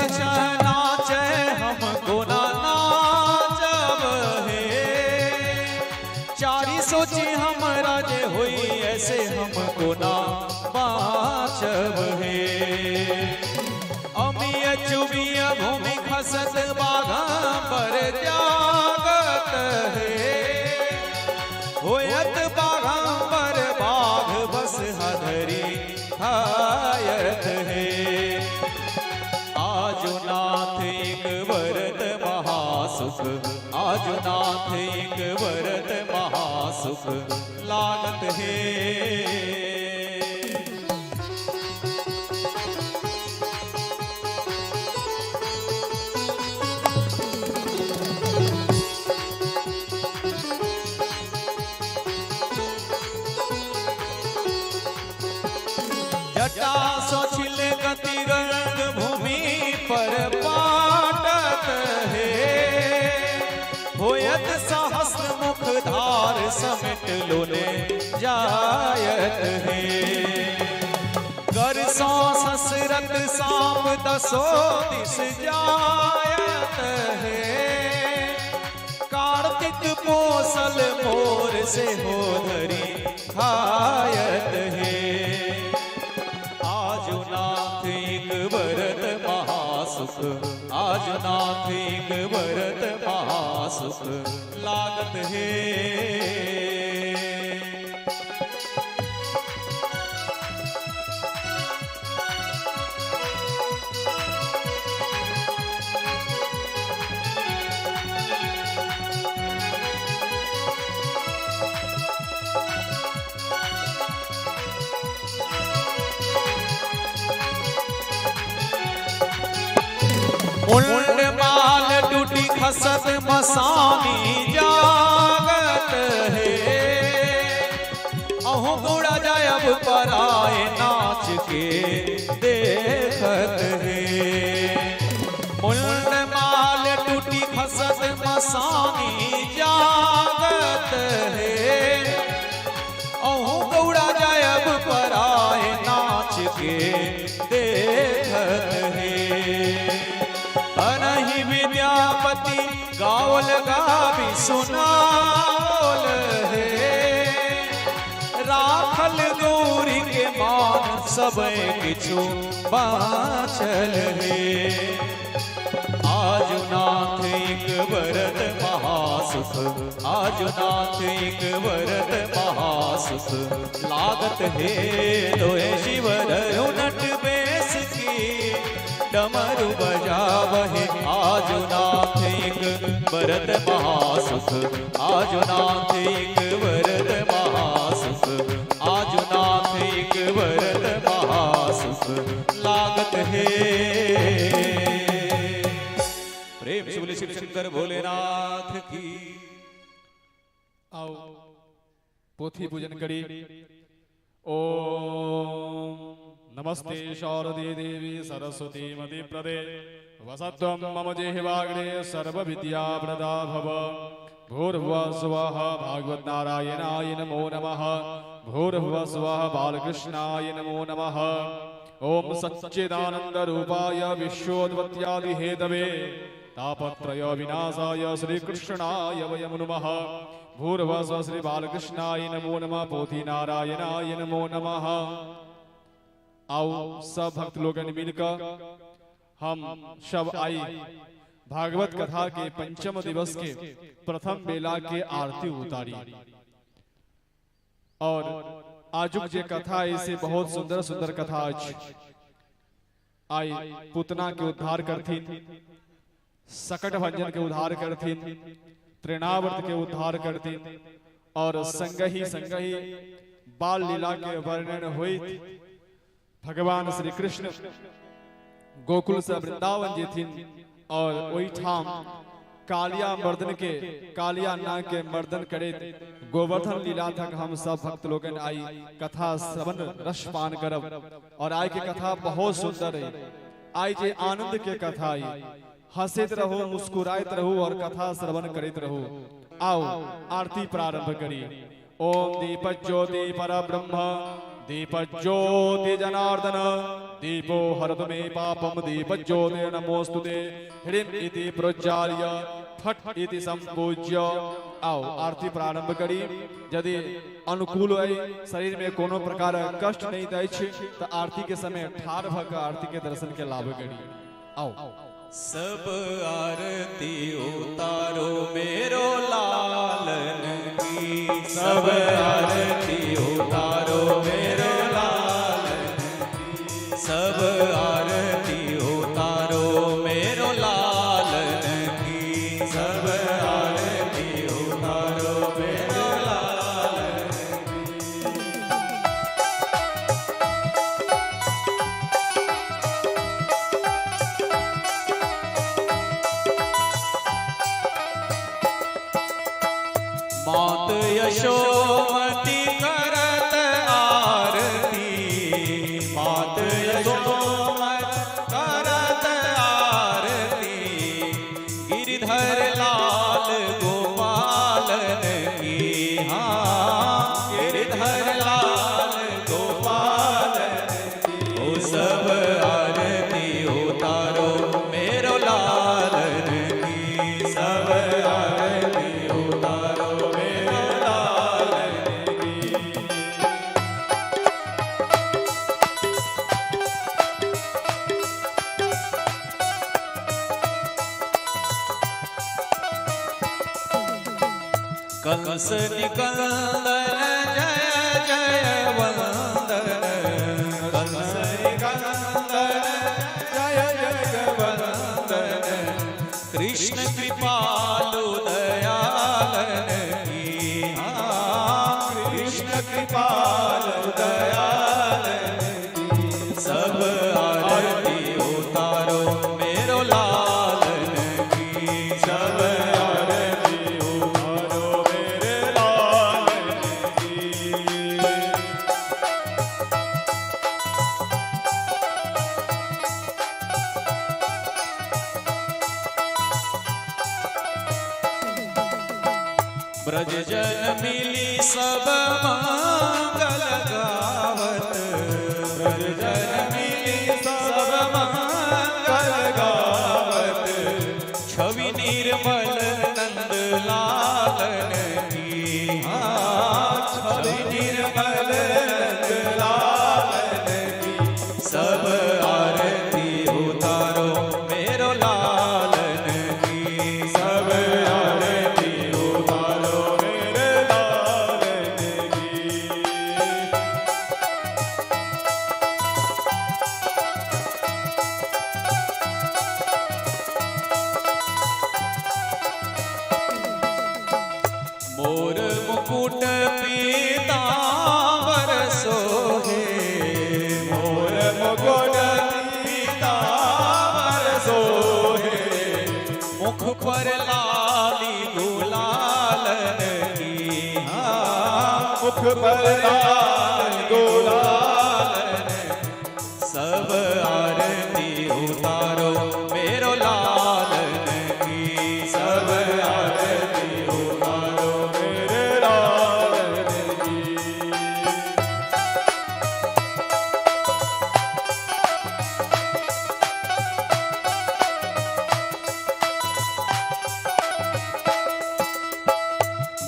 छह नाचे हम कोना नाचब हे। चारि सोची हमरा जे होई ऐसे हम कोना बाँचब हे। अमिय चुबिय भूमि खसत बाघम्बर जागत हे। होयत बाघम्बर बाघ बस हधरी खायत हे। आजु नाथ एक वरत महासुख, आजु नाथ एक वरत महासुख लागत हे। जटा सो छिल गति रंग भूमि पर पाटत हे। होयत सहस्र मुख धार समेट लोने जायत हे। कर सो ससरत सांप दसो दिस जायत हे। कार्तिक पोसल मोर से हो धरी खायत हे। आजु नाथ एक वरत महासुख, आजु नाथ एक वरत महासुख लागत हे। मुंड माल टूटी खसत मसानी जागत हे। अहु गुड़ा जायब पराए नाच के देखत हे। मुंड माल टूटी खसत मसानी जागत हे। अहु गौड़ा जायब पराए नाच के देखत हे। अनहि विद्यापति गावल गावी सुनावल हे। राखल गौरी के मान सब किछु बाँचल हे। आजु नाथ एक वरत महासुख, आजु नाथ एक वरत महासुख लागत हे। दोहे शिव नट बेस की डमरू बजावहे। आजु नाथ एक वरत महासुख, आजु नाथ एक वरत महासुख, आजु नाथ एक वरत महासुख लागत हे। प्रेम से बोले शिव शंकर भोलेनाथ की। आओ पोथी पूजन करी। ओम नमस्ते शारदे देवी सरस्वती मति प्रदे वसत्वं मम जिह्वाग्रे सर्व विद्या प्रदा भव। भूर्भुवः स्वः भागवत नारायणाय नमो नमः। भूर्भुवः स्वः बालकृष्णाय नमो नमः। ओम सच्चिदानंद रूपाय विश्वोत्पत्त्यादि हेतवे तापत्रय विनाशाय श्रीकृष्णाय वयं नमः। भूर्भुवः स्वः श्री बालकृष्णाय नमो नमः। पोथी नारायणाय नमो नमः। आओ सब भक्त लोगन मिलकर हम सब आई भागवत कथा के पंचम दिवस के प्रथम बेला के आरती उतारी। और आजुक जे कथा ऐसे बहुत सुंदर सुंदर कथा अछि। आई पूतना के उद्धार करथिन, सकट भंजन के उद्धार करथिन, तृणावर्त के उद्धार करथिन और संगही संगही बाल लीला के वर्णन होइत भगवान श्री कृष्ण गोकुल से वृंदावन जेथिन और ओहिठाम कालिया मर्दन के कालिया नाग के मर्दन करैत गोवर्धन लीला तक हम सब भक्त लोगन आई कथा श्रवण रस पान करब। और आई के कथा बहुत सुंदर है। आई जे आनंद के कथा आई, हंसैत रहू, मुस्कुराइत रहू और कथा श्रवण करैत रहू। आओ आरती प्रारंभ करी। ओम दीप ज्योति पर ब्रह्म दीप ज्योति जनार्दन दीपो हरतु मे पापम दीपज्योतिर्नमोस्तुते। ह्रीं इति प्रोच्चार्य फट इति संपूज्य आओ आरती प्रारंभ करी। यदि अनुकूल अइ शरीर में कोनो प्रकार कष्ट नहीं अछि त आरती के समय ठाढ़ भ के आरती के दर्शन के लाभ करी। आओ सब आरती उतारो मेरो लालन की, सब आरती उतारो मेरो लालन की, सब आरती उतारो मेरो लालन की, सब आरती उतारो मेरो लालन की। मात यशोमती करत आरती, मात यशोमती करत आरती, गिरधर लाल गोपालन की, हाँ गिरधर लाल गोपालन की। ओ सब आरती उतारो मेरो लालन की, सब आरती उतारो मेरो लालन की। कंस निकंदन जय जय वंदन, कंस निकंदन जय जय वंदन, कृष्ण कृपालु दयालन की, हाँ कृष्ण कृपालु दयालन की। सब आरती उतारो मेरो लालन की, सब आरती उतारो मेरे लालन की। ब्रज जन मिली सब मंगल गावत, ब्रज जन मिली सब मंगल गावत, छवि निर्मल नंद लालन की, हाँ छवि निर्मल नंद लालन की। सब आरती उतारो मेरो लालन की, सब आरती उतारो मेरे लालन की। मोर मुकुट पीतांबर सोहे, मोर मुकुट पीतांबर सोहे, मुख पर लाली गुलालन की, हाँ मुख पर लाल गुलालन। सब आरती उतारो मेरो लालन की, सब आरती उतारो मेरे लालन की।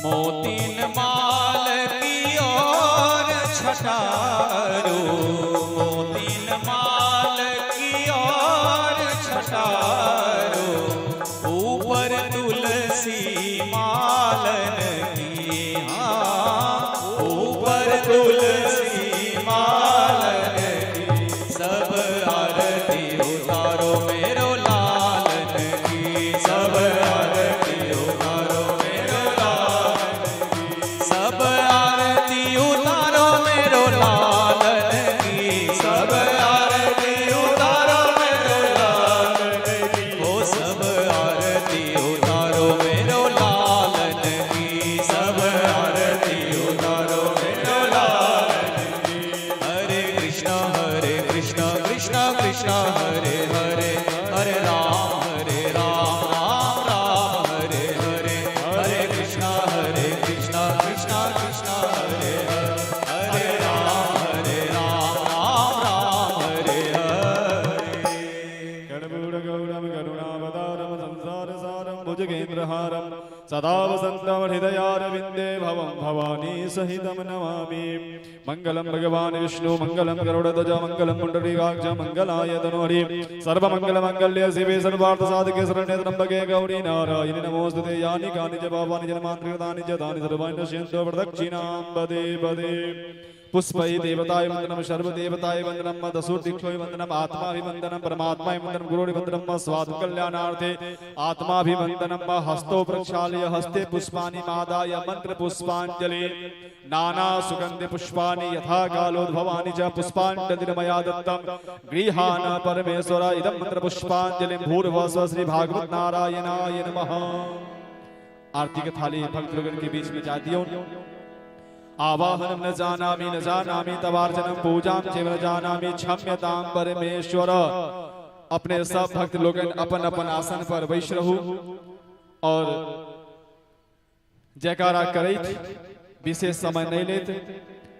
मोतीन माल की और छटारो, मोतीन माल की और छटारो, ऊपर तुलसी मालन की, हाँ ऊपर तुलसी मालन की। सब आरती उतारो मेरो लालन की, सब आरती उतारो मेरो लालन की, सब आरती उतारो मेरो लालन की, सब आरती उतारो मेरो लालन की, ओ सब आरती उतारो मेरो योगेन्द्रहारं सदा वसन्तं हृदयारविन्दे भवं भवानी सहितं नमामि। मंगलं भगवान् विष्णु मंगलं गरुडध्वज मंगलं पुण्डरीकाक्ष मंगलाय तनोहरि सर्वमंगलमंगल्ये शिवे सर्वार्थसाधके शरण्ये त्र्यम्बके गौरी नारायणि नमोस्तुते। यानि कानि च पापानि जन्मान्तरकृतानि च तानि सर्वाणि नश्यन्तु प्रदक्षिणां पदे पदे। पुष्पै देवताय वंदनम सर्वदेवताय वंदनम दसुर्दीक्षोय वंदनम आत्माभिवंदनम परमात्माभिवंदनम गुरुर्वंदनम स्वादु कल्याणार्थे आत्माभिवंदनम हस्तो प्रक्षालय हस्ते पुष्पाणि मादाय मंत्र पुष्पांजलि नाना सुगंधि पुष्पाणि यथा कालोद्भवानि च पुष्पांजलिर्मया दत्तं गृहाण परमेश्वर इदं मंत्र पुष्पांजलिं भूर्भुवः श्री भागवत नारायणाय नमः। आरती के थाली भक्त लोगों के बीच में जा दियो। आवाहनं न जानामि न जानामि तवार्चनं पूजां चैव न जानामि क्षम्यतां परमेश्वर। अपने सब भक्त लोगन अपन अपन आसन पर बैस रहू और जयकारा करैत विशेष समय नहीं लेत।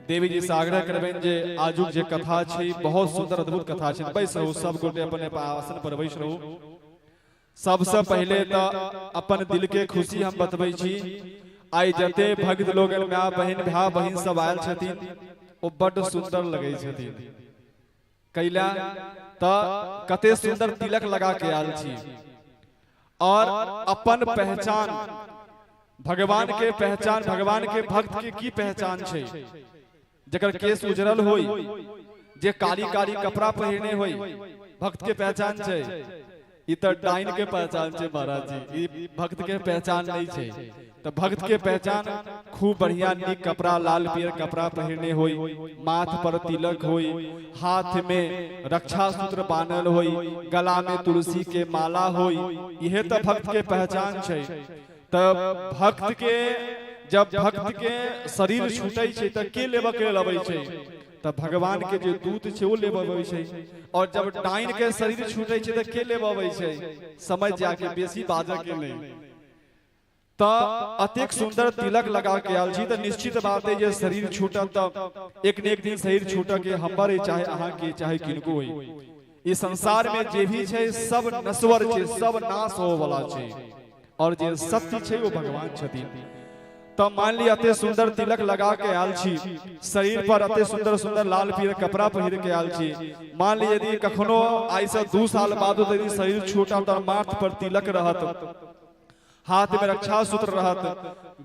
देवी जी से आग्रह करबनि जे आजुक जे कथा छै बहुत सुंदर अद्भुत कथा छै। बैस रहू सब गोटे अपन आसन पर बैस रहू। सबसे पहले तो अपन दिल के खुशी हम बतबै छी। आई जते भक्त लोगन my बहिन भाई बहिन सब आयल छथिन ओ बड्ड सुंदर लगै छथिन। कैला त कते सुंदर तिलक लगा के आयल छी और अपन पहचान भगवान के पहचान भगवान के भक्त के की पहचान छै। जकर केस उजरल होई जे कारी कारी कपड़ा पहिरने होई भक्त के पहचान छै। ई त डाइन के पहचान छै महाराज जी, ई भक्त के पहचान नहीं छै। तो भक्त के पहचान खूब बढ़िया नीक कपड़ा लाल पियर कपड़ा पहिरने होई, माथ पर तिलक होई, हाथ में रक्षा सूत्र बान्हल होई, गला में तुलसी के माला होई, यह तो भक्त के पहचान छै। तब भक्त के जब भक्त के शरीर छूटे छै त के लेबऽ के अबै छै त भगवान के जे दूत छै ओ लेबऽ अबै छै। और जब डाइन के शरीर छूटे छै त के लेबऽ अबै छै? समझ जाके बेसी बाजऽ के नहीं। त अतेक सुंदर तिलक लगा के आयल छी त निश्चित बात है जे शरीर छूटत त एक न एक दिन शरीर छूटऽ के हमर चाहे अहाँ के चाहे किनको होई। इस संसार में जे भी छै सब नश्वर छै, सब नाश होवे वाला छै और जे सत्य छै वो भगवान छथिन। त मान लिअ अते सुंदर तिलक लगा के आयल छी, शरीर पर अते सुंदर सुंदर लाल पियर कपड़ा पहिर के आयल छी, मान लिअ यदि कखनो आइ से 2 साल बाद यदि शरीर छूटत त माथ पर तिलक रहत, हाथ में रक्षा सूत्र रहत,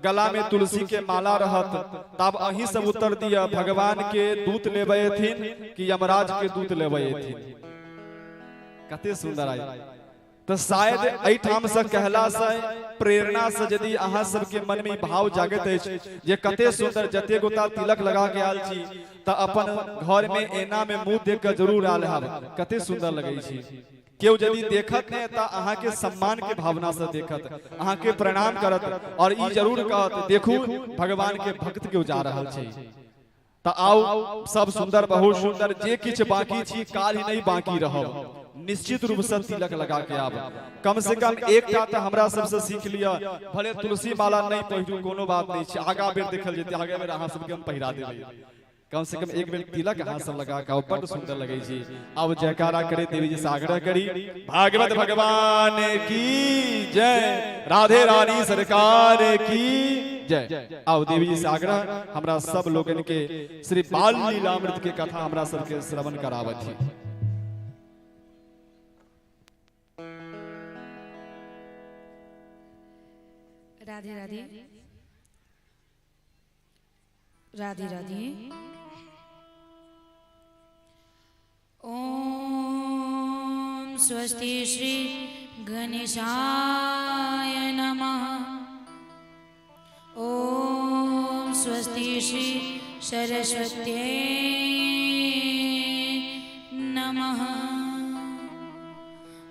गला में तुलसी के माला रहत, तब अहीं सब उत्तर दिया भगवान के दूत लेबे एथिन कि यमराज के दूत लेबे एथिन? कते सुंदर आई। तो शायद एहिठाम से कहला से प्रेरणा से यदि अहाँ सबके मन में भाव जागैत अछि जे कते सुंदर जते गोटा तिलक लगा के आयल छी त अपन घर में ऐना में मुंह देख के जरूर आयल हब, कते सुंदर लगै छी। केओ यदि देखत नहीं त अहाँ के सम्मान के भावना से देखत, अहाँ के प्रणाम करत और ई जरूर कहत देखू भगवान के भक्त केओ जा रहल छै। त आउ सब सुंदर बहुत सुंदर जे किछु बाकी छी काल्हि नहीं बाकी रहब, निश्चित रूप से तिलक लगा के आब। कम से कम एकटा त हमरा सबसे सीख लिअ, भले तुलसी माला नहीं पहिरू कोनो बात नहीं छै, आगा बेर देखल जेतै, आगा बेर अहाँ सबके हम पहिरा देबै। कम से कम एक बेर तिलक अहाँ सब लगा के आउ, बड्ड सुंदर लगै छै। आब जयकारा करे देवी जी से आग्रह करी भागवत भगवान की जय, राधे रानी सरकार की जय। आओ देवी जी से आग्रह हमरा सब लोगन के श्री बाल लीलामृत के कथा हमरा सबके श्रवण करावत ही। राधे राधे राधे राधे। ओम स्वस्ति श्री गणेशाय नमः। ओम स्वस्ति श्री सरस्वत्यै नमः।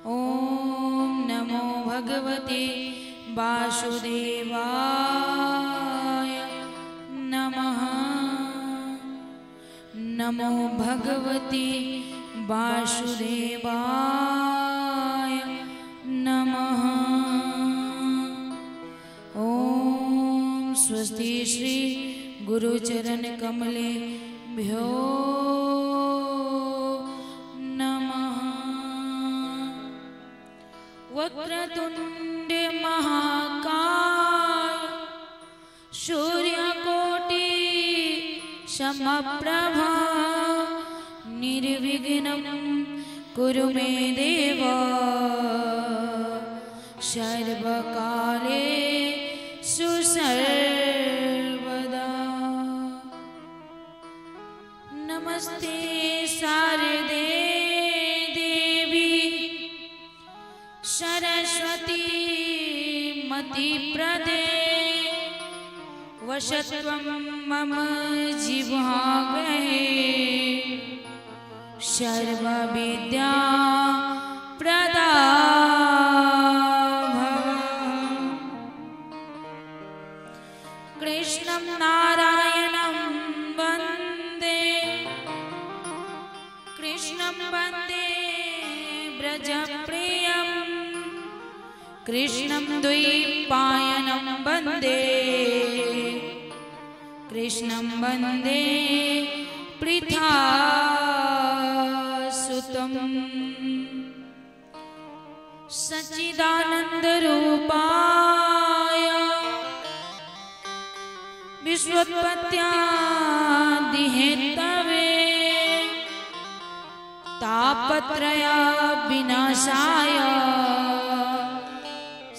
ओम नमो भगवते वासुदेवाय नमः। नमो भगवते वासुदेवाय नमः। ओम स्वस्ति श्री गुरुचरण कमले भ्यो नमः। वक्रतुंड महाकाय समप्रभा निर्विघ्नं कुरु मे देव सर्वकाले सुसर्वदा। नमस्ते शारदे देवी सरस्वती मतिप्रदे वशत्वं मम जिह्वाग्रे सर्वविद्या प्रदा भव। कृष्णं नारायणं वन्दे कृष्णं वन्दे व्रजप्रियं कृष्णं द्वैपायनं वन्दे कृष्णं वन्दे पृथासुतम्। सच्चिदानन्दरूपाय विश्वोत्पत्त्यादिहेतवे तापत्रय विनाशाय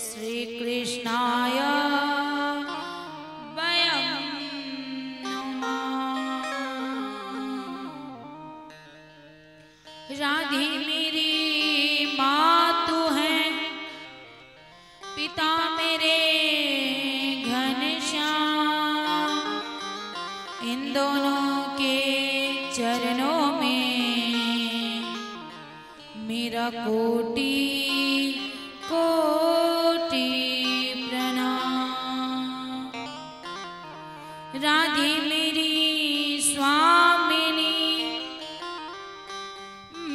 श्रीकृष्णाय वयं नमः। राधे मेरी मातु है पिता मेरे घनश्याम, इन दोनों के चरणों में मेरा कोटि कोटि प्रणाम। राधे मेरी स्वामिनी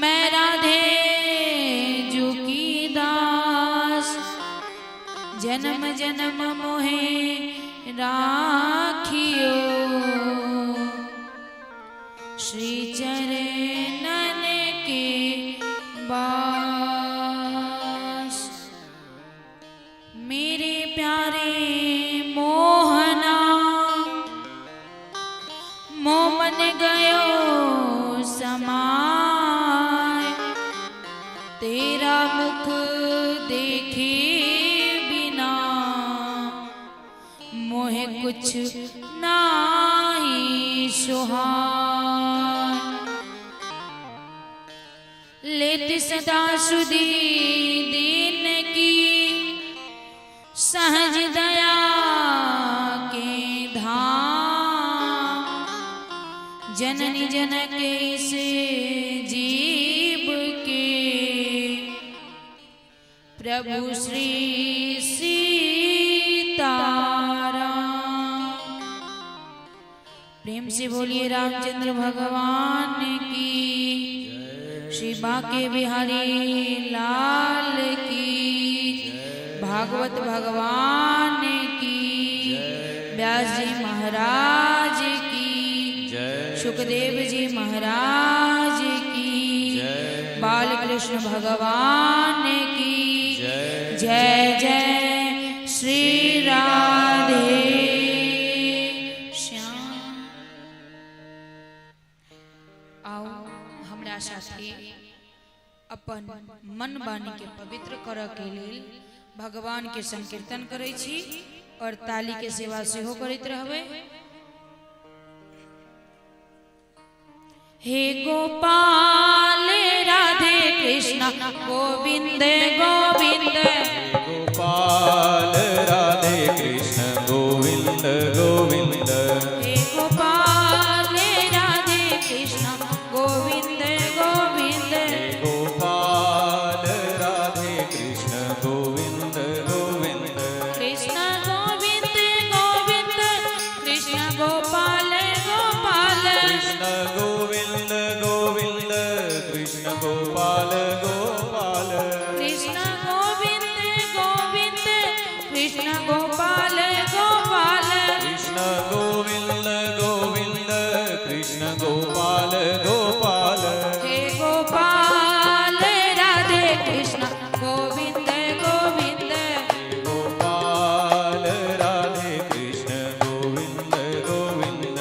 मैं राधे जू की दास, जन्म जन्म मोहे राखियो श्री चरणन के बास। मेरे प्यारे मोहना मोह मन गयो समाय, तेरा मुख देखे बिना मोहे कुछ नाही सुहाय। लेत सदा सुधी दीन की सहज दया के धाम, जननी जनक इस जीव के प्रभु श्री सीताराम। प्रेम से बोलिए रामचंद्र भगवान की, श्री बांके बिहारी लाल की, भागवत भगवान की, व्यास जी महाराज की, सुखदेव जी महाराज की, बालकृष्ण भगवान की जय। जय श्री राधे श्याम। आओ हमरा साथे अपन मन वाणी के पवित्र करऽ के लेल भगवान के संकीर्तन करै छी और ताली के सेवा सेहो करैत रहबै। हे गोपाल राधे कृष्ण गोविंद गोविंद, गोपाल राधे कृष्ण गोविंद गोविंद, हे गोपाल राधे कृष्ण गोविंद गोविंद, गोपाल राधे कृष्ण गोविंद गोविंद, कृष्ण गोविंद गोविंद कृष्ण गोपाल गोपाल, कृष्ण गोविंद गोविंद कृष्ण गोपाल गोपाल, कृष्ण गोविंद गोविंद कृष्ण गोपाल गोपाल, कृष्ण गोविंद गोविंद कृष्ण गोपाल गोपाल, हे गोपाल राधे कृष्ण गोविंद गोविंद, गोपाल राधे कृष्ण गोविंद गोविंद।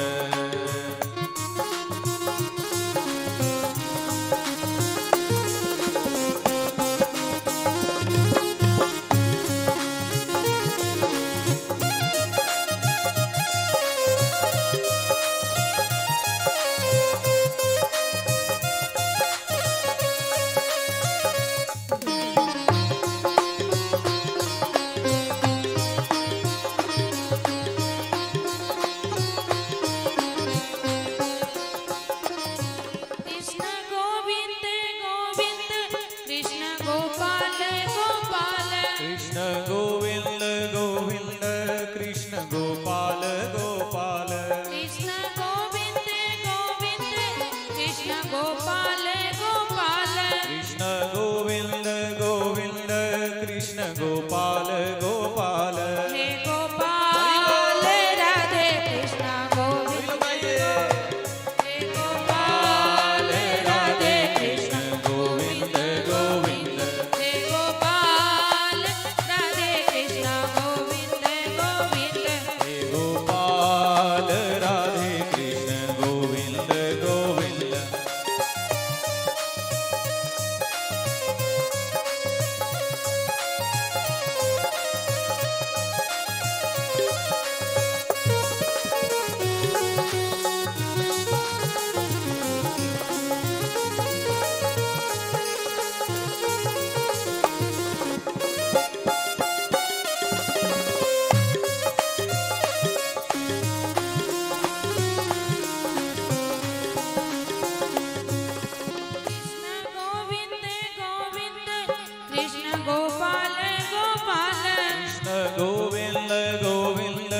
गोविंद गोविंद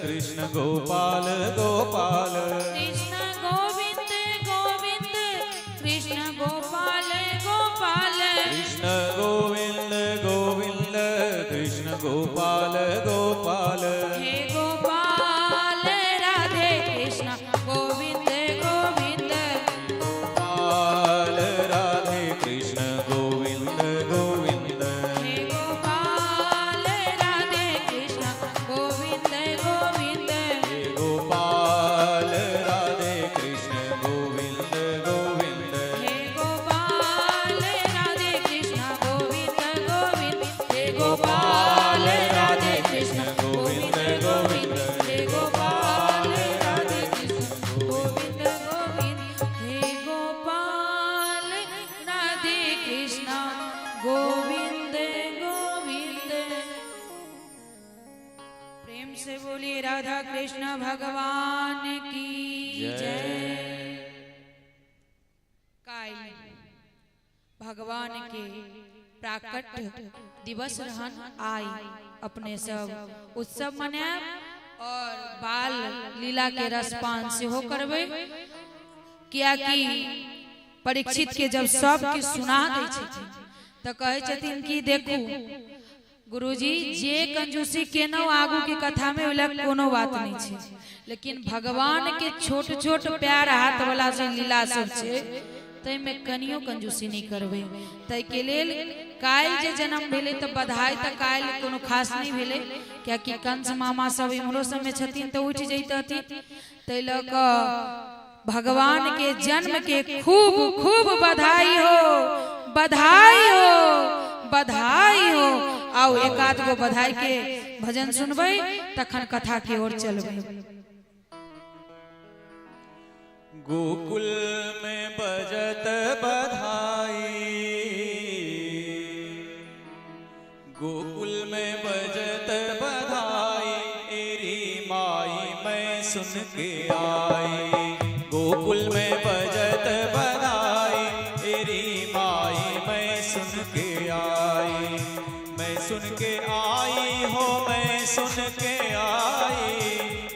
कृष्ण गोपाल गोपाल। कृष्ण गोविंद गोविंद कृष्ण गोपाल गोपाल। कृष्ण गोविंद गोविंद कृष्ण गोपाल गोपाल। हे गोपाल राधे कृष्ण गोविंद गोविंद। गोपाल राधे कृष्ण गोविंद गोविंद। हे गोपाल राधे कृष्ण गोविंद गोविंद। हे गोपाल राधे कृष्ण गोविंद गोविंद। हे गोपाल राधे कृष्ण गोविंद गोविंद। हे गोपाल राधे कृष्ण गोविंद गोविंद। हे गोपाल राधे कृष्ण गोविंद गोविंद। हे गोपाल राधे कृष्ण गोविंद गोविंद। प्रेम से बोलिए राधा कृष्ण भगवान की जय। काल्हि भगवान के प्राकट्य दिवस रहन, आई अपने सब उत्सव मनायब और बाल लीला के रसपान सेहो करबै, कियाकि परीक्षित के जब सब किछु सुना दै छथिन तऽ कहै छथिन कि देखू गुरुजी, जे कंजूसी केलहुँ आगू के कथा में ओहि लए कोनो बात नहीं छै, लेकिन भगवान के छोट छोट प्यार हाथ वाला जे लीला सब छै ताहिमे कनियो कंजूसी नहीं करबै। ताहिके लेल काल्हि जे जन्म भेलै तऽ बधाई तऽ काल्हि कोनो खास नहीं भेलै, कियाकि कंस मामा सब इम्हरो सबमे छथिन तऽ उठि जैतथिन। ताहि लऽ कऽ भगवान के जन्म के खूब खूब बधाई हो, बधाई हो, बधाई हो। आओ एक आध गो बधाई के भजन सुनबै तखन कथा के ओर चलबै। गोकुल में बजत बधाई, गोकुल में बजत बधाई, एरी माई मैं सुन के आई। गोकुल में बजत बधाई, एरी माई मैं सुन के आई। मैं सुन के आई हो, मैं सुन के आई,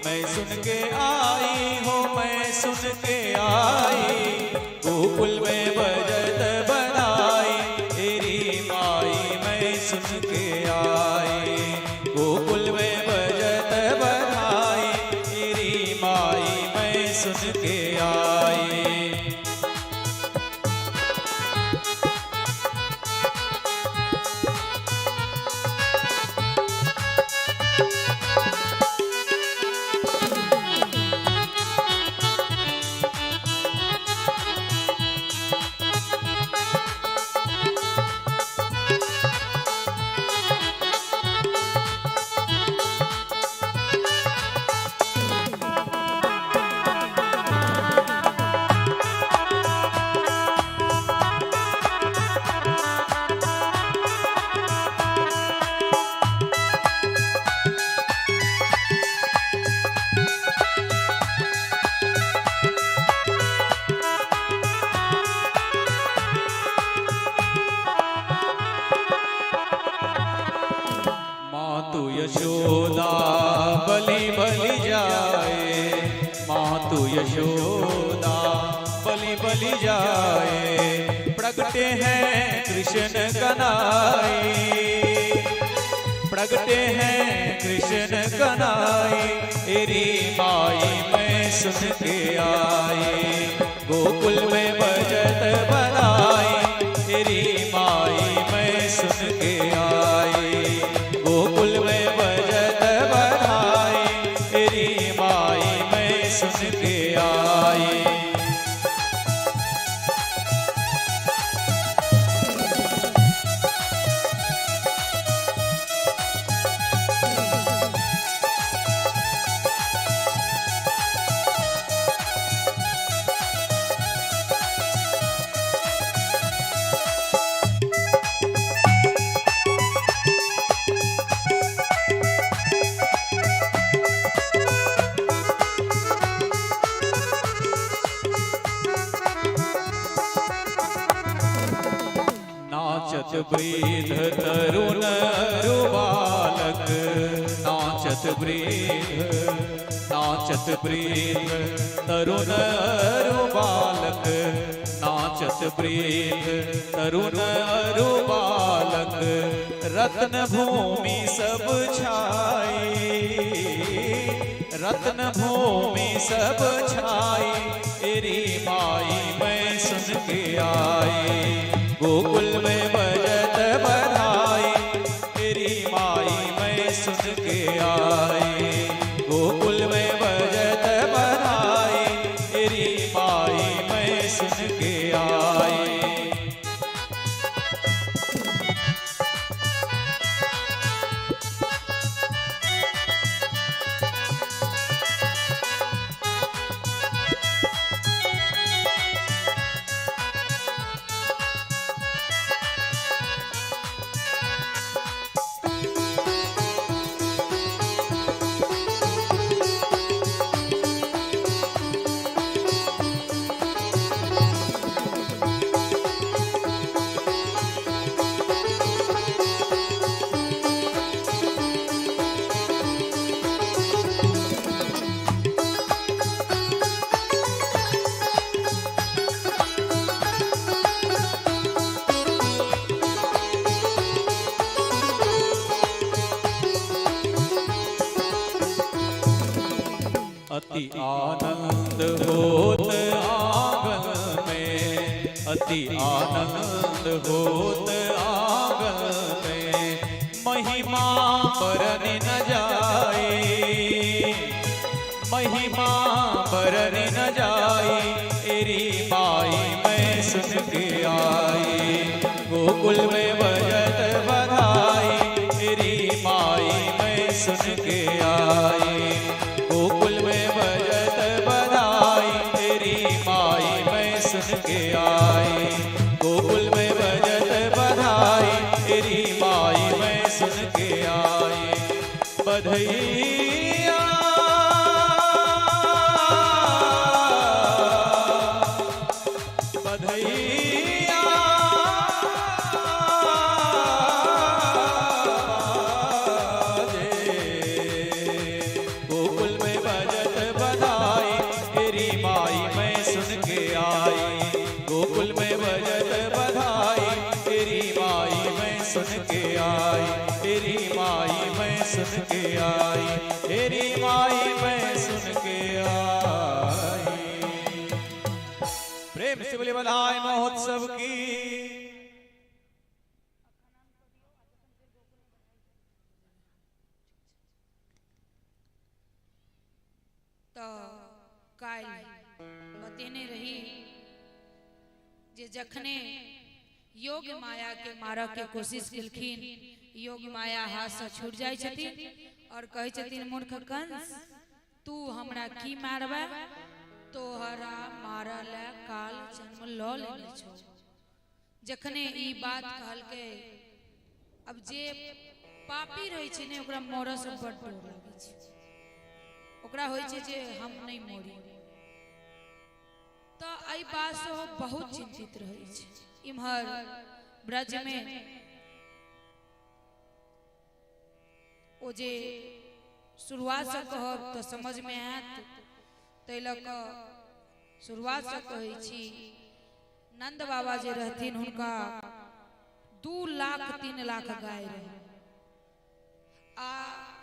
मैं सुन के आई हो, मैं सुन के आई। गोकुल में बजत बधाई, तेरी माई मैं सुन के आई। गोकुल में बजत बधाई, तेरी माई मैं सुन के आई। मातु यशोदा बलि बलि जाए, मातु यशोदा बलि बलि जाए। प्रगटे हैं कृष्ण कन्हैया, प्रगटे हैं कृष्ण कन्हैया, तेरी माई मैं सुन के आई। गोकुल में बजत बधाई, तेरी माई मैं सुन के आई। गोकुल में बजत बधाई, तेरी माई मैं सुन के आई। नाचत वृद्ध तरुण अरु बालक, नाचत नाचत वृद्ध नाचत वृद्ध तरुण अरु बालक, नाचत वृद्ध तरुण अरु बालक, रत्न भूमि सब छाई, रत्न भूमि सब छाई, तेरी माई मैं सुन के आई। गोकुल में बजत बधाई, तेरी माई मैं सुन के आई। गोकुल में बजत बधाई, तेरी माई मैं सुन के आई। अति आनंद होत आंगन में, अति आनंद होत आंगन में, महिमा बरन न जाए, महिमा बरन न जाए, तेरी माई मैं सुन के आई। गोकुल में बजत बधाई, तेरी माई मैं सुन के आई। गोकुल में बजत बधाई, तेरी माई मैं सुन के आई। गोकुल में बजत बधाई, तेरी माई मैं सुन के आई। बधैया बधैया गोकुल में बजत बधाई, तेरी माई मैं सुन के आई। गोकुल में बजत बधाई, तेरी माई मैं सुन के आई। तेरी माई मैं सुन के आई, तेरी माई मैं सुन के आई। प्रेम से बोले बधाई महोत्सव की। तो काल्हि बतेने रही जे जखने योग माया के मारऽ के कोशिश केलखिन, योग माया हाथ से छूट जाइ छथिन और कहै छथिन, मूर्ख कंस, तू हमरा की मारबे, तोहरा मारऽ ले काल जन्म लऽ लेने छौ। जखने ई बात कहलकै, अब जे पापी रहै छै ने ओकरा मरऽ से बड डर लागै छै, ओकरा होइ छै जे हम नहि मरी। तऽ एहि बातसँ ओ बहुत चिन्तित रहै छै। इम्हर ब्रजमे ओ जे शुरुआतसँ कहब तऽ समझमे आयत, ताहि लऽ कऽ शुरुआतसँ कहै छी। नंद बाबा जे रहथिन हुनका 2 लाख 3 लाख गाय रहै आ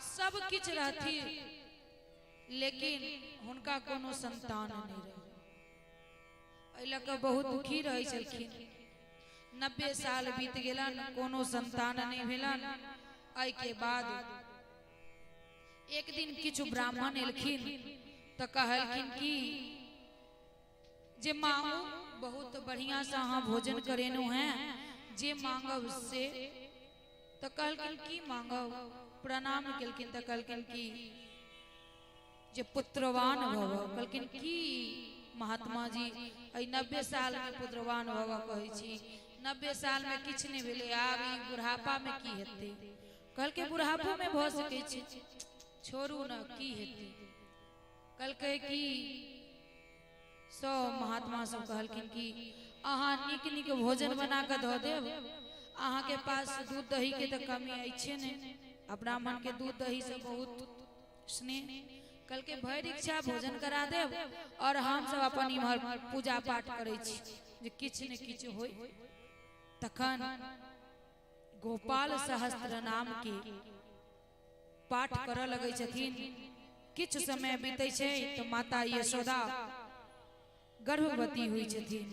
सब किछु रहथिन, लेकिन हुनका कोनो संतान नहि रहै। एहि लऽ कऽ बहुत दुखी रहै छलखिन। 90 साल बीत गेलन, कोनो संतान नहि भेलन। एहिके बाद एक दिन किछु ब्राह्मण एलखिन तऽ कहलखिन कि जे मांगू, बहुत बढ़िया से अहाँ भोजन करेलहुँ हैं, जे मांगब से। तऽ कहलखिन की मांगब, प्रणाम केलखिन तऽ कहलखिन कि जे पुत्रवान भव। कहलखिन की महात्मा जी, एहि 90 सालमे पुत्रवान भव कहै छी, 90 सालमे किछु नहि भेलै, आब ई बुढ़ापामे की हेतै। कहलकै बुढ़ापोमे भऽ सकै छै, छोड़ू ने, की हेतै। कहलकै कि सब महात्मा सब कहलखिन कि अहाँ नीक नीक भोजन बना कऽ धऽ देब, अहाँके पास दूध दही के तऽ कमी अछि नहि, आ ब्राह्मण के दूध दही से बहुत स्नेह कहलकै भरि इच्छा भोजन करा देब और हम सब अपन इम्हर पूजा पाठ करै छी जे किछु ने किछु होय। तखन गोपाल सहस्त्र नाम के पाठ करऽ लगै छथिन। किछु समय बीतै छै तऽ माता यशोदा गर्भवती होइ छथिन।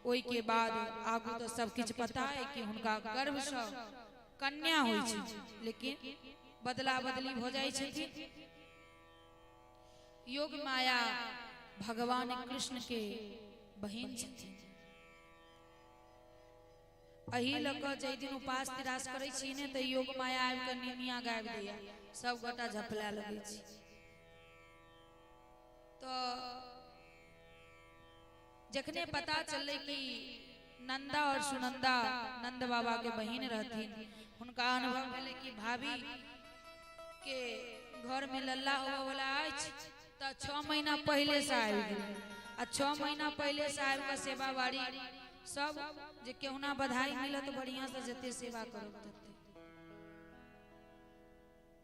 ओहि के बाद आगू तऽ सब किछु पता है कि हुनका गर्भसँ कन्या होइ छै, लेकिन बदला बदली भऽ जाइ छथिन। योग माया भगवान कृष्ण के बहिन छथिन। एहि लऽ कऽ जाहि दिन उपास तिरास करै छी ने तऽ योग माया आबि कऽ निमिया गाबि दैया, सब गोटा झपला लगै छी। तऽ जखने पता चललै कि नंदा और सुनंदा नंद बाबा के बहिन रहथिन, हुनका अनुभव भेलै कि भाभी के घर में लल्ला होबऽ वाला अछि, तऽ 6 महीना पहिले से आबि गेलै आ 6 महीना पहिले से आबि कऽ सेवा बाड़ी सब जे केहुना बधाई मिलत बढ़िया से जते सेवा करब तते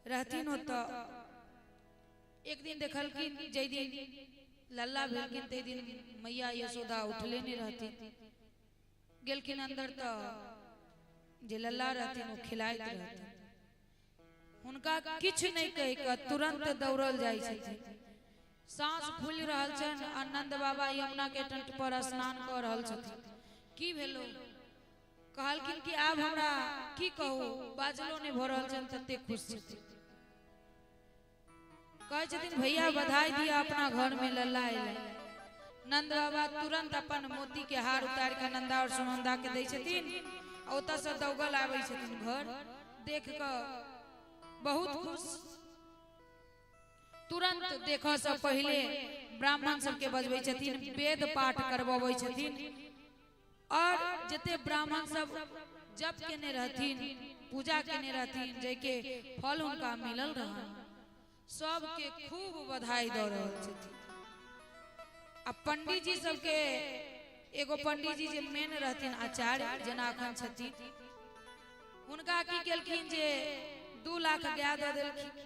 रहथिन। ओतऽ एक दिन देखलखिन, जाहि दिन लल्ला भेलखिन ताहि दिन मैया यशोदा उठले नहीं रहथिन। गेलखिन अंदर तऽ जे लल्ला रहथिन ओ खिलाइत रहथिन। हुनका किछु नहीं कहि कऽ तुरंत दौड़ल जाइ छथिन। सांस फूलि रहल छनि आ नंद बाबा यमुना के तट पर स्नान कऽ रहल छथिन। की भेलो? कहलखिन कि आब हमरा की कहू, बाजलो नहीं भऽ रहल छनि, तते खुश छथिन। कहै छथिन भैया बधाई दिया, अपना घर में लल्ला अयलै। नंद बाबा तुरंत अपन मोती के हार उतारि कऽ नंदा और सुनंदा के दै छथिन आ ओतऽ से दौगल आबै छथिन घर। देख कऽ बहुत खुश। तुरंत देखऽ से पहिले ब्राह्मण सबके बजबै छथिन, वेद पाठ करबबै छथिन और जते ब्राह्मण सब जप केने रहथिन, पूजा केने रहथिन, जाहिके फल हुनका मिलल रहनि, सबके खूब बधाई दऽ रहल छथिन। आ पंडीजी सबके एगो पंडीजी जे मेन रहथिन आचार्य जेना अखन छथिन, हुनका की केलखिन जे 2 लाख गाय दऽ देलखिन।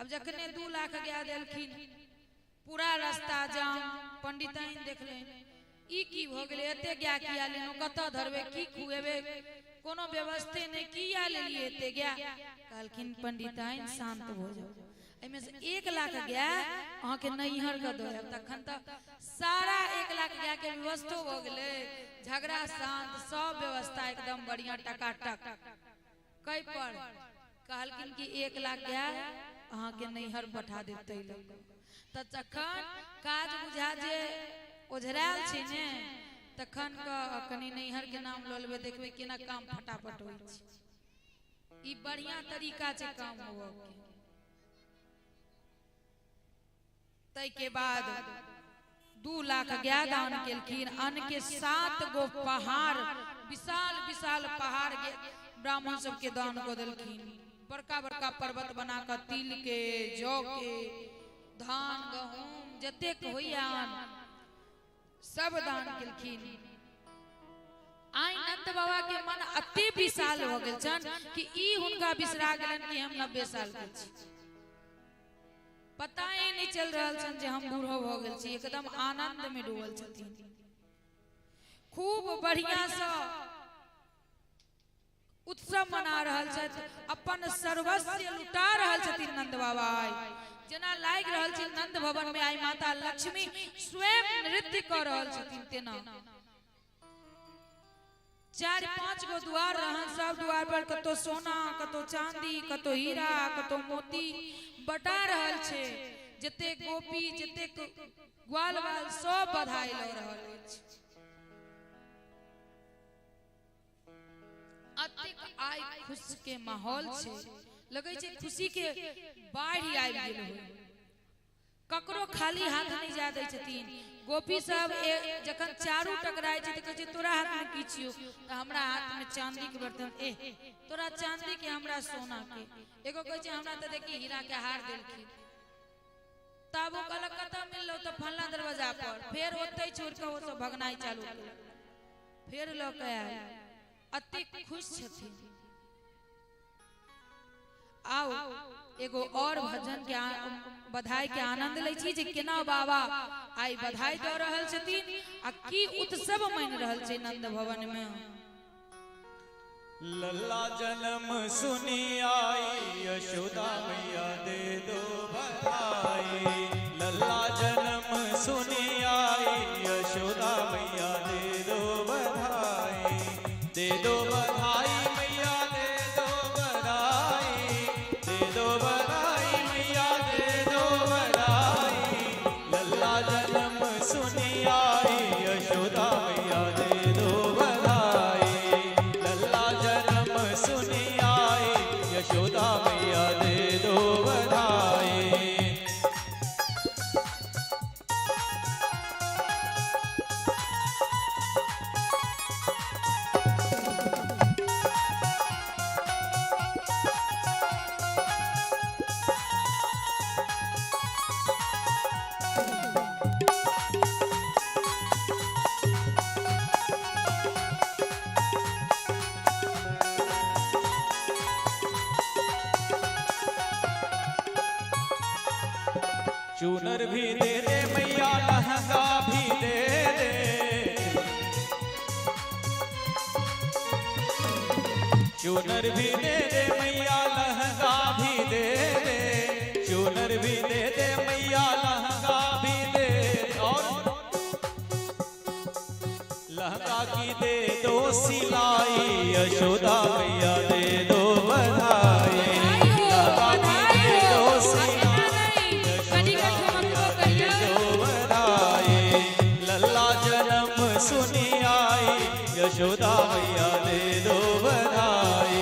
अब जखने 2 लाख गाय देलखिन, पूरा रास्ता जाम। पंडिताइन देखलनि ई की भऽ गेलै, एते गाय किया लेलहुँ, कतऽ धरबै, की खुएबै, कोनो व्यवस्थे नहि, किया लेलियै एते गाय? कहलखिन पंडिताइन शांत भऽ जाउ, एहिमे से 1 लाख गाय अहाँके नैहर के दऽ आयब। तखन तऽ सारा 1 लाख गाय के व्यवस्थो भऽ गेलै, झगड़ा शांत, सब व्यवस्था एकदम बढ़िया टकाटक। कै पर कहलखिन कि 1 लाख गाय अहाँके नैहर पठा देब तै लऽ कऽ। तऽ जखन काज बुझा जे ओझरायल छै ने, तखन कनि नैहर के नाम लऽ लेबै, देखबै केना काम फटाफट होइ छै। ई बढ़िया तरीका छै काम होबऽ के। तै के बाद 2 लाख गाय दान केलखिन। अन्न के 7 गो पहाड़, विशाल विशाल पहाड़ ब्राह्मण सबके दान कऽ देलखिन। बड़का बड़का पर्वत बना कऽ तिल के, जौ के, धान गहूम जतेक होइया अन्न सब दान केलखिन। आइ नंद बाबा के मन अति विशाल भऽ गेल छनि कि ई हुनका बिसरा गेलनि कि हम 90 साल के छी। पता ही नहीं चल रहल छनि जे हम बूढ़ो भऽ गेल छी। एकदम आनंद में डूबल छथिन। खूब बढ़िया से उत्सव मना रहल छथि, अपन सर्वस्व लुटा रहल छथिन नंद बाबा। आइ जेना लागि रहल छै नंद भवन में आई माता लक्ष्मी स्वयं नृत्य कऽ रहल छथिन तेना। 4-5 गो द्वार रहन, सब द्वार पर कतौ सोना, कतौ चांदी, कतौ हीरा, कतौ मोती बटा रहल छै। जते गोपी, जते ग्वाल बाल सब बधाई लऽ रहल अछि। अतेक आइ खुश के माहौल छै, लगै छै खुशी के बाढ़ि आबि गेल होय। ककरो खाली हाथ नहीं जा दै छथिन। गोपी सब जखन चारू टकराइ छै तऽ कहै छै तोरा हाथ में की छियौ? तऽ हमरा हाथ में चांदी के बर्तन। ए तोरा चांदी के, हमरा सोना के। एगो कहै छै हमरा तऽ देखी हीरा के हार देलखिन। तब ओ कहलक कतऽ मिललौ? तऽ फल्ला दरवाजा पर। फेर ओतै छोड़ि कऽ ओ सब भगनाइ चालू केलक, फेर लऽ कऽ आयल। अति खुश छथिन। आओ एगो और भजन के बधाई के आनंद लै छी जे केना बाबा आइ बधाई दऽ रहल छथिन आ की उत्सव मनि रहल छै नंद भवन में। लल्ला जन्म सुनी आई यशोदा मैया दे दो बधाई। लल्ला जन्म सुनी आई यशोदा मैया दे दो बधाई। दे दो बधाई मैया दे दो बधाई। दे दो बधाई मैया दे दो बधाई। लल्ला जन्म सुनी आई यशोदा मैया दे दो बधाई। लल्ला जन्म सुनी आई यशोदा मैया दे दो बधाई। चूनर भी दे दे मैया लहंगा भी दे दे। चूनर भी दे दे मैया लहंगा भी दे दे। चूनर भी दे दे मैया लहंगा भी दे दे। और लहंगा की दे दो सिलाई यशोदा मैया दे दो बधाई। लहंगा की दे दो सिलाई दो बधाई। लल्ला जन्म सुनी आई यशोदा मैया दे दो बधाई।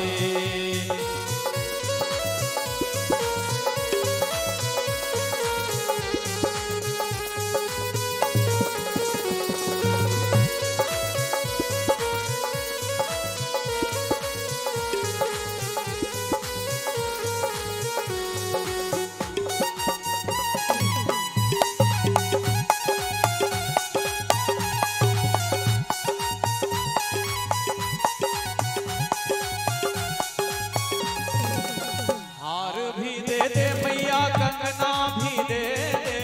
हार भी दे दे मैया कंगना भी दे दे।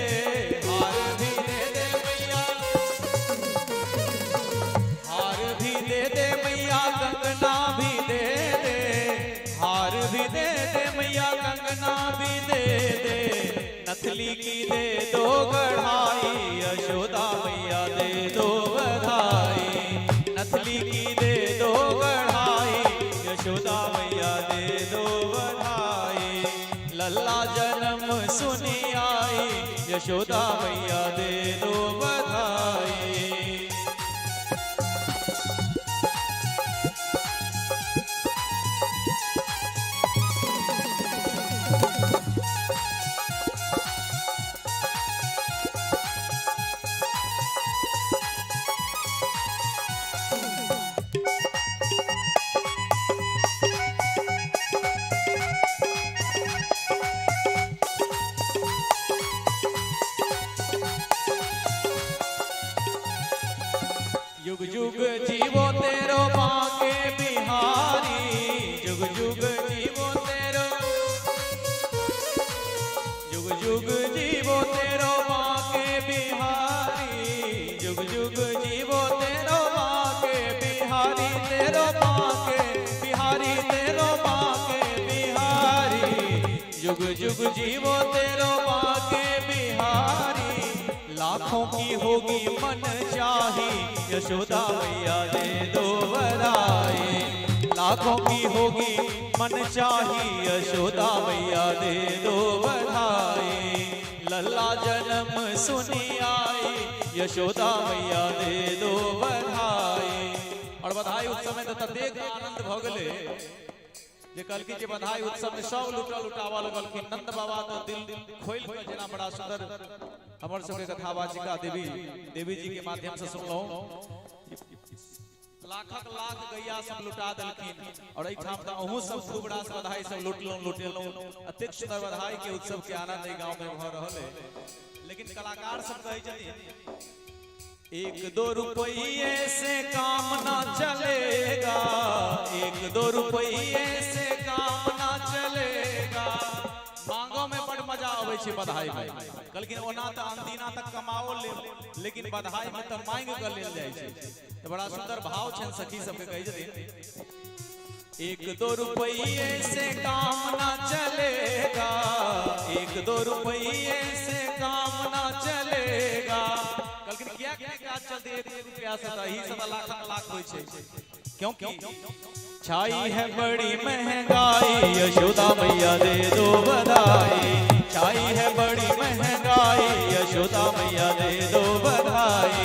हार भी दे दे मैया, हार भी दे दे मैया कंगना भी दे दे। हार भी दे दे मैया कंगना भी दे दे। नथली की दे दो गढ़ाई यशोदा मैया दे दो बधाई। नथली की दे दो गढ़ाई यशोदा मैया दे दो बधाई। लल्ला जन्म सुनी आई यशोदा मैया दे दो बधाई। युग जुग जीवो तेरो बांके बिहारी। जुग जुग जीवो तेरो, जुग जुग जीवो तेरो बांके बिहारी। जुग जुग जीवो तेरो बांके बिहारी। तेरो बांके बिहारी तेरो बांके बिहारी। जुग जुग जीवो तेरो बांके बिहारी। लाखों की होगी मन चाही यशोदा मैया दे दो बधाई। लाखों की होगी मन चाही यशोदा मैया दे दो बधाई। लल्ला जन्म सुनी आई यशोदा मैया दे दो बधाई। और बधाई उत्सव में तो ततेक आनंद भऽ गेलै जे कहलखिन जे बधाई उत्सव में सब लुटा लुटावा लगलखिन। नंद बाबा तो दिल खोलि कऽ जेना बड़ा सुंदर हमर सबके कथावाचिका देवी देवी जी के माध्यम से सुनलहुँ। लाखक लाख गैया सब लुटा देलखिन और एहिठाम तऽ अहूँ सब खूब रास बधाई सब लुटलहुँ लुटेलहुँ। अतेक सुंदर बधाई के उत्सव के आनंद एहि गाँव में भऽ रहल है। लेकिन कलाकार सब कहै छथिन एक दो रुपये से काम ना चलेगा। एक दो रुपये से काम ना चलेगा। अबै छै बधाई में। कहलखिन ओना तऽ अनदिना तक कमाओ लेब, लेकिन बधाई में तऽ मांगि कऽ लेल जाइ छै। तऽ बड़ा सुंदर भाव छनि सखी सबके, कहै छथिन एक दो रुपये से काम ना चलेगा, एक दो रुपये से काम ना चलेगा। कहलखिन किया किया काज चलते एक एक रुपया से, तऽ एही से तऽ लाखक लाख होइ छै। क्योंकि छाई है बड़ी महंगाई, यशोदा मैया दे दो बधाई। छाई है बड़ी महंगाई, यशोदा मैया दे दो बधाई।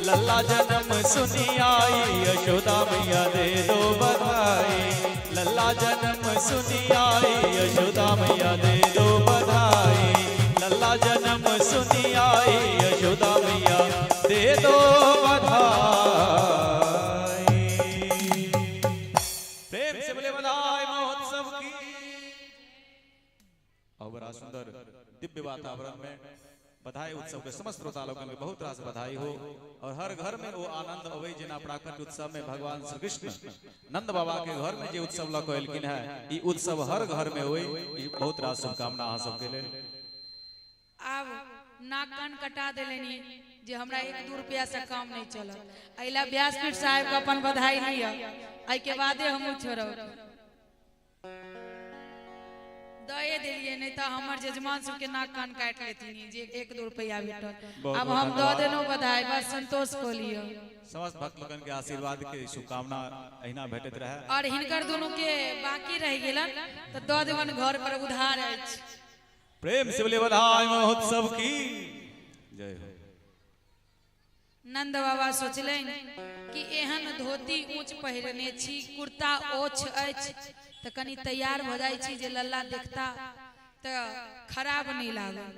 लल्ला जन्म सुनी आई, यशोदा मैया दे दो बधाई। लल्ला जन्म सुनी आई, यशोदा मैया दे दो बधाई। लल्ला जन्म सुनी आई, यशोदा मैया दे दो बधाई। प्रेम से बोले बधाई महोत्सव की। और बड़ा सुंदर दिव्य वातावरण में बधाई उत्सव के समस्त श्रोता लोगन के बहुत रास बधाई हो और हर घर में वो आनंद अबै जेना प्राकट्य उत्सव में भगवान श्री कृष्ण नंद बाबा के घर में जे उत्सव लऽ कऽ एलखिन है, ई उत्सव हर घर में होई, ई बहुत रास शुभकामना अहाँ सबके लेल। आब नाक कान कटा देलनि जे हमरा एक दू रुपया से काम नहीं चलत। अइला व्यासपीठ साहब के अपन बधाई लिअ, एहिके बादे हमहूँ छोड़ब। दए देलियै, नहीं तऽ हमर जजमान सबके नाक कान काटि लेथिन जे एक दू रुपया भेटल। बहुत आब बहुत हम दऽ धन्यवाद। देलहुँ बधाई, बस संतोष कऽ लिअ। समस्त भक्त लोगन के आशीर्वाद के शुभकामना अहिना भेटैत रहे। और हिनकर दुनू के बाकी रहि गेलन तऽ दऽ देबनि घर पर, उधार अछि। प्रेम से बोले बधाई महोत्सव की जय हो। नंद बाबा सोचलनि कि एहन धोती ऊँच पहिरने छी, कुर्ता ओछ अछि, तऽ कनि तैयार भऽ जाइ छी जे लल्ला देखता तऽ खराब नहि लागल।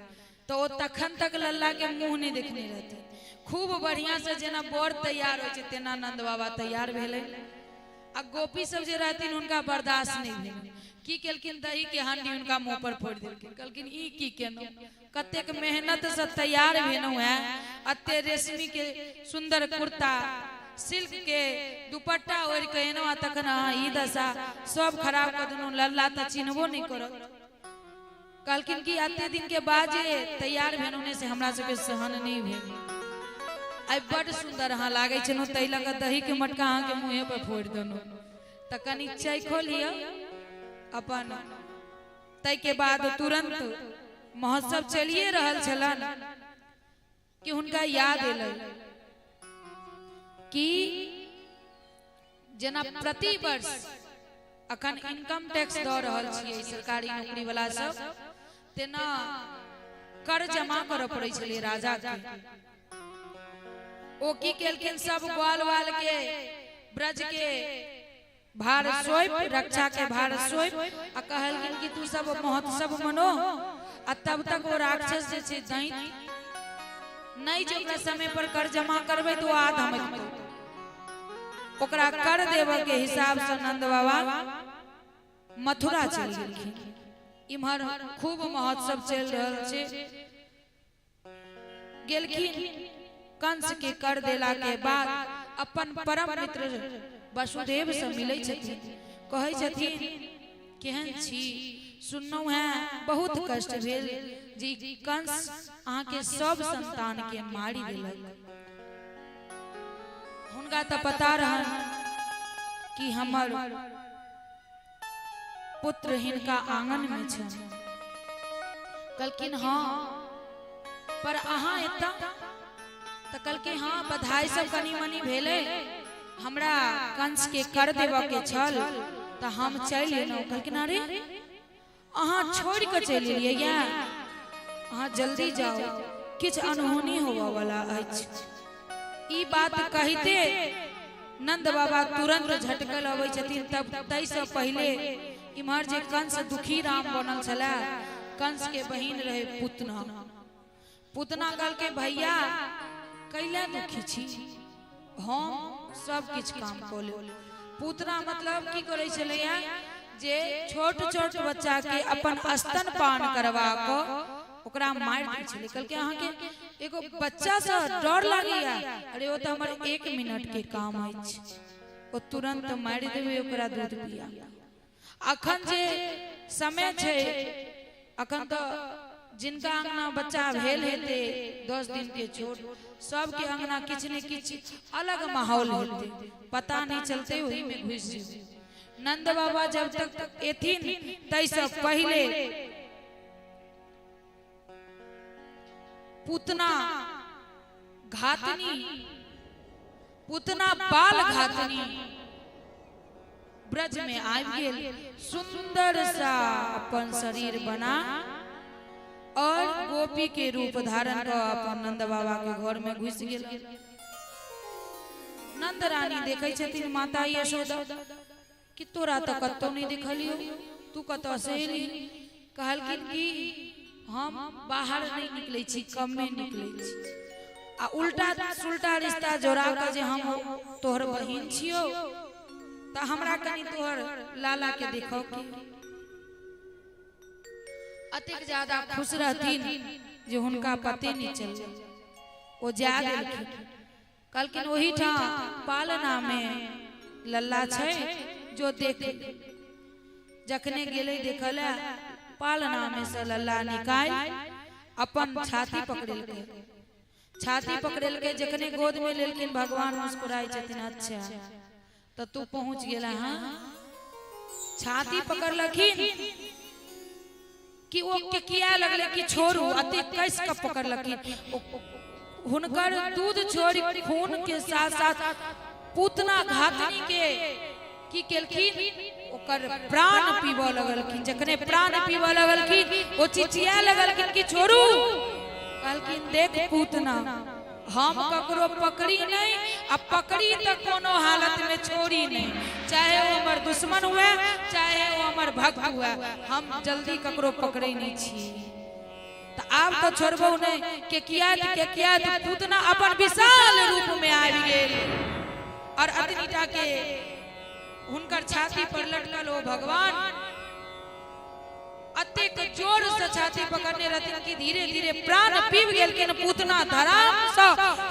तऽ ओ तखन तक लल्ला के मुँह नहि देखने रहथिन। खूब बढ़िया से जेना बर तैयार होइ छै तेना नंद बाबा तैयार भेलै। आ गोपी सब जे रहथिन हुनका बर्दाश्त नहि भेल। की केलखिन, दही के हांडी हुनका मुँह पर फोड़ि देलखिन। कहलखिन ई की केलहुँ, कतेक मेहनत से तैयार भेलहुँ हैं, अते रेशमी के सुंदर कुर्ता सिल्क के दुपट्टा ओढ़ि के एलहुँ आ तखन अहाँ ई दशा सब खराब कऽ देलहुँ, लल्ला तऽ चिन्हबो नहि करत। कहलखिन कि अते दिन के बाद जे तैयार भेलहुँ ने से हमरा सबके सहन नहि भेल। आइ बड सुंदर अहाँ लागै छलहुँ, ताहि लऽ कऽ दही के मटका अहाँके मुँहे पर फोड़ि देलहुँ, तऽ कनि चखो लिअ अपन। ताहिके बाद तुरंत महोत्सव चलिए रहल छलनि कि हुनका याद एलै कि जेना प्रति वर्ष अखन इनकम टैक्स दऽ रहल छियै सरकारी नौकरी वाला सब, तेना कर जमा करऽ पड़ै छलै राजा के। ओ की केलखिन, सब ग्वाल वाल के ब्रज के भार सौंपि, रक्षा के भार सौंपि आ कहलखिन कि तू सब महोत्सव मनो, आ तब तक ओ राक्षस जे छै दैत नहि, जे ओकरा समय पर कर जमा करबै तऽ ओ आ धमकतौ। ओकरा कर देबऽ के हिसाब से नंद बाबा मथुरा चलि गेलखिन। इम्हर खूब महोत्सव चलि रहल छै। गेलखिन कंस के कर देला के बाद अपन परम मित्र वसुदेव से मिलै छथिन। कहै छथिन केहन छी, सुनलहुँ हैं बहुत कष्ट भेल जे ई कंस अहाँके सब संतान के मारि देलक। हुनका तऽ पता रहन कि हमर पुत्र हिनका आंगन में छनि। कहलखिन हाँ, पर अहाँ एतऽ? तऽ कहलकै हाँ, बधाई सब कनि मनि भेलै, हमरा कंस के कर देबऽ के छल तऽ हम चलि एलहुँ। कहलखिन अरे अहाँ छोड़ि कऽ चलि एलियै या, अहाँ जल्दी जाउ, किछु अनहोनी होबऽ वाला अछि। ई बात कहिते नंद बाबा तुरंत झटकल अबै छथिन। तब ताहिसँ पहिले इम्हर जे कंस दुखी राम बनल छलै, कंस के बहिन रहे पूतना। पूतना कहलकै भैया कैला दुखी छी, हम सब किछु काम कऽ लेब। पूतना मतलब की करै छलैया जे छोट छोट बच्चा के अपन स्तन पान करवा कऽ ओकरा मारि दै छलै। कहलकै अहाँके एगो बच्चा से डर लागैया? अरे ओ तऽ हमर 1 मिनट के काम अछि, ओ तुरंत मारि देबै ओकरा दूध पिया। अखन जे समय छै, अखन तऽ जिनका अंगना बच्चा भेल हेतै 10 दिन के छोट, सबके अंगना किछु ने किछु अलग माहौल हेतै, पता नहीं चलते ओही में घुसि जेतै। नंद बाबा जब तक एथिन ताहिसँ पहिले पूतना घातनी, पूतना बाल घातनी ब्रज में आबि गेल, सुंदर सा अपन शरीर बना और गोपी के रूप धारण कऽ अपन नंद बाबा के घर में घुसि गेल। नंद रानी देखै छथिन माता यशोदा कि तोरा तऽ कतौ नहि देखलियौ, तू कतऽ से एली? कहलखिन कि हम बाहर नहि निकलै छी, कमे निकलै छी, आ उल्टा सुल्टा रिश्ता जोड़ा कऽ जे हम तोहर बहिन छियौ तऽ हमरा कनि तोहर लाला के देखो के। अतेक ज्यादा खुश रहथिन जे हुनका पते नहि चलल। ओ जा देलखिन, कहलखिन ओहिठाम पालना में लल्ला छै, जो देख। जखने गेलै देखल, पालना में से लल्ला निकालि अपन छाती पकड़ेलकै, छाती पकड़ेलकै, जखने गोद में लेलखिन भगवान मुस्कुराइ छथिन, अच्छा तऽ तू पहुँच गेला। हाँ, छाती पकड़लखिन कि ओ के किया लगले कि छोड़ू, अते कस के पकड़लखिन। हुनकर दूध छोड़ि खून के साथ साथ पूतना घातनी के की केलखिन, ओकर प्राण पीबऽ लगलखिन। जखने प्राण पीबऽ लगलखिन ओ चिचिया लगलखिन कि छोड़ू। कहलखिन देख पूतना, हम ककरो पकड़ी नहीं, आ पकड़ी तऽ कोनो हालत में छोड़ी नहीं, चाहे वो हमर दुश्मन हुए चाहे वो हमर भक्त हुए, हम जल्दी ककरो पकड़े नहीं छी। तऽ आब तऽ छोड़बौ नहीं। के किया के किया पूतना अपन विशाल रूप में आबि गेल और अतनीटा के हुनकर छाती पर लटकल ओ भगवान अतेक जोर से छाती पकड़ने रहथिन कि धीरे धीरे प्राण पीब गेलखिन। पूतना धराम से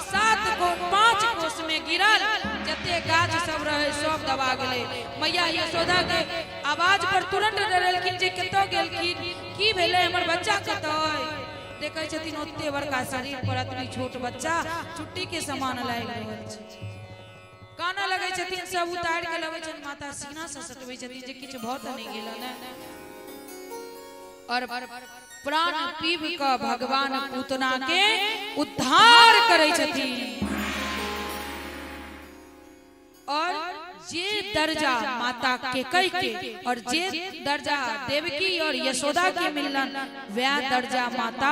7 को 5 कोस में गिरल, जते गाछ सब रहे सब दबा गेलै। मैया यशोदा के आवाज पर तुरंत डरेलखिन जे कतऽ गेलखिन, की भेलै, हमर बच्चा कतऽ अइ? देखै छथिन ओते बड़का शरीर पर अतनी छोट बच्चा चुट्टी के समान लागि रहल छै। कानऽ लगै छथिन, सब उतारि के लबै छथिन, माता सीना से सटबै छथिन जे किछु भऽ तऽ नहि गेल ने। और प्राण पीब कऽ भगवान पूतना के उद्धार करै छथिन। और जे दर्जा माता केकई के और जे दर्जा देवकी और यशोदा के मिललन, वह दर्जा माता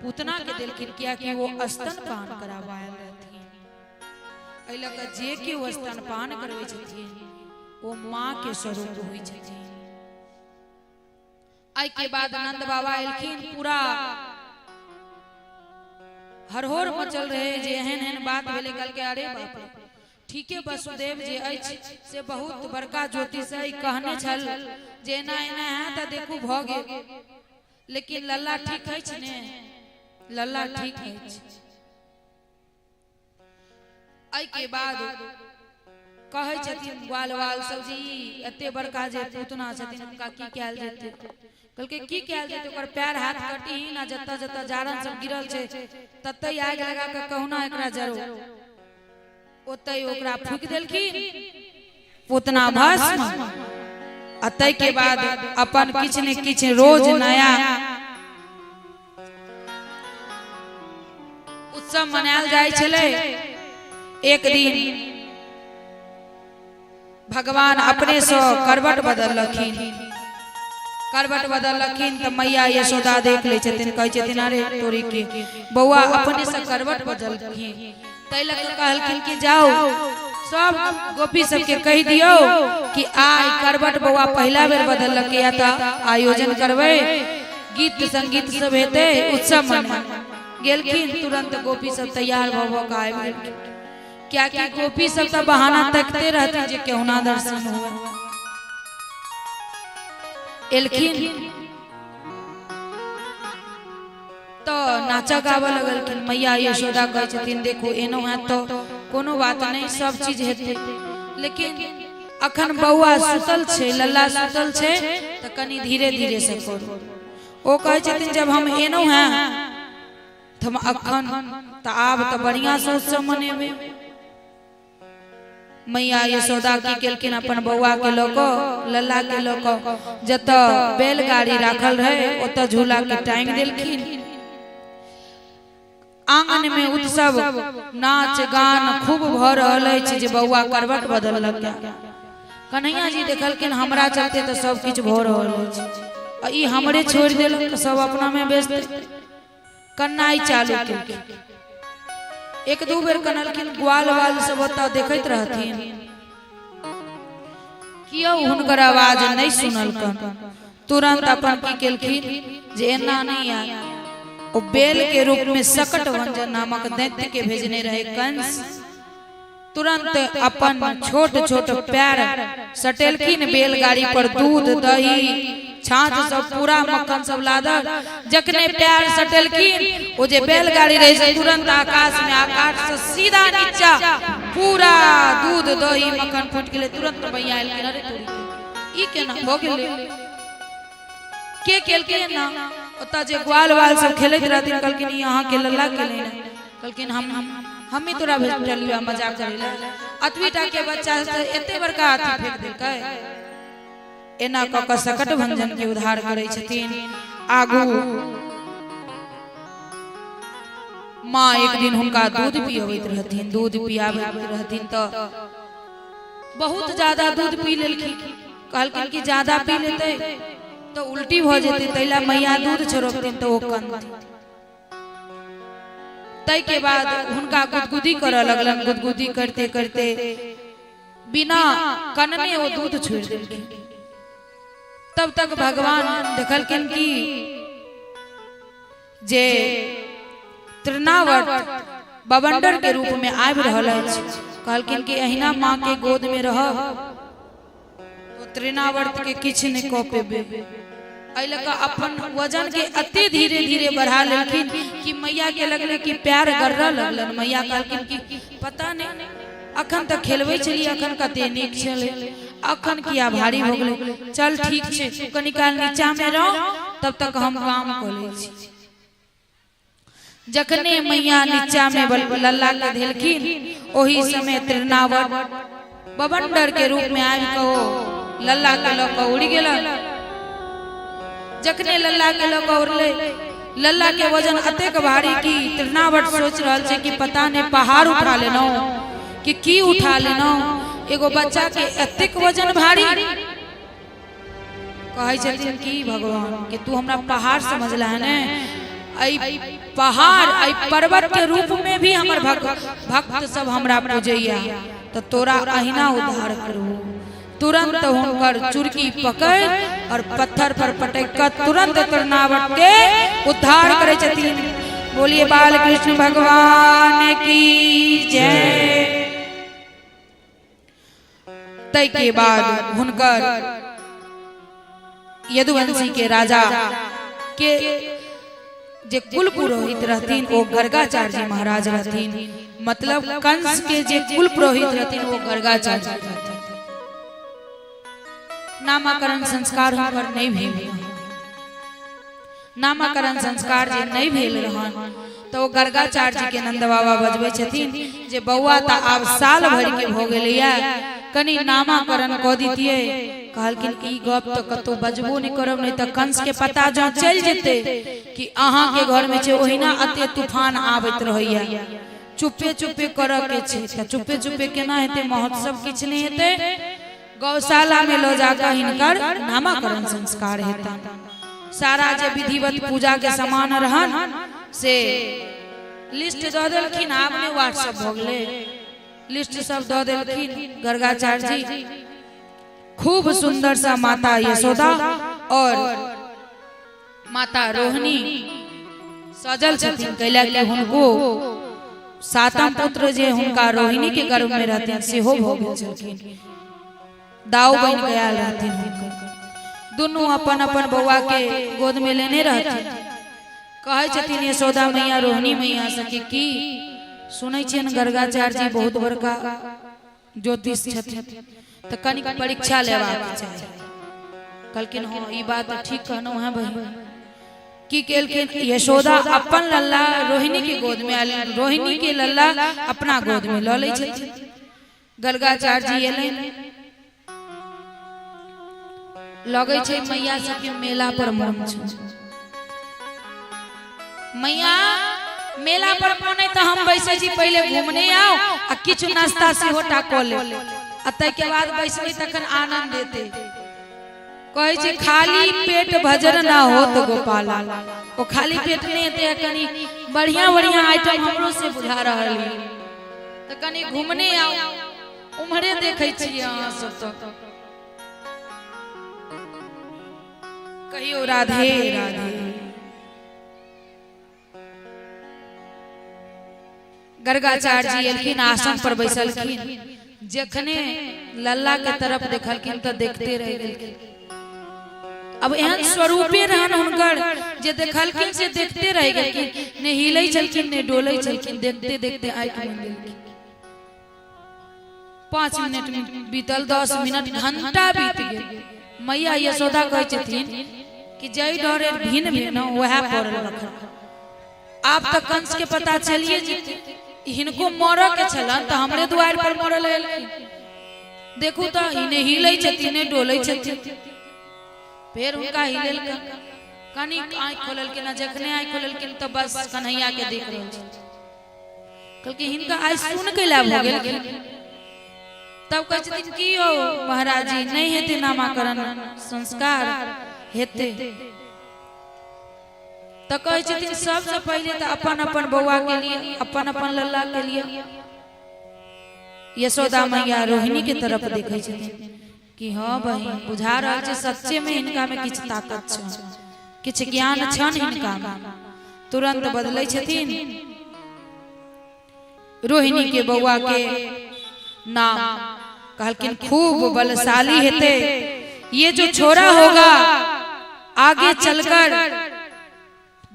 पूतना के देलखिन, कियाकि वो स्तनपान करावायल रहथिन। एहि लऽ कऽ जे केओ स्तनपान करबै छथिन ओ माँ के स्वरूप होइ छथिन। एहि के बाद नंद बाबा एलखिन, पूरा हरहोर मचल रहे जे एहन एहन बात भेलै। कहलकै अरे बाप रे, ठीके वसुदेव जे अछि से बहुत बड़का ज्योतिष है, कहने छल जे एना एना है तऽ देखू भऽ गेल, लेकिन लल्ला ठीक अछि ने, लल्ला ठीक अछि। एहि के बाद कहै छथिन ग्वाल वाल सब जी एते बड़का जे पूतना छथिन हुनका की कयल जेतै? कहलकै की कयल जेतै, ओकर पैर हाथ कटी आ जतऽ जतऽ जारन सब गिरल छै ततै आगि लगा कऽ कहुना एकरा जरो। ओतै ओकरा फूकि देलखिन, पूतना भस्म। आ ताहि के बाद अपन किछु ने किछु रोज नया उत्सव मनायल जाइ छलै। एक दिन भगवान अपने से करवट बदललखिन, करवट बदललखिन तऽ मैया यशोदा देख लै छथिन, कहै छथिन अरे तोरी के बौआ अपने से करवट बदलखिन। ताहि लऽ कऽ कहलखिन कि जाओ सब गोपी सबके कहि दियौ कि आइ करवट बौआ पहिला बेर बदललकै या तऽ आयोजन करबै, गीत संगीत सब हेतै, उत्सव मनाबै। गेलखिन तुरंत गोपी सब तैयार भऽ भऽ कऽ आबि गेलखिन, कियाकि गोपी सब तऽ बहाना तकते रहथिन जे केहुना दर्शन हुए। एलखिन तऽ नाचऽ गाबऽ लगलखिन। मैया यशोदा कहै छथिन देखू एनो हैत तऽ कोनो बात नहि, सब चीज हेतै, लेकिन अखन बौआ सुतल छै, लल्ला सुतल छै, तऽ कनि धीरे धीरे से करू। ओ कहै छथिन जब हम एलहुँ हेँ तऽ हम अखन तऽ आब तऽ बढ़िआँ से उत्सव मनेबै। मैया यशोदा की केलखिन, अपन बौआ के लऽ कऽ, लल्ला के लऽ कऽ जतऽ बैलगाड़ी राखल रहे ओतऽ झूला के टांगि देलखिन। आंगन में उत्सव नाच गान खूब भऽ रहल अछि जे बौआ करवट बदललक। कन्हैया जी देखलखिन हमरा चलते तऽ सब किछु भऽ रहल अछि आ ई हमरे छोड़ि देलक, सब अपना में व्यस्त। कन्नाइ चालू केलखिन, एक दू बेर कनलखिन। ग्वाल वाल सब ओतऽ देखैत रहथिन, कियो हुनकर आवाज नहि सुनलकन। तुरंत अपन की केलखिन जे एना नहि आयल, ओ बेल के रूप में सकट भंजन नामक दैत्य के भेजने रहे कंस। तुरंत अपन छोट छोट पैर सटेलखिन बैलगाड़ी पर, दूध दही छाछ सब पूरा मक्खन सब लादल। जखने पैर सटेलखिन, ओ जे बैलगाड़ी रहे से तुरंत आकाश में, आकाश से सीधा नीचा पूरा दूध दही मक्खन फूटि गेलै। तुरंत मैया एलखिन, अरे तोरी के, ई केना भऽ गेलै, के केलकै ना? ओतऽ जे ग्वाल वाल सब खेलैत रहथिन, कहलखिन ई अहाँके लल्ला केलै ने? कहलखिन हम हम ही तोरा भेजलियो मजाक करै लए, अतबी टा के बच्चा से एते बड़का अथी फेंक देलकै। एना कऽ कऽ सकट भंजन के उद्धार करै छथिन। आगू माँ एक दिन हुनका दूध पियबैत रहथिन, दूध पियाबैत रहथिन तऽ बहुत ज्यादा दूध पी लेलखिन। कहलखिन कि ज्यादा पी लेतै तऽ उल्टी भऽ जेतै, ताहि लए मैया दूध छोड़बथिन तऽ ओ कनथिन। ताहिके बाद हुनका गुदगुदी करऽ लगलनि। गुदगुदी करिते करिते बिना कनने ओ दूध छोड़ि देलखिन। तब तक भगवान देखलखिन कि जे तृणावर्त बवंडर के रूप में आबि रहल अछि। कहलखिन कि अहिना माँ के गोद में रहब तो तृणावर्त के किछु नहि कऽ पेबै। एहि लऽ कऽ अपन वजन के अति धीरे धीरे बढ़ा लेलखिन कि मैया के लगलै कि पैर गड़ऽ लगलनि। मैया कहलखिन कि पता नहि, अखन तऽ खेलबै छलियै, अखन कते नीक छलै, अखन किया भारी भऽ गेलै? चल ठीक छै, तू कनी काल नीचा मे रह, तब तक हम काम कऽ लै छी। जखने मैया नीचा मे लल्ला के धेलखिन, ओही समय तृणावर्त बवंडर के रूप में आबि कऽ ओ लल्ला के लऽ कऽ उड़ि गेलन। जखने लल्ला के लऽ कऽ उड़लै, लल्ला के वजन अतेक भारी कि तृणावर्त सोचि रहल छै कि पता नहि पहाड़ उठा लेलहुँ कि की उठा लेलहुँ, एगो बच्चा के एतेक वजन भारी। कहै छथिन कि भगवान कि तू हमरा पहाड़ समझला है ने, एहि पहाड़ एहि पर्वत के रूप में भी हमर भक्त सब हमरा पूजैया, तऽ तोरा अहिना उद्धार करू। तुरंत हुनकर चुरकी पकड़ और पत्थर पर पटक कऽ तुरंत तृणावर्त के उद्धार करै छथिन। बोलिए बाल कृष्ण भगवान की जय। तै के बाद हुनकर यदुवंशी के राजा के जे कुल पुरोहित रहथिन ओ गर्गाचार्य जी महाराज रहथिन। मतलब कंस के जे कुल पुरोहित रहथिन ओ गर्गाचार्य जी रहथिन। नामाकरण संस्कार हुनकर नहि भेल। नामाकरण संस्कार जे नहि भेल रहन तऽ ओ गर्गाचार्य जी के नंद बाबा बजबै छथिन जे बौआ तऽ आब साल भरि के भऽ गेलैया, कनि नामाकरण कऽ दितियै। कहलखिन ई गप तऽ कतहु बजबो नहि करब, नहि तऽ कंस के पता जँ चलि जेतै कि अहाँके घरमे छै, ओहिना एते तूफान आबैत रहैया, चुप्पे चुप्पे करऽ के छै। तऽ चुप्पे चुप्पे केना हेतै? महोत्सव किछु नहि हेतै, गौशाला में लऽ जाकऽ हिनकर नामाकरण संस्कार हेतनि। सारा जे विधिवत पूजा के सामान रहन से लिस्ट दऽ देलखिन। आब नहि व्हाट्सएप भऽ गेलै, लिस्ट सब दऽ देलखिन गर्गाचार्य जी। खूब सुंदर सा माता यशोदा और माता रोहिणी सजल छथिन, कैला कि हुनको सातम पुत्र जे हुनका रोहिणी के गर्भ में रहथिन सेहो भऽ गेल छलखिन, दाऊ बनि के आयल रहथिन हुनकर। दुनू अपन अपन बौआ के गोद में लेने रहथिन। कहै छथिन यशोदा मैया रोहिणी मैया से कि की सुनै छियनि गर्गाचार्य जी बहुत बड़का ज्योतिष छथिन, तऽ कनिक परीक्षा लेबाक चाही। कहलखिन हँ, ई बात ठीक कहलहुँ हेँ बहिन। की केलखिन यशोदा अपन लल्ला रोहिणी के गोद में आयल, रोहिणी के लल्ला अपना गोद में लऽ लै छथिन। गर्गाचार्य जी एलनि, लगै छै मैया सबके मेला पर मन छै। मैया मेला पर मन है तऽ हम बैसै छी, पहिले घूमने आउ आ किछु नाश्ता सेहो टा कऽ लेब आ ताहिके बाद बैसबै तखन आनंद एतै। कहै छै खाली पेट भजन ना होत गोपाला। ओ खाली पेट नहि हेतै, कनि बढ़िया बढ़िया आइटम हमरो से बुझा रहल है, तऽ कनि घूमने आउ। उम्हरे देखै छियै अहाँ सब तऽ। कहियो राधे राधे। गर्गाचार्य जी एलखिन, आसन पर बैसलखिन, जखने लल्ला के तरफ देखलखिन तऽ देखते रहि गेलखिन। अब एहन स्वरूपे रहन हुनकर जे देखलखिन से देखते रहि गेलखिन, ने हिलै छलखिन ने डोलै छलखिन, देखते देखते आँखि मुनि गेलखिन। 5 मिनट बीतल, 10 मिनट, घंटा बीत गेल। मैया यशोदा कहै छथिन कि जय डरे भिन भिन वएह पड़ल रखल। आब तऽ कंस के पता चलिए जेतै, हिनको मरऽ के छलन तऽ हमरे दुआरि पर मरल एलखिन। देखू तऽ ई नहि हिलै छथिन नहि डोलै छथिन। फेर हुनका हिलेलकन, कनि आँखि खोललखिन आ जखने आँखि खोललखिन तऽ बस कन्हैया के देख रहल छथिन। कहलखिन हिनका आइ सुन कैला भऽ गेलखिन। तब कहै छथिन की यौ महाराज जी, नहि हेतै नामाकरण संस्कार? हेतै। तऽ कहै छथिन सबसँ पहिले तऽ अपन अपन बौआ के लिए, अपन अपन लल्ला के लिए। यशोदा मैया रोहिणी के तरफ देखै छथिन कि हँ बहिन, बुझा रहल छै सच्चे में हिनका में किछु ताकत छनि, किछु ज्ञान छनि हिनका में। तुरंत बदलै छथिन रोहिणी के बौआ के नाम। कहलखिन खूब बलशाली हेतै ये जो छोरा होगा, आगे चलकर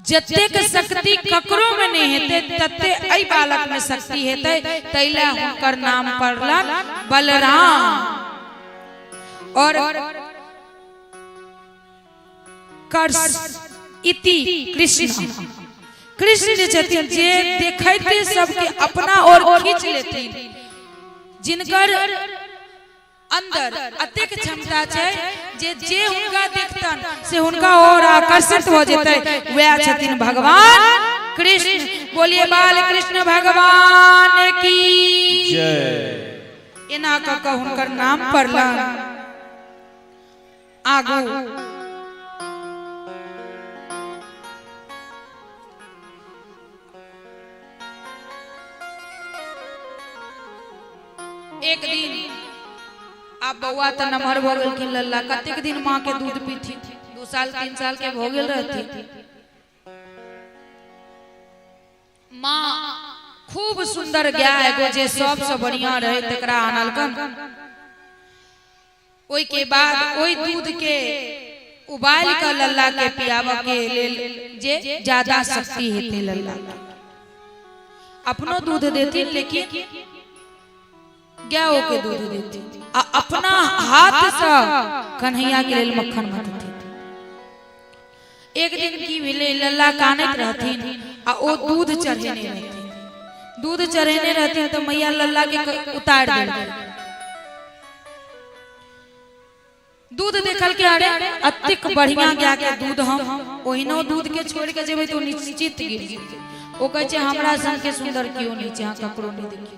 जतेक शक्ति ककरो में नहीं हेतै तते एहि बालक में शक्ति हेतै, तैला हुनकर नाम पड़लन बलराम। और कर्ष इति कृष्ण, कृष्ण जे छथिन जे देखैते सबके अपना ओर खींच लेथिन, जिनकर अंदर अतेक क्षमता छै जे जे हुनका देखतन से हुनका और आकर्षित हो जेतै, वएह छथिन भगवान कृष्ण। बोलिए बाल कृष्ण भगवान की जय। एना कऽ कऽ हुनकर नाम पड़लन। आगू एक दिन आब बौआ तऽ नमहर भऽ गेलखिन लल्ला, कतेक दिन माँ के दूध पीथिन, 2 साल 3 साल के भऽ गेल रहथिन। माँ खूब सुंदर गाय एगो जे सबसँ बढ़िया रहे तकरा आनलकन। ओहि के बाद ओहि दूध के उबालि कऽ लल्ला के पियाबऽ के लेल जे ज्यादा शक्ति हेतै लल्ला के। अपनो दूध देथिन लेकिन गायो के दूध देथिन आ अपना हाथ से कन्हैया के लेल मक्खन मथथिन। एक दिन की भेलै, लल्ला कानैत रहथिन आ ओ दूध चढ़ेने रहथिन। दूध चढ़ेने रहथिन तऽ मैया लल्ला के उतारि देलखिन। दूध देखल के अरे अतेक बढ़िया गाय के दूध, हम ओहिनो दूध के छोड़ के जेबै तऽ ओ निश्चित गिर जेतै। ओ कहै छै हमरा सन के सुंदर केओ नहि छै, अहाँ ककरो नहि देखियौ।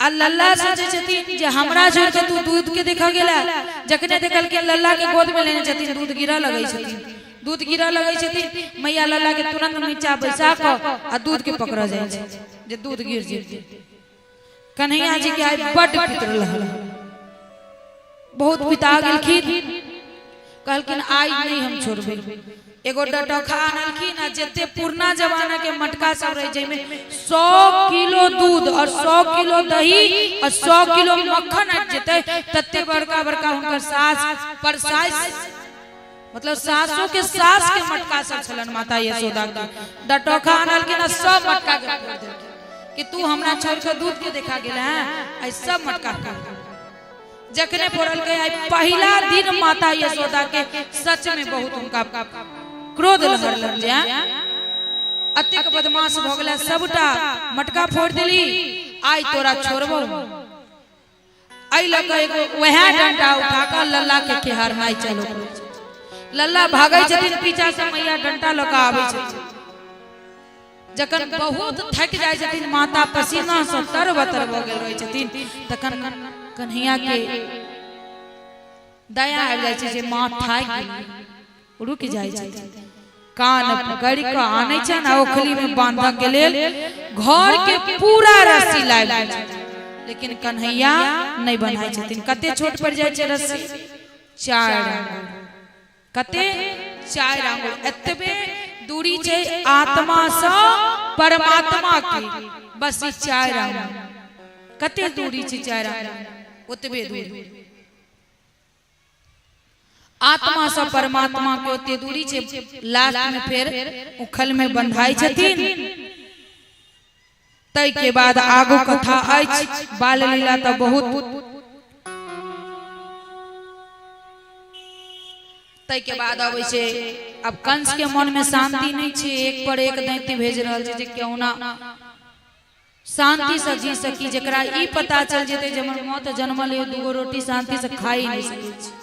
आ लल्ला सोचै छथिन जे हमरा छोड़ के तू दूध के देखऽ गेला। जखने देखलखिन लल्ला के गोद में लेने छथिन, दूध गिरऽ लगै छथिन, दूध गिरऽ लगै छथिन। मैया लल्ला के तुरंत नीचा बैसा कऽ आ दूध के पकड़ऽ जाइ छै जे दूध गिर जेतै। कन्हैया जी के आइ बड्ड पित्र रहल, बहुत पिता गेलखिन। कहलखिन आइ नहि हम छोड़बै। एगो डटोखा आनलखिन आ जते पुरना जमाना के मटका सब रहे जाहिमे 100 किलो दूध और 100 किलो दही और 100 किलो मक्खन आबि जेतै, तते बड़का बड़का हुनकर सास पर सास, मतलब सासो के सास के मटका सब छलन माता यशोदा के। डटोखा आनलखिन आ सब मटका के फोड़ देलखिन कि तू हमरा छोड़ के दूध के देखा गेल है, आई सब मटका फोड़ देलखिन। जखने फोड़लकै, आइ पहिला दिन माता यशोदा के सच में बहुत हुनका क्रोध लहरलन जे अतेक बदमाश भऽ गेला, सबटा मटका फोड़ देली, आइ तोरा छोड़बो। एहि लऽ कऽ एगो वएह डंडा उठा कऽ लल्ला के खेहारनाइ चालू करै छै। लल्ला भागै छथिन पीछा से, मैया डंडा लऽ कऽ आबै छथिन। जखन बहुत थकि जाइ छथिन माता, पसीना से तर बतर भऽ गेल रहै छथिन, तखन कन्हैया के दया आबि जाइ छै जे माँ थाकि गेली, रुकि जाइ छथिन। कान पकड़ि कऽ आनै छनि आ ओखली में बांधऽ के लेल घर के पूरा रस्सी लाबि दै छथिन, लेकिन कन्हैया नहि बन्हाइ छथिन। कते छोट पड़ि जाइ छै रस्सी? 4 आंगुर। कते? 4 आंगुर। एतबे दूरी छै आत्मा सँ परमात्मा के, बस ई 4 आंगुर। कते दूरी छै? 4 आंगुर, ओतबे दूरी आत्मा सँ परमात्मा के ओते दूरी छै। लास्ट में फेर उखल में बंधाई छथिन। तै के बाद आगू कथा अछि। बाल लीला तऽ बहुत। तै के बाद अबै छै, आब कंस के मन में शांति नहि छै। एक पर एक दैत्य भेज रहल छै जे केहुना शांति से जी सकी। जकरा ई पता चल जेतै जे हमर मौत जन्मल है, दूगो रोटी शांति से खाई नहि सकै छै।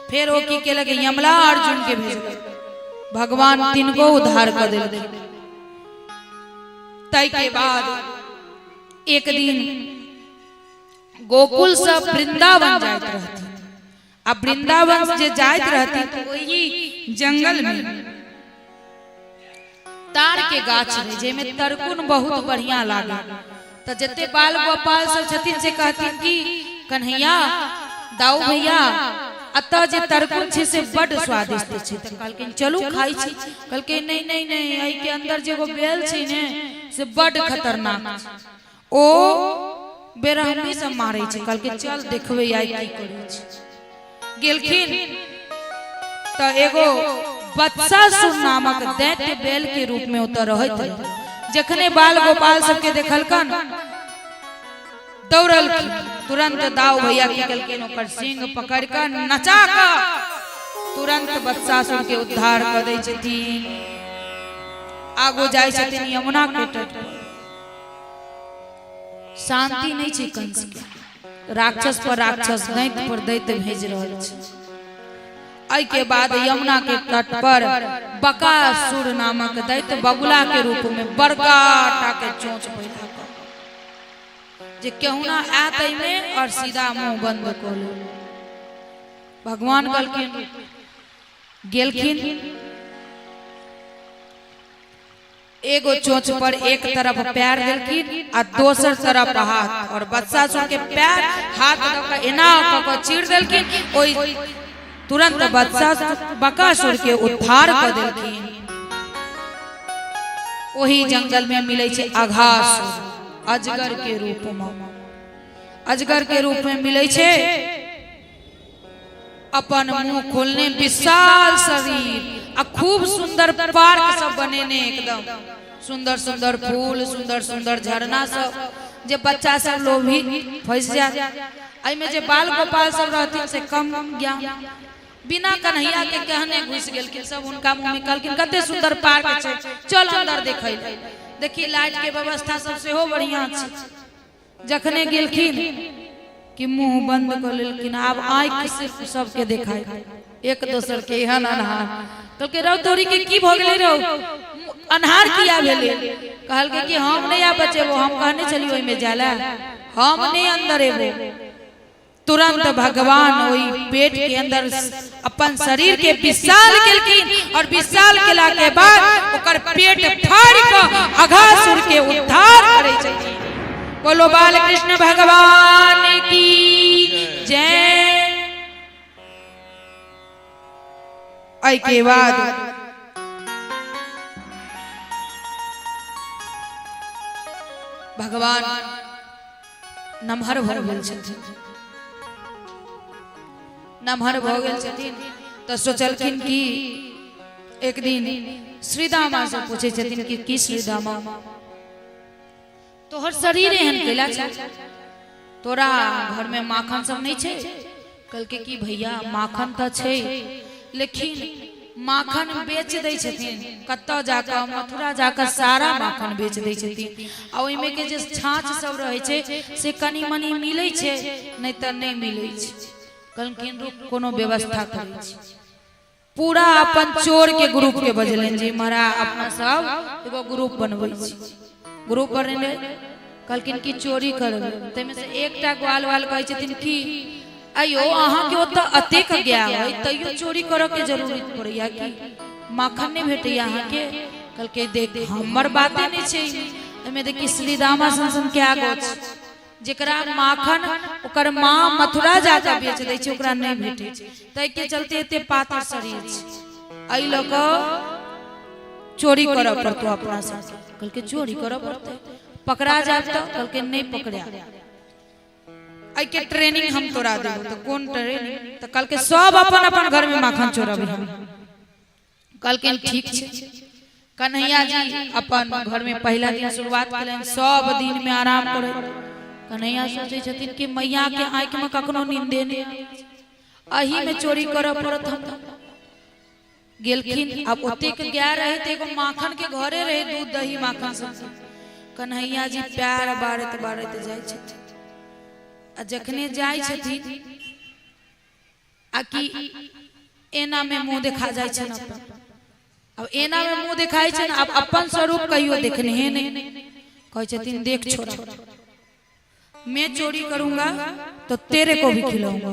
फेर ओ की केलक? यमला अर्जुन के भेजलक। भगवान तिनको उद्धार कऽ देलखिन। तै के बाद एक दिन गोकुल से वृंदावन जाइत रहथिन आ वृंदावन जे जाइत रहथिन तऽ ओहि जंगल में तार के गाछ रहे, जाहिमे तरकुन बहुत बढ़िया लागे। तऽ जते बाल गोपाल सब छथिन से कहथिन कि कन्हैया दाऊ भैया, एतऽ जे तरकुन छै से बड्ड स्वादिष्ट छै। तऽ कहलखिन, चलू खाइ छी। कहलकै, नहि नहि नहि, एहिके अंदर जे एगो बेल छै ने से बड्ड खतरनाक छै, ओ बेरहमी से मारै छै। कहलकै, चल देखबै आइ की करै छै। गेलखिन तऽ एगो बत्सासुर नामक दैत्य बैल के रूप में ओतऽ रहैत रहे। जखने बाल गोपाल सबके देखलकन, दौड़लखिन। तुरंत दाऊ भैया की केलखिन? ओकर सिंग पकड़ कऽ नचा कऽ तुरंत बत्सासुर के उद्धार कऽ दै छथिन। आगू जाइ छथिन यमुना के तट पर। शांति नहि छै कंस के। राक्षस पर राक्षस, दैत्य पर दैत्य भेज रहल छै। एहि के बाद यमुना के तट पर बकासुर नामक दैत्य बगुला के रूप में, बड़का टा के चोंच फैला कऽ, जे केहुना आयत एहिमे और सीधा मुंह बंद कऽ ले। भगवान कहलखिन, गेलखिन, एगो चोंच पर एक तरफ पैर देलखिन आ दोसर तरफ हाथ, और बत्सासुर के पैर हाथ दऽ कऽ एना कऽ कऽ चीर देलखिन। ओहि तुरंत बत्सा बकासुर के उद्धार कऽ देलखिन। ओहि जंगल में मिलै छै अघासुर, अजगर के रूप में, अजगर के रूप में मिलै छै। अपन मुंह खोलने, विशाल शरीर आ खूब सुंदर पार्क सब बनेने, एकदम सुंदर सुंदर फूल, सुंदर सुंदर झरना सब, जे बच्चा सब लोभी फंस जाए। एहिमे जे बाल गोपाल सब रहथिन से कम ज्ञान, बिना कन्हैया के कहने घुसि गेलखिन सब हुनका मुंह में। कहलखिन, कते सुंदर पार्क छै, चल अंदर देखै लए। देखी, लाइट के व्यवस्था सब सेहो बढ़िया छै। जखने गेलखिन कि मुंह बंद कऽ लेलखिन। आब आँखि से सबके देखाइ एक दोसर के, एहन अन्हार। कहलकै, रौ तोरी के की भऽ गेलै रौ, अन्हार किया भेलै? कहलकै कि हम नहि आब बचेबो, हम कहने छलियै ओहिमे जाय लए, हम नहि अंदर एबो। तुरंत भगवान ओहि पेट के अंदर अपन शरीर के विशाल केलखिन और विशाल केला के बाद ओकर पेट फाड़ि कऽ अघासुर के उद्धार करै छथिन। बोलो बाल कृष्ण भगवान की जय। एहि के बाद भगवान नमहर भऽ गेल छथिन। नमहर भऽ गेल छथिन तऽ सोचलखिन कि एक दिन श्रीदामा से पूछै छथिन कि की श्रीदामा, तोहर शरीर एहन कैला छौ? तोरा घर में माखन सब नहीं छै? कहलकै कि भैया, माखन तऽ छै, लेकिन माखन बेच दै छथिन। कतऽ जाकऽ? मथुरा जाकऽ सारा माखन बेच दै छथिन। आ ओहिमे के जे छाँछ सब रहै छै से कनि मनि मिलै छै, नहि तऽ नहि मिलै छै। कहलखिन रुक, कोनो व्यवस्था करै छी। पूरा अपन चोर के ग्रुप के बजलनि जे महाराज अपना सब एगो ग्रुप बनबै छी। ग्रुप बनेले, कहलखिन कि चोरी करबै। ताहिमे से एकटा ग्वाल वाल कहै छथिन कि अयो अहाँके ओतऽ अतेक गाय है तैयो चोरी करऽ के जरूरत पड़ैया कि माखन नहि भेटैया अहाँके? कहलकै देख, हमर बाते नहि छै एहिमे। देखी श्रीदामा सन सन कए गो छै जेकरा माखन ओकर माँ मथुरा जाकऽ बेच दै छै, ओकरा नहि भेटै छै, ताहिके चलते एते पातर शरीर छै। एहि लऽ कऽ चोरी करऽ पड़तौ अपना सबके। कहलकै चोरी करऽ पड़तै, पकड़ा जायब तऽ? कहलकै नहि पकड़ा, एहिके ट्रेनिंग हम तोरा देबौ। तऽ कोन ट्रेनिंग? तऽ कहलकै सब अपन अपन घरमे माखन चोरबै। कहलखिन ठीक छै। कन्हैया जी अपन घरमे पहिला दिन शुरुआत केलनि। सब दिनमे आराम करै कन्हैया सोचै छथिन कि मैयाके आँखिमे कखनो नींदे नहि आबै छै, एहिमे चोरी करऽ पड़त हमरा। गेलखिन, आब ओतेक गाय रहै तऽ एगो माखन के घरे रहै, दूध दही माखन सब। कन्हैया जी प्यार बारैत बारैत जाइ छथिन आ जखने जाइ छथिन आ कि एना में मुंह देखा जाइ छनि अपन। अब एना में मुंह देखाइ छनि, आब अपन स्वरूप कहियो देखने नहि। कहै छथिन देख छोड़ा, मैं चोरी करूंगा तो तेरे को भी खिलाऊंगा।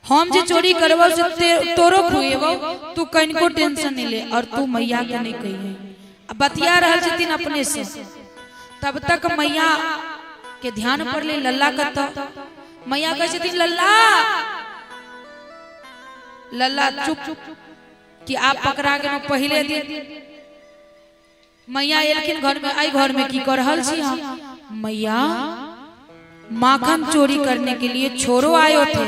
हम जे चोरी करबो से तोरो खुएबो, तू कनिको टेंशन नहीं ले और तू मैया के नहीं कहिए। आ बतिया रहल छथिन अपने से, तब तक मैया के ध्यान पड़ले लल्ला कतऽ। मैया कहै छथिन लल्ला लल्ला। चुप कि आप पकड़ा गेलहुँ पहिले दिन। मैया एलखिन घर में, आई घर में की कर रहल छी हम? मैया, माखन चोरी करने के लिए छोरो आयो थे।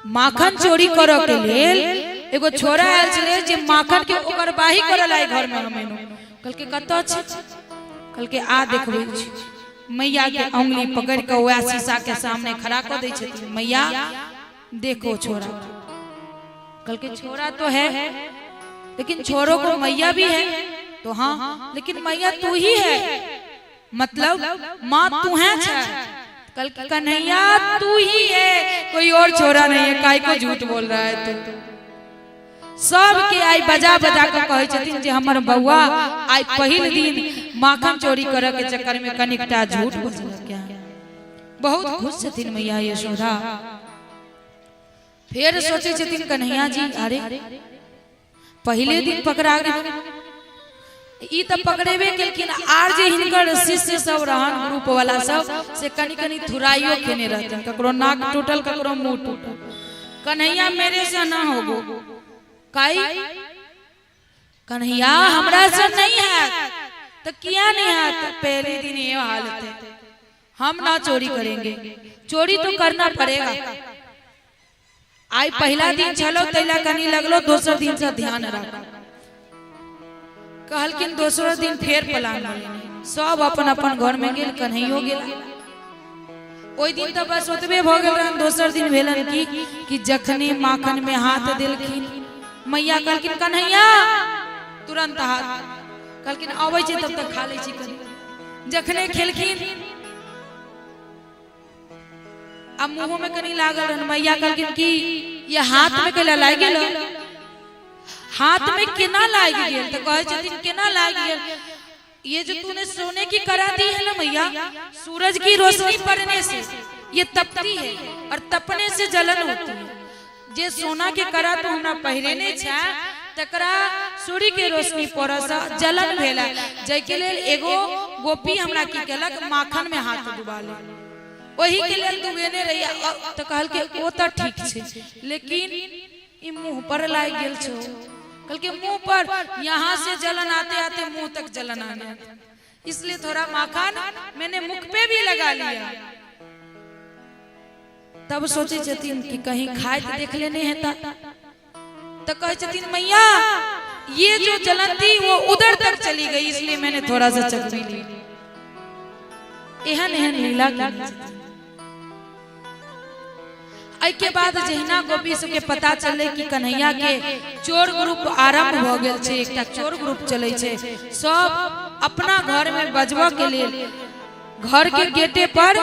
माखन चोरी करऽ के लेल एगो छोरा आयल छलै जे माखन के ओकर बाही करऽ लाई घर में हम एलहुँ। कहलकै कतऽ छै? कहलकै आ देखबै छी। मैया के उंगली पकड़ के वएह शीशा के सामने खड़ा कऽ दै छथिन। मैया देखो छोरा। कहलकै छोरा तो है, लेकिन छोरो को मैया भी है तो हाँ, लेकिन मैया तू ही है। मतलब माँ तू है छै। कल कन्हैया तू ही है, कोई और छोरा नहीं है। काय को झूठ बोल रहा है तू? सबके आइ बजा बजा के कहै छथिन जे हमर बौआ आइ पहिल दिन माखन चोरी करऽ के चक्कर में कनिकटा झूठ बजलक। बहुत खुश छथिन मैया यशोदा। फेर सोचै छथिन कन्हैया जी, अरे पहिले दिन पकड़ा गेल, ई तऽ पकड़ेबे केलखिन, आर जे हिनकर शिष्य सब रहन ग्रुप वाला सब से कनि कनि थुराइयो खेने रहथिन, ककरो नाक टूटल, ककरो मुंह टूटल। कन्हैया मेरे से ना होगो काई, कन्हैया हमरा से नहीं है। तो किया नहीं है? पहले दिन ये हालत है, हम ना चोरी करेंगे। चोरी तो करना पड़ेगा। आइ पहिला दिन छलो तैला कनी लगलो, दोसर दिन से ध्यान रख। कहलखिन दोसर दिन फेर प्लान बनेने सब अपन अपन घर में गेल, कन्हैयो गेल। ओहि दिन तऽ बस ओतबे भऽ गेल रहन। दोसर दिन भेलन की कि जखने माखन में हाथ देलखिन, मैया कहलखिन कन्हैया तुरंत हाथ। कहलखिन अबै छै तब तक खा लै छी कनी। जखने खेलखिन आ मुंह में कनी लागल रहन, मैया कहलखिन कि ये हाथ में कैला लागि गेल? हाथ में केना लागि गेल? तऽ कहै छथिन केना लागि गेल? ये जो तूने सोने की करा दी है ना मैया, सूरज की रोशनी पड़ने से ये तपती है और तपने से जलन होती है। जे सोना के करा तू हमरा पहिरेने छै तकरा सूर्य के रोशनी पड़ऽ जलन भेल, जाहिके लेल एगो गोपी हमरा की केलक, माखन में हाथ डुबा ले, ओही के लेल डुबेने रहिए। तऽ कहलकै ओ तऽ ठीक छै, लेकिन ई मुंह पर लागि गेल छौ। कहलकै मुंह पर यहाँ से जलन आते आते मुंह तक जलन आ गया, इसलिए थोड़ा माखन मैंने मुख पे भी लगा लिया। तब सोचै छथिन कि कहीं खाइत देख लेने हेता। तऽ कहै छथिन मैया ये जो जलन थी वो उधर तक चली गई, इसलिए मैंने थोड़ा सा चख भी ली। एहन एहन लीला केने छथिन। एहिके बाद जहिना गोपी सबके पता चललै कि कन्हैया के चोर ग्रुप आरंभ भऽ गेल छै, एकटा चोर ग्रुप चलै छै, सब अपना घर में बजबऽ के लेल घर के गेटे पर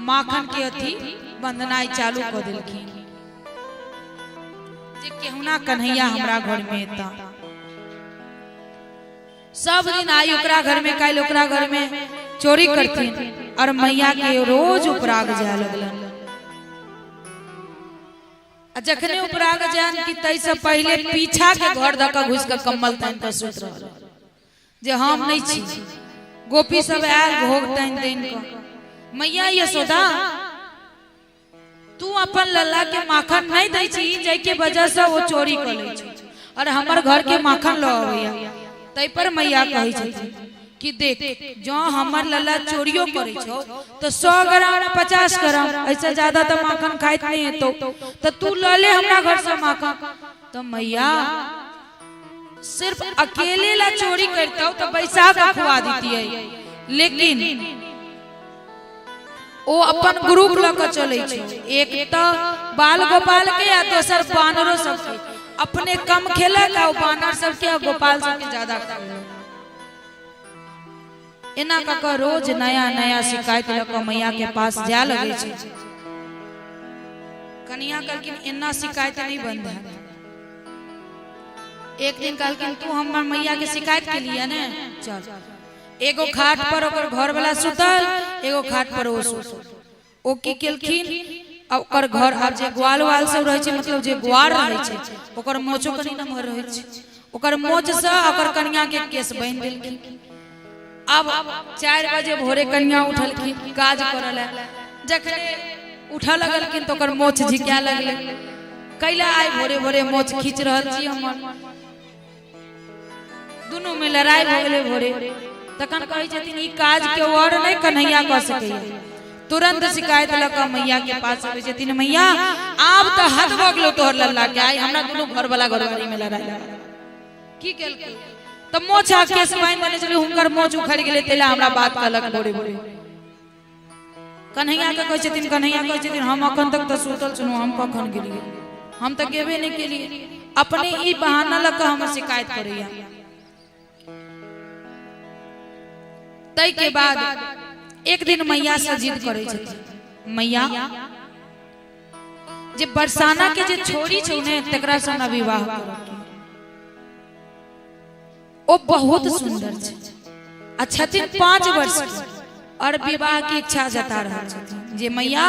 माखन के अथी बंधनाइ चालू कऽ देलखिन जे केहुना कन्हैया हमरा घर में एता। सब दिन आई ओकरा घर में, काल्हि ओकरा घर में चोरी करथिन और मैया के रोज उपराग जाय लगलन। आ जखने उपराग जान कि तै से पहले पीछा के घर धऽ कऽ घुसि कऽ कम्बल तानि कऽ सुति रहल जे हम नहीं छी। गोपी सब आयल भोग तानि तानि कऽ, मैया यशोदा तू अपन लल्ला के माखन नहीं दै छी जाहिके वजह से ओ चोरी कऽ लै छै और हमर घर के माखन लऽ अबैया। तै पर मैया कहै छथिन कि देख जँ हमर लल्ला चोरियो करै छौ तऽ 100 ग्राम 50 ग्राम ऐसे ज्यादा तऽ माखन खाइत नहीं हेतौ, तऽ तू लऽ ले हमरा घर से माखन। तऽ मैया सिर्फ अकेले ला चोरी करतौ तऽ बैसा कऽ खुआ दितियै, लेकिन ओ अपन ग्रुप लऽ कऽ चलै छै, एक तऽ बाल गोपाल के आ दोसर बानरो सबके, अपने कम खेलक आ ओ बानर सबके आ गोपाल सबके ज्यादा खेलक। एना कऽ कऽ रोज नया नया शिकायत लऽ कऽ मैया के पास जाय लगै छै। कनिया कहलखिन एना शिकायत नहीं बंद हैत। एक दिन कहलखिन तू हमर मैया के शिकायत केलियै ने, चल। एगो खाट पर ओकर घर वाला सुतल, एगो खाट पर ओ सुतल। ओ की केलखिन, आ ओकर घर आब जे ग्वाल वाल सब रहै छै, मतलब जे ग्वार रहै छै ओकर मोचो कनि नमहर रहै छै, ओकर मोच से ओकर कनिया के केस बान्हि देलखिन। आब 4 बजे भोरे कनिया उठलखिन काज करऽ लए, जखने उठऽ लगलखिन तऽ ओकर मोच झिकाए लगलै, कैला आइ भोरे भोरे मोच खींच रहल छी हमर। दुनू में लड़ाई भऽ गेलै भोरे। तखन कहै छथिन ई काज के और नहीं कन्हैया कऽ सकैया। तुरंत शिकायत लऽ कऽ मैया के पास अबै छथिन, मैया आब तऽ हद भऽ गेलौ तोहर लल्ला के, आइ हमरा दुनू घरवाला घरवाली में लड़ाई लगा की केलकै तऽ मोछ आ केस बान्हि देने छलै, हुनकर मोछ उखड़ि गेलै तैला हमरा बात कहलक भोरे भोरे। कन्हैया के कहै छथिन, कन्हैया कहै छथिन हम अखन तक तऽ सुतल छलहुँ, हम कखन गेलियै, हम तऽ गेबे नहि केलियै, अपने ई बहाना लऽ कऽ हमर शिकायत करैया। तै के बाद एक दिन मैया से जिद करै छथिन, मैया जे बरसाना के जे छोरी छौ ने तकरा से हमरा विवाह करऽ के, ओ बहुत सुंदर छै आ छथिन 5 वर्ष के और विवाह के इच्छा जता रहल छथिन जे मैया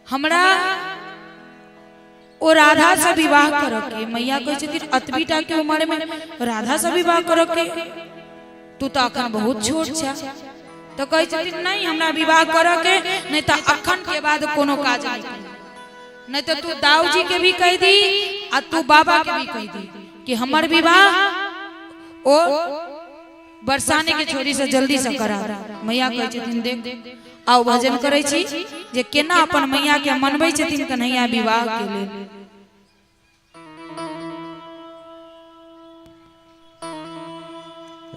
हमरा ओ राधा से विवाह करऽ के। मैया कहै छथिन अतबी टा के उम्र में राधा से विवाह करऽ के, तू तऽ अखन बहुत छोट छ। तऽ कहै छथिन नहीं हमरा विवाह करऽ के, नहीं तऽ अखन के बाद कोनो काज नहीं, नहीं तऽ तू दाऊजी के भी कह दी आ तू बाबा के भी कह दी कि हमर विवाह ओ बरसाने के छोरी से जल्दी से करा। मैया कहै छथिन देख आओ भजन करै छी जे केना अपन मैया के मनबै छथिन कन्हैया विवाह के लेल।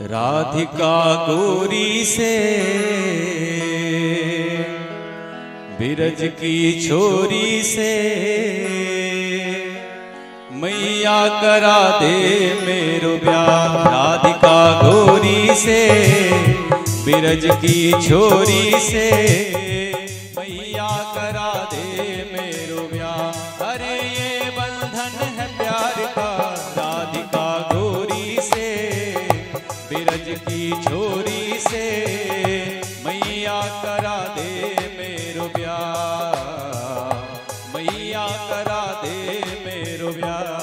राधिका गोरी से बिरज की छोरी से मैया करा दे मेरो ब्याह। राधिका गोरी से बिरज की छोरी से मैया करा दे मेरो ब्याह। अरे ये बंधन है प्यार का, राधिका गोरी से बिरज की छोरी से मैया करा दे मेरो ब्याह, मैया करा दे मेरो ब्याह।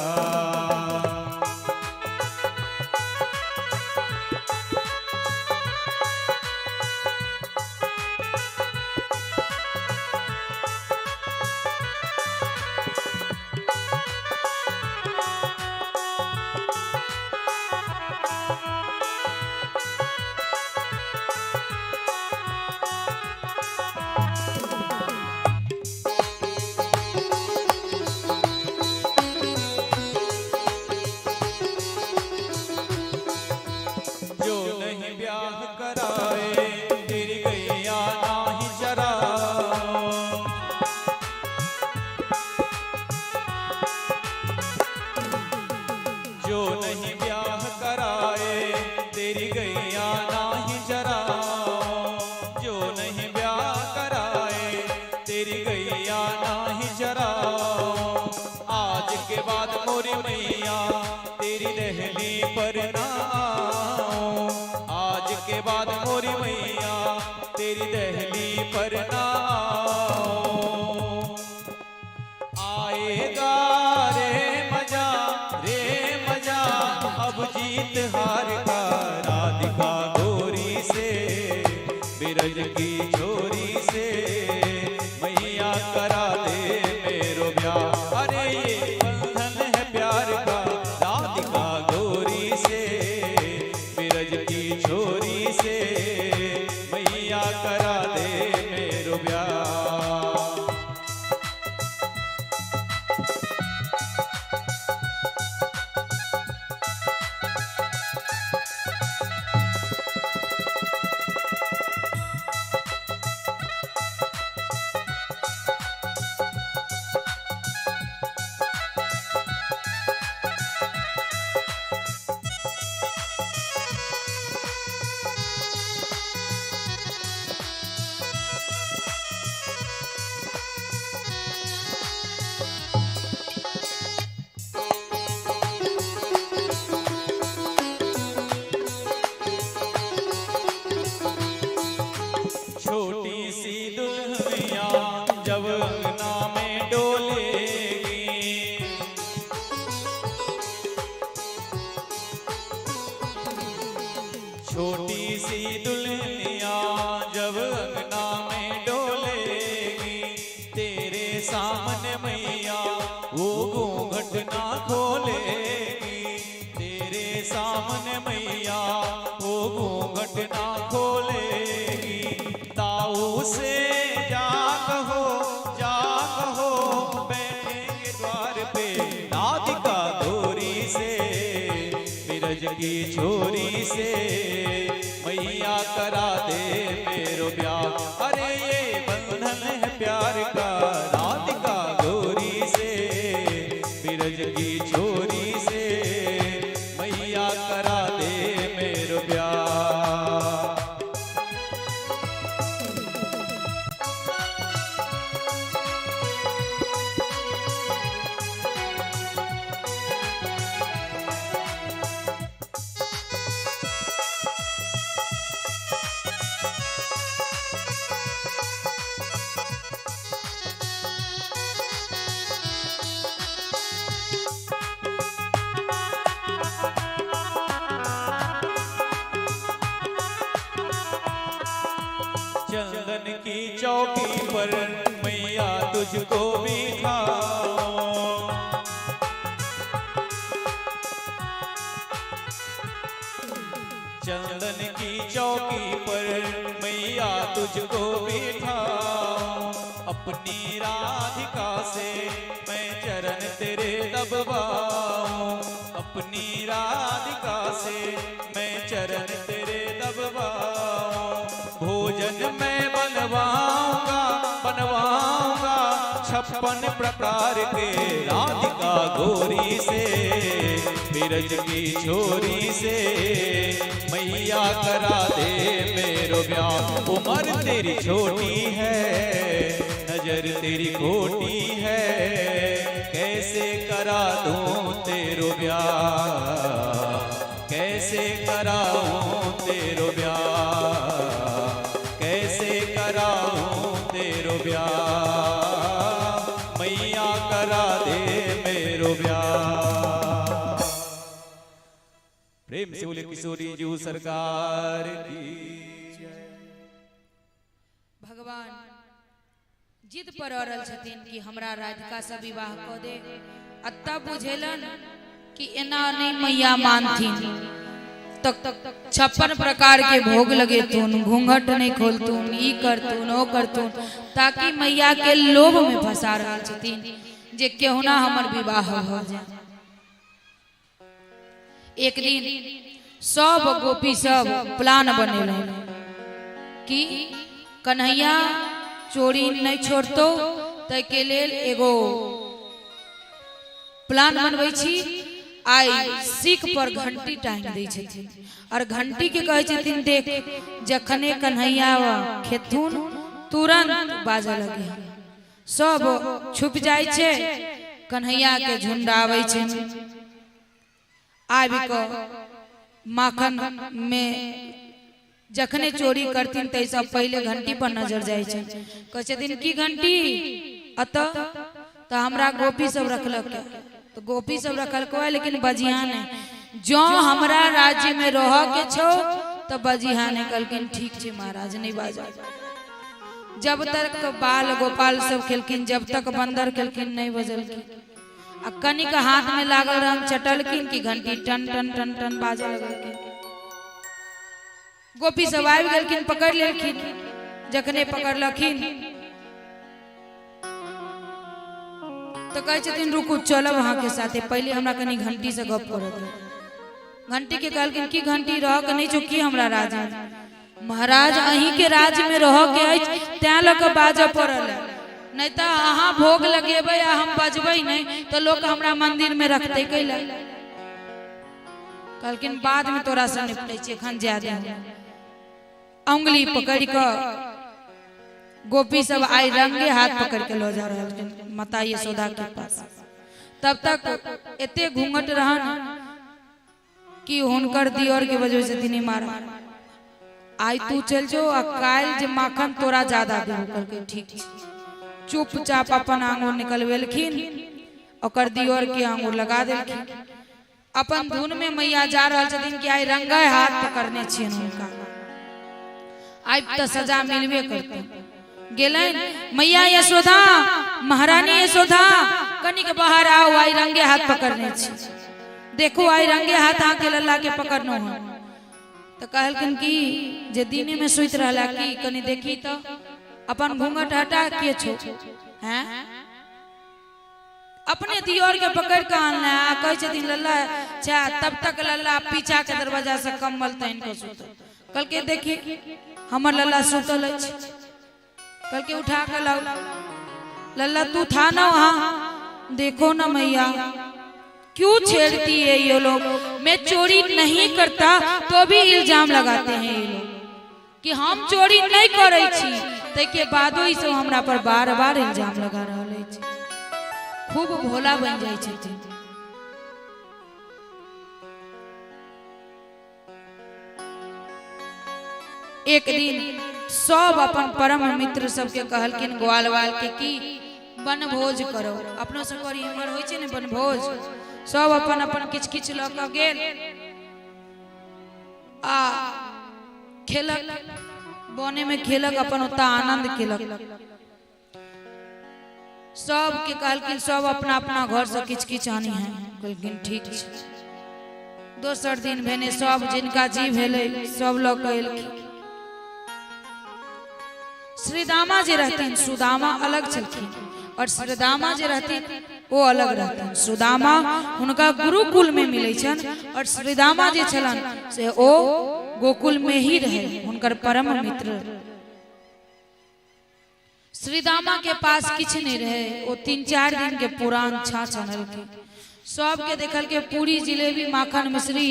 जो नहीं ब्याह कराए तेरी गैया नाही चराओ, जो नहीं ब्याह कराए तेरी गैया नाही चराओ। आज के बाद मोरी मैया तेरी दहली पर ना आऊं, आज के बाद मोरी मैया तेरी दहली पर ना आऊं। आएगा रे मजा रे मजा अब जीत हार का, राधिका गोरी से बिरज की छोरी से मैया करा दे मेरो ब्याह। अरे ये बंधन है प्यार का, राधिका गोरी से बिरज की छोरी से मैया करा दे मेरो ब्याह। छोटी सी दुल्हनिया जब अंगना में डोलेगी, छोटी सी दुल्हनिया जब अंगना में डोलेगी, तेरे सामने मैया वो घूंघट ना खोलेगी, तेरे सामने मैया वो घूंघट ना खोलेगी। ताऊ से जा कहो बैठेंगे द्वार पे, राधिका गोरी से बिरज की छोरी से मैया करा दे मेरो ब्याह। अरे ये बंधन है प्यार का, राधिका गोरी से बिरज की छोरी से मैया करा दे मेरो ब्याह। चंदन की चौकी पर मैया तुझको बिठाऊं, चंदन की चौकी पर मैया तुझको बिठाऊं, अपनी राधिका से मैं चरण तेरे दबवाऊं, अपनी राधिका से मैं चरण तेरे दबवाऊं। भोजन मैं बनवाऊंगा बनवाऊंगा 56 प्रकार के, राधिका गोरी से बिरज की छोरी से मैया करा दे मेरो ब्याह। उम्र तेरी छोटी है नजर तेरी खोटी है, कैसे करा दूं तेरो ब्याह, कैसे कराऊं तेरो ब्याह, कैसे कराऊं तेरो ब्याह, मैया करा दे मेरो ब्याह। प्रेम से बोले किशोरी जी सरकार की जय। भगवान जिद पर अड़ल छथिन कि हमरा राधिका से विवाह कऽ दे, आ तब बुझेलन कि एना नहीं मैया मानथिन तो 56 प्रकार के भोग लगेथुन, घूंघट नहीं खोलथुन, ई करथुन ओ करथुन, ताकि मैया के लोभ में फंसा रहल छथिन जे केहुना हमर विवाह भऽ जाए। एक दिन सब गोपी सब प्लान बनेलन कि कन्हैया चोरी नहीं छोड़तो, ताहिके लेल एगो प्लान बनबै छी। आइ सीख पर घंटी टांगि दै छथिन और घंटी के कहै छथिन, देख जखने कन्हैया खेथुन तुरंत बाजऽ लगे। सब छुप जाइ छै। कन्हैया के झुंड आबै छै, आबि कऽ माखन में जखने चोरी करथिन ताहिसँ पहिले घंटी पर नजर जाइ छै। कहै छथिन की घंटी अतऽ तऽ हमरा गोपी सब रखलक, तऽ गोपी सब रखलको है, लेकिन बजिहा नहि। जँ हमरा राज्य में रहऽ के छौ तऽ बजिहा नहि। कहलखिन ठीक छै महाराज, नहि बाजब। जब तक बाल गोपाल सब खेलखिन, जब तक बंदर खेलखिन, नहि बजलखिन। आ कनिक हाथ में लागल रहन, चटलखिन कि घंटी टन टन टन टन बाजऽ लगलखिन। गोपी सब आबि गेलखिन, पकड़ि लेलखिन। जखने पकड़लखिन तऽ कहै छथिन रुकू, चलब अहाँके साथे, पहिले हमरा कनि घंटी से गप करऽ दिअ। घंटी के कहलखिन की घंटी, रहऽ के नहि छौ की हमरा राज्य में? महाराज, अहीं के राज्य में रहऽ के अछि तैं लऽ कऽ बाजऽ पड़ल है, नहि तऽ अहाँ भोग लगेबै आ हम बजबै नहि तऽ लोक हमरा मंदिर में रखतै कैला? कहलखिन बाद में तोरा से निपटै छी, एखन जाय दे। उंगली पकड़ि कऽ गोपी सब आइ रंगे हाथ पकड़ के लऽ जा रहल छथिन माता यशोदा के पास। तब तक एते घूंघट रहन कि हुनकर दियर के वजह से दिनी मारा, आइ तू चल जो आ काल्हि जे माखन तोरा ज्यादा देबो। कहलकै ठीक छै। चुपचाप अपन आंगुर निकलबेलखिन, ओकर दियर के आंगुर लगा देलखिन। अपन धुन में मैया जा रहल छथिन कि आइ रंगे हाथ पकड़ने छियनि हुनका, आइ तऽ सजा मिलबे करतै। गेलनि मैया यशोदा, महारानी यशोदा, कनिक बाहर आउ, आइ रंगे हाथ पकड़ने छी, देखू आइ रंगे हाथ अहाँके लल्ला के पकड़नो है। तऽ कहलखिन कि जे दिने में सुति रहला की, कनि देखी तऽ अपन घूंघट हटा, के छो हैं? अपने दियोर के पकड़ के आनले आ कहै छथिन लल्ला छै। तब तक लल्ला पीछा के दरवाजा से कम्बल तानि कऽ सुतल। कहलकै देखी हमर लल्ला सुतल अछि। कहलकै उठा के लाउ लल्ला, तू था ना वहां? देखो ना मैया, क्यों छेड़ती है ये लोग? मैं चोरी नहीं करता तो भी इल्जाम लगाते हैं ये लोग कि हम चोरी नहीं करै छी, ताहिके बादो ई सब हमरा पर बार बार इल्जाम लगा रहल अछि। खूब भोला बनि जाइ छथिन। एक दिन सब अपन परम मित्र सबके कहलखिन ग्वाल वाल के कि वनभोज करो। अपनो सब इम्हर होइ छै ने वनभोज? सब अपन अपन किछु किछु लऽ कऽ गेल आ खेलक, बने में खेलक, अपन ओतऽ आनंद केलक। सबके कहलखिन सब अपना अपना घर से किछु किछु आनी है। कहलखिन ठीक छै। दोसर दिन भेने सब जिनका जी भेलै सब लऽ कऽ एलखिन। श्रीदामा जे रहथिन, सुदामा अलग छलखिन और श्रीदामा जे रहथिन ओ अलग रहथिन। सुदामा हुनका गुरुकुल में मिलै छनि और श्रीदामा जे छलन से ओ गोकुल में ही रहे, हुनकर परम मित्र। श्रीदामा के पास किछु नहि रहे। ओ 3-4 दिन के पुरान छाछ अनलखिन। सबके देखलके पूरी, जिलेबी, माखन, मिश्री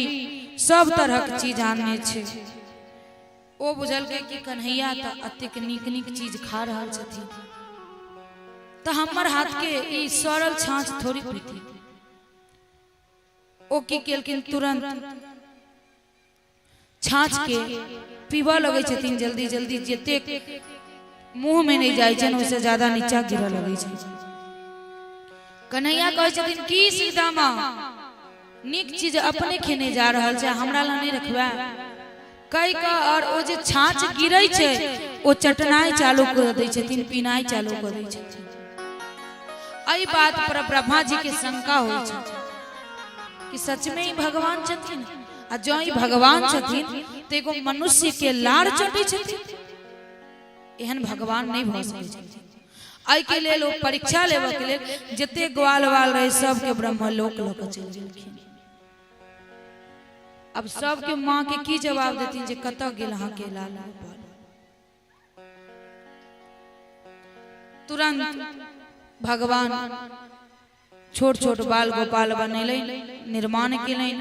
सब तरहक चीज आनने छै। ओ बुझलकै कि कन्हैया तऽ अतेक नीक नीक चीज खा रहल छथिन तऽ हमर हाथ के ई सड़ल छाछ थोड़ी पीती। ओ की केलखिन, तुरंत छाछ के पीबऽ लगै छथिन जल्दी जल्दी। जतेक मुंह में नहि जाइ छनि ओहिसँ ज्यादा नीचा गिरऽ लगै छै। कन्हैया कहै छथिन की श्रीदामा, नीक चीज अपने खेने जा रहल छै, हमरा लए नहि रखबै? कहि कऽ और ओ जे छाछ गिरै छै ओ चटनाइ चालू कऽ दै छथिन, पीनाइ चालू कऽ दै छथिन। एहि बात पर ब्रह्मा जी के शंका होइ छै कि सच में ई भगवान छथिन? आ जँ ई भगवान छथिन तऽ एगो मनुष्य के लार चटै छथिन, एहन भगवान नहि भऽ सकै छथिन। एहिके लेल ओ परीक्षा लेबऽ के लेल जते ग्वाल वाल रहे सबके ब्रह्मलोक लऽ कऽ चलि गेलखिन। अब सबके माँ के की जवाब देथिन जे कतऽ गेल अहाँके लाल गोपाल? तुरंत भगवान छोट छोट बाल गोपाल बनेलनि, निर्माण केलनि।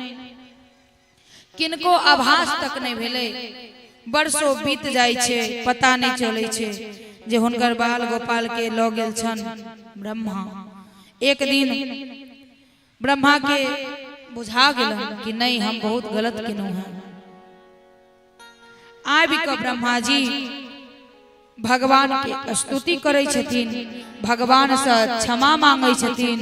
किनको आभास तक नहीं भेलै। वर्षो बीत जाइ छै, पता नहीं चलै छै जे हुनकर बाल गोपाल के लऽ गेल छन ब्रह्मा। एक दिन ब्रह्मा के बुझा गेलन कि नहीं, हम बहुत गलत केलहुँ हैं। आबि कऽ ब्रह्मा जी भगवान के स्तुति करै छथिन, भगवान से क्षमा मांगै छथिन,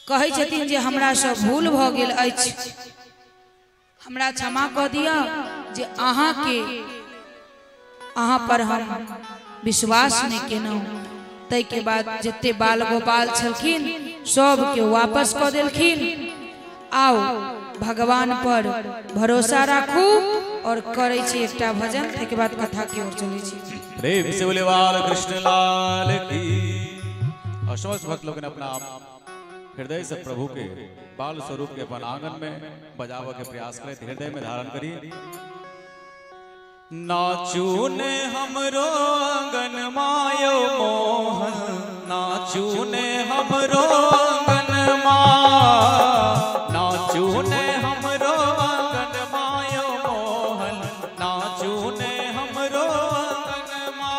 कहै छथिन जे हमरा से भूल भऽ गेल अछि, हमरा क्षमा कऽ दिअ जे अहाँके अहाँ पर हम विश्वास नहि केलहुँ। ताहिके बाद जते बाल गोपाल छलखिन सबके वापस कऽ देलखिन। आउ भगवान पर भरोसा राखू और करै छी एकटा भजन, ताहिके बाद कथा के ओर चलै छी। प्रेम से बोले बाल कृष्ण लाल की। और समस्त भक्त लोगन अपना हृदय से प्रभु के बाल स्वरूप के अपन आंगन में बजावे के प्रयास करें, हृदय में धारण करी। नाचू ने हमरो आंगन मायो मोहन, नाचू ने हमरो आंगन मा, नाचू ने हमरो आंगन मायो मोहन, नाचू ने हमरो आंगन मा,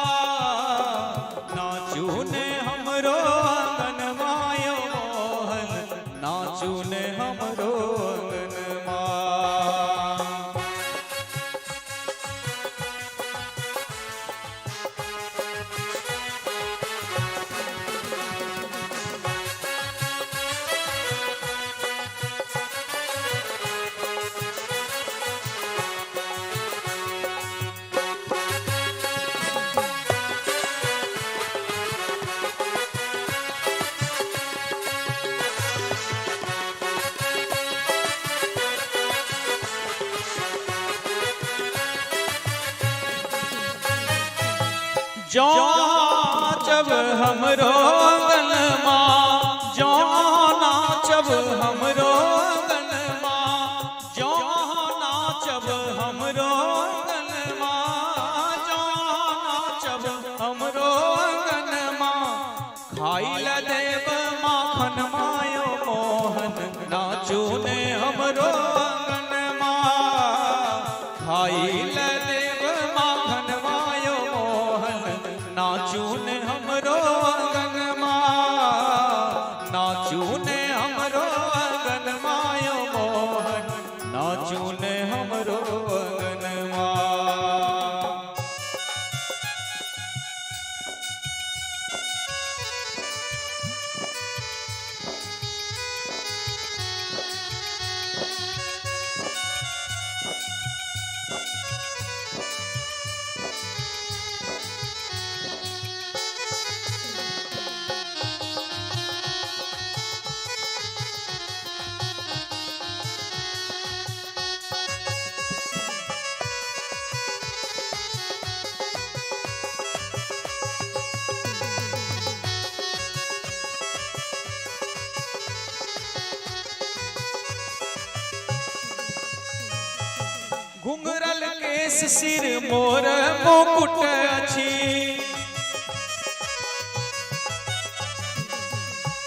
नाचू ने हमरो आंगन मायो मोहन, नाचू ने हमरो आंगन मा। जो नाचब हमरो आंगन मा, जो नाचब हमरो आंगन मा, जो नाचब हमरो आंगन मा, जो नाचब हमरो आंगन मा, खाई ल देव माखन मायो मोहन, नाचू ने हमरो आंगन मा, खाई ल देव माखन मायो मोहन, नाचू ने हमरो आंगन मा, नाचू ने हमरो आंगन मायो मोहन, नाचू ने हमरो आंगन मा। घुंघरल केस सिर मोर मुकुट अछि,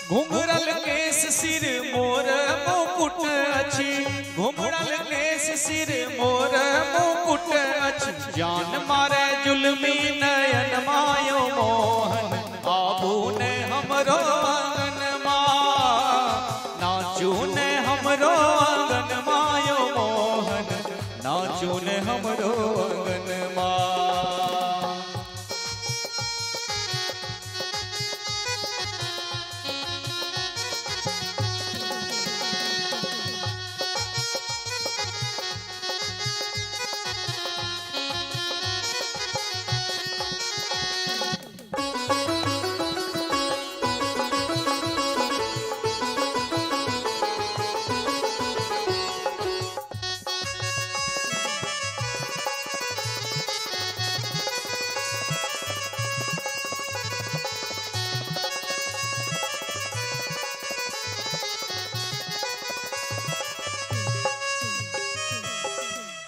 घुंघरल केस सिर मोर मुकुट अछि, घुंघरल केस सिर मोर मुकुट अछि, जान मारे जुलमी नयन मायो मोहन, आबू ने हमरो आंगन मा, नाचू ने हमरो आंगन मायो मोहन, नाचू ने हमरो आंगन मा।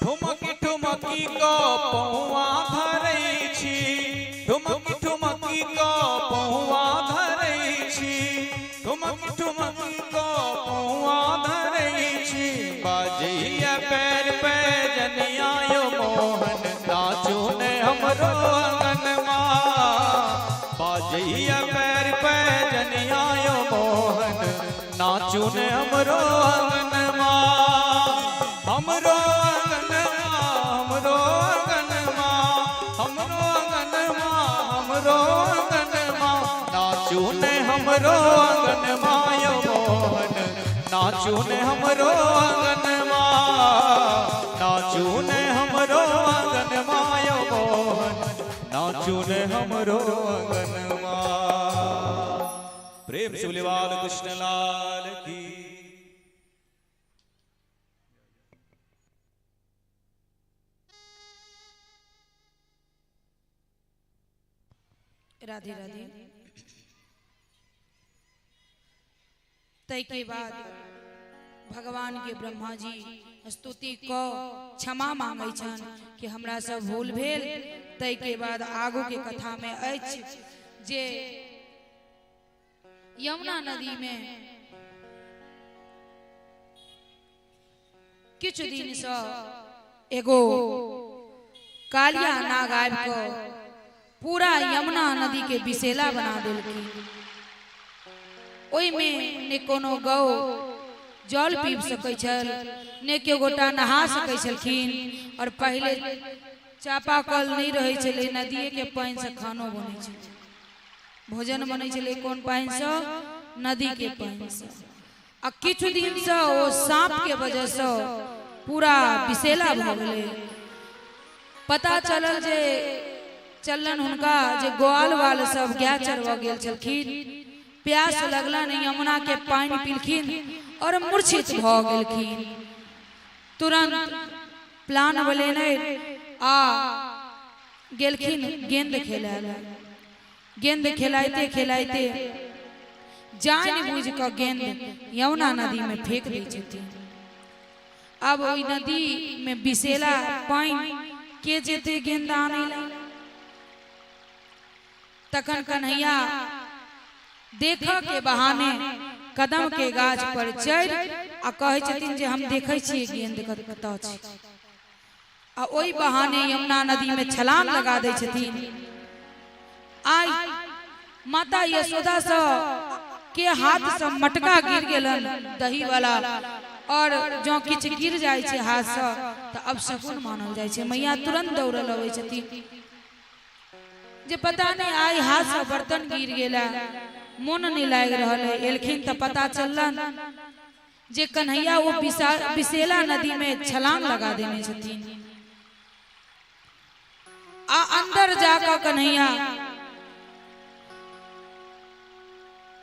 ठुमकी ठुमकी को पौआ धरै छी, ठुमकी ठुमकी को पौआ ठुमक को पौआ धरै छी, बाजैया पैर पे जनिया यो मोहन, नाचू ने हमरो अंगनमा। बाजैया पैर पे जनिया यो मोहन, नाचू ने हमरो अंगनमा। हमरो अंगनमा, हमरो अंगनमा, हमरो अंगनमा, हमरो अंगनमा, नाचू ने हमरो अंगनमा यो मोहन, नाचू ने हमरो अंगनमा। नाचू ने हमरो अंगनमा यो मोहन, नाचू ने हमरो अंगनमा। प्रेम से बोले बाल कृष्ण लाल की। राधे राधे। तय के बाद भगवान के ब्रह्मा जी स्तुति क क्षमा मांगै छन कि हमरा सब भूल भेल। तय के बाद आगू के कथा में अछि जे यमुना नदी में किछु दिन से एगो कालिया नाग आबि कऽ पूरा यमुना नदी के विषैला बना देलखिन। ओहिमे ने कोनो गौ जल पीब सकै छल, ने केओ गोटा नहा सकै छलखिन। और पहिले चापाकल नहीं रहै छलै, नदिए के पानि से खानो बनै छलै, भोजन बनै छलै। कोन पानि से? नदी के पानि से। आ किछु दिन से ओ सांप के वजह से पूरा विषैला भऽ गेलै। पता चलल जे चलन हुनका जे ग्वाल वाल सब गाय चरबऽ गेल छलखिन, प्यास लगलन, यमुना के पानि पीलखिन और मूर्छित भऽ गेलखिन। तुरंत प्लान बनेने आ गेलखिन गेंद खेलाय लए। गेंद खेलाइते खेलाइते जानि बुझि कऽ गेंद यमुना नदी में फेंक दै छथिन। अब ओहि नदी में विषैला पानि के जेतै गेंद आनै लए? तखन कन्हैया देखऽ के बहाने कदम के गाछ पर चढ़ि आ कहै छथिन जे हम देखै छियै गेंद कतऽ छै। आ ओहि बहाने यमुना नदी में छलांग लगा दै छथिन। आइ माता यशोदा सँ के हाथ से मटका गिर गेलन दही वाला, और जँ किछु गिर जाइ छै हाथ से तऽ अपशकुन मानल जाइ छै। मैया तुरंत दौड़ल अबै छथिन जे पता नहीं आइ हाथ से बर्तन गिर गेला, मोन नहीं लागि रहल है। एलखिन तऽ पता चललन जे कन्हैया वो विषैला नदी में छलांग लगा देने छथिन। आ अंदर जाकर कन्हैया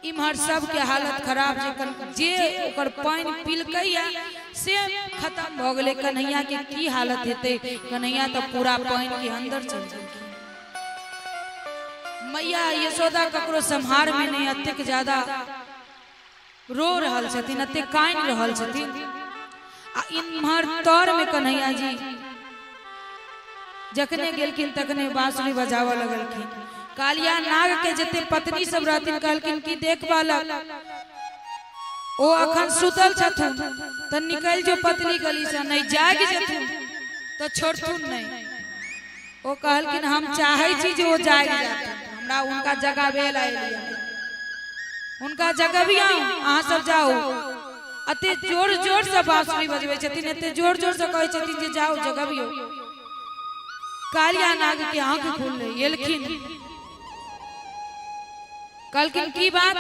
इम्हर सबके हालत खराब, जे ओकर पानि पिलकैया से खत्म भऽ गेलै। कन्हैया के की हालत हेतै? कन्हैया तऽ पूरा पानि के अंदर चलि गेलखिन। मैया यशोदा ककरो सम्हार में नहीं, अतेक ज्यादा रो रहल छथिन, अतेक कानि रहल छथिन। आ इम्हर तर में कन्हैया जी जखने गेलखिन तखने बांसुरी बजाबऽ लगलखिन। कालिया नाग के जते पत्नी सब रहथिन कहलखिन कि देख बालक ओ अखन सुतल छथुन तऽ निकलि जो पतली गली से, नहीं जागि जेथुन तऽ छोड़थुन नहीं। ओ कहलखिन हम चाहै छी जे ओ जागि जाथुन, हमरा हुनका जगाबै लए एलियै, हुनका जगबियौ, अहाँ सब जाउ। एते जोर जोर से बांसुरी बजबै छथिन, एते जोर जोर से कहै छथिन जे जाउ जगबियौ। कालिया नाग के आंख खुललै, एलखिन, कहलखिन की बात?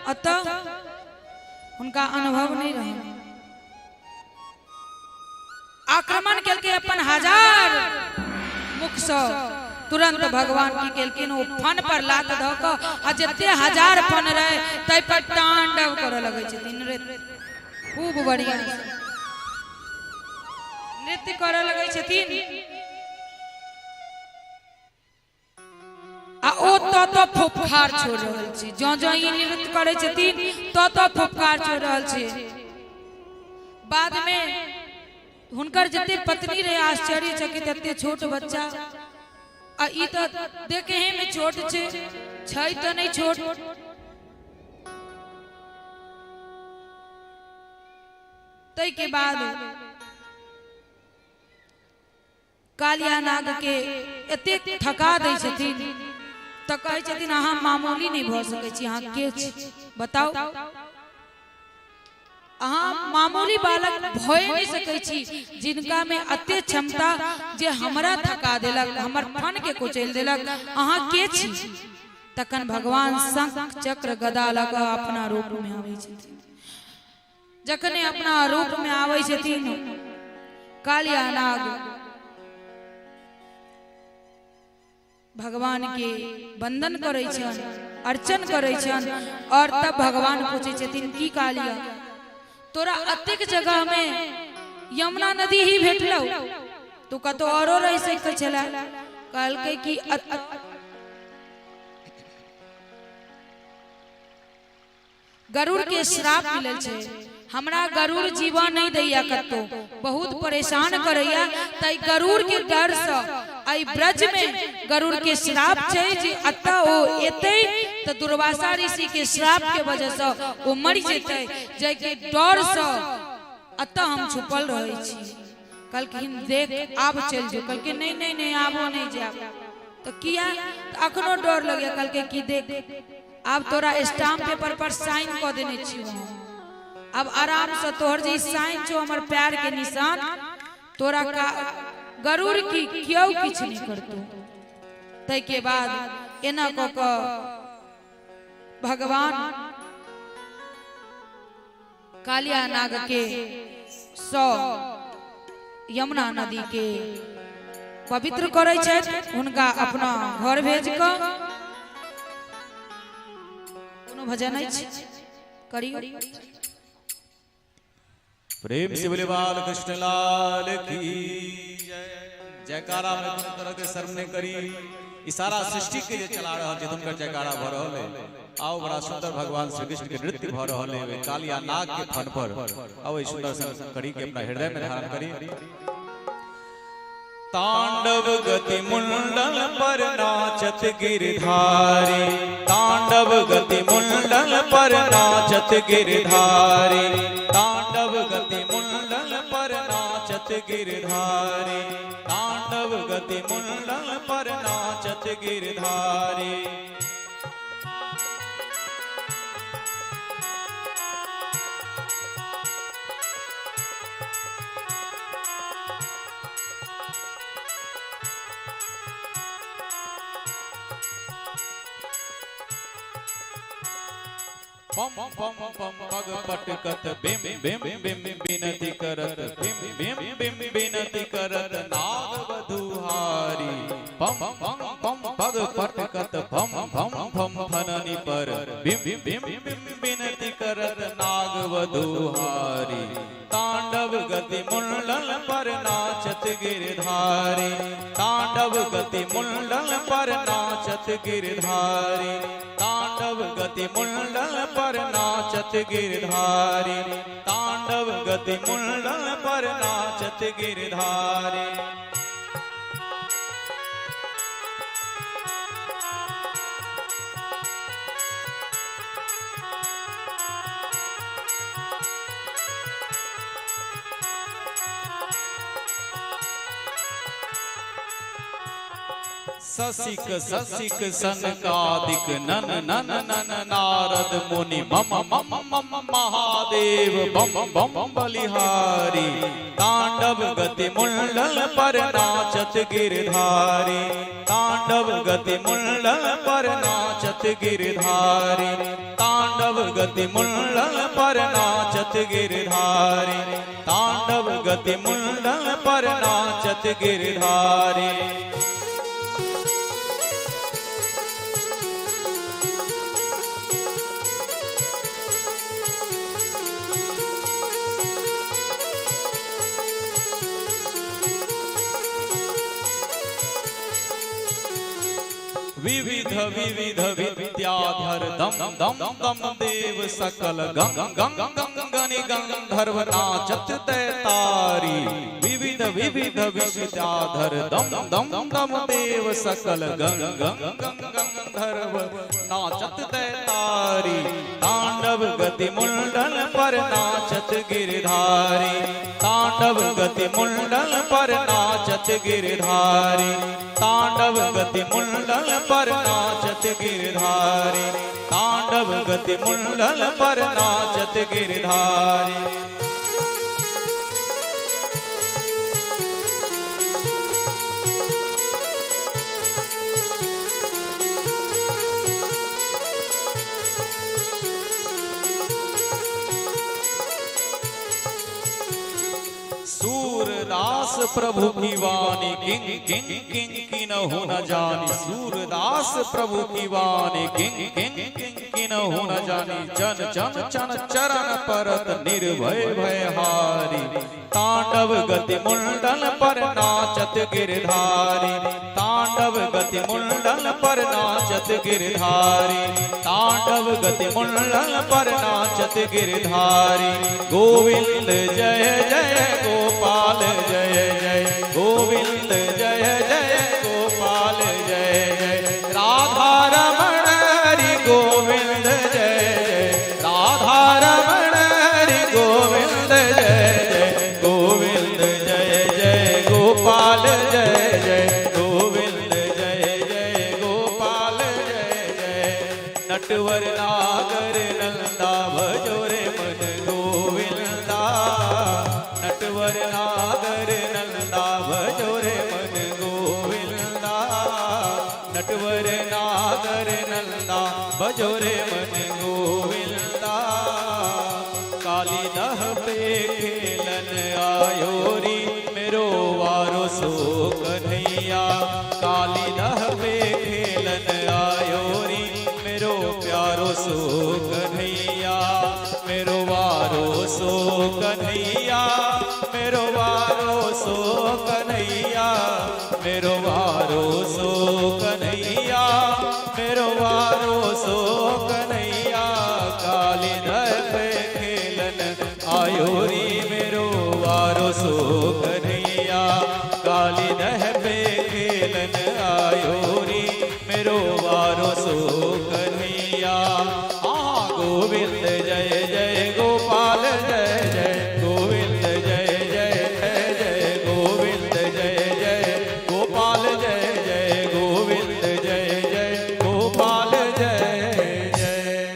अतः हुनका अनुभव नहीं रहे। आक्रमण केलकै अपन हजार मुख से। तुरंत भगवान की केलखिन, ओ फन पर लात धऽ कऽ आ जते हजार फन रहे तै पर तांडव करऽ लगै छथिन। नृत्य खूब बढ़िया नृत्य करऽ लगै छथिन। आ ओ त फुफकार छोड़ रहल छै, जँ जँ ई नृत्य करै छथिन त फुफकार छोड़ रहल छै। बाद में हुनकर जते पत्नी रहे आश्चर्यचकित, एते छोट बच्चा आ ई तऽ देखे में छोट छै, छै तऽ नहीं छोट। ताहिके बाद कालिया नाग के एतेक थका दै छथिन तऽ कहै छथिन अहाँ मामूली नहि भऽ सकै छी, अहाँ के छी बताउ, अहाँ मामूली बालक भए नहि सकै छी जिनका में एते क्षमता जे हमरा थका देलक, हमर फन के कुचलि देलक, अहाँ के छी? तखन भगवान शंख चक्र गदा लऽ कऽ अपना रूप में आबै छथिन। जखने अपना रूप में आबै छथिन कालिया नाग भगवान के वंदन करै छनि, अर्चन करै छनि और तब भगवान पूछै छथिन की कालिया तोरा अतेक जगह में यमुना नदी ही भेटलौ, तू कतौ औरो रहि सकै छला। कहलकै कि गरुड़ के श्राप मिलल छै, हमरा गरुड़ जीवा नहीं दैया, कतौ बहुत परेशान करैया, तै गरुड़ के डर से एहि ब्रज में गरुड़ के श्राप छै जे अतः ओ एतै तऽ दुर्वासा ऋषि के श्राप के वजह से ओ मरि जेतै, जाहिके डर से अतः हम छुपल रहै छी। कहलखिन देख आब चलि जो। कहलखिन नहीं नहीं नहीं आबो नहीं जायब। तऽ किया? तऽ अखनो डर लगैया। कहलकै कि देख आब तोरा स्टाम्प पेपर पर साइन कऽ देने छियौ हम, आब आराम से तोहर जे साइन छौ हमर पैर के निशान, तोरा का गरुड़ की क्यों किछु नहीं करतौ। ताहिके बाद एना कऽ कऽ भगवान कालिया नाग के सौ यमुना नदी के पवित्र करै छथि, हुनका अपना घर भेज कऽ। कोनो भजन अछि करियौ। प्रेम से बोले बाल कृष्ण लाल की जय। जयकारा में कोनो तरह के शर्म नहीं करी, ई सारा सृष्टि के जे चला रहल छै हुनकर जयकारा भऽ रहल है। आओ बड़ा सुंदर भगवान श्री कृष्ण के नृत्य भऽ रहल है कालिया नाग के फन पर। आओ ई सुंदर सन करी के अपना हृदय में धारण करी। तांडव गति मुंडल पर नाचत गिरधारी, तांडव गति मुंडल पर नाचत गिरधारी, तांडव गति मुंडल पर नाचत गिरधारी, तांडव गति मुंडल पर नाचत गिरधारी। पम पम पम पग पटकत बिम बिम बिम बिनती करत, बिम बिम बिम बिनती करत नाग बधुहारी। पम पम पम पग पटकत भम भम भम फननी पर, बिम बिम बिम बिनती करत नाग बधुहारी। तांडव गति मुंडल पर नाचत गिरधारी, तांडव गति मुंडल पर नाचत गिरधारी, तांडव गति मुंडल पर नाचत गिरधारी, तांडव गति मुंडल पर नाचत गिरधारी। ससिक ससिक सनकादिक नन नन नन नारद मुनि मम मम मम महादेव बम बम बलिहारी। तांडव गति मुंडल पर नाचत गिरधारी, तांडव गति मुंडल पर नाचत गिरधारी, तांडव गति मुंडल पर नाचत गिरधारी, तांडव गति मुंडल पर नाचत गिरधारी। विविध विविध विद्याधर दम दम दम देव सकल गंग गंग गंग गनि गंधर्व नाचत तैतारी। विविध विविध विद्याधर दम दम दम देव सकल गंग गंग गंग गंधर्व नाचत तैतारी। तांडव गति मुंडन पर नाचत गिरधारी, तांडव गति मुंडन पर नाचत गिरधारी, तांडव गति मुंडन पर नाचत गिरधारी, तांडव गति मुंडन पर नाचत गिरधारी। सूरदास प्रभु की वाणी किंग किंग किंग की न हो न जानी, सूरदास प्रभु की वाणी किंग किंग किंग की न हो न जानी, चन चन चन चरण परत निर्भय भयहारी, तांडव गति मुंडन पर नाचत गिरधारी, तांडव गति मुंडन पर नाचत गिरधारी, तांडव गति मुंडन पर नाचत गिरधारी। गोविंद जय जय गोपाल जय जय, गोविंद जय जय गोपाल जय जय, राधा रमण हरि गोविंद जय जय, राधा रमण हरि गोविंद जय जय, गोविंद जय जय गोपाल जय जय, गोविंद जय जय गोपाल जय जय। नटवर नागर नंदा भजो रे मन गोविंदा, नटवर नागर नंदा भजो रे मन गोविंदा, नटवर नागर नंदा भजो रे मन गोविंदा। काली दह पे खेलन आयो री मेरो वारो सो कन्हैया, काली दह पे खेलन आयो री मेरो प्यारो सो कन्हैया, मेरो वारो सो कन्हैया, मेरो वारो सो कन्हैया, मेरो वारो सो कन्हैया, मेरो वारो सो कन्हैया। काली दह पे खेलन आयो री मेरो वारो सो कन्हैया, काली दह पे खेलन आयो री मेरो वारो सो कन्हैया। हाँ गोविंद जय जय गोपाल जय जय, गोविंद जय जय जय जय, गोविंद जय जय गोपाल जय जय, गोविंद जय जय गोपाल जय जय।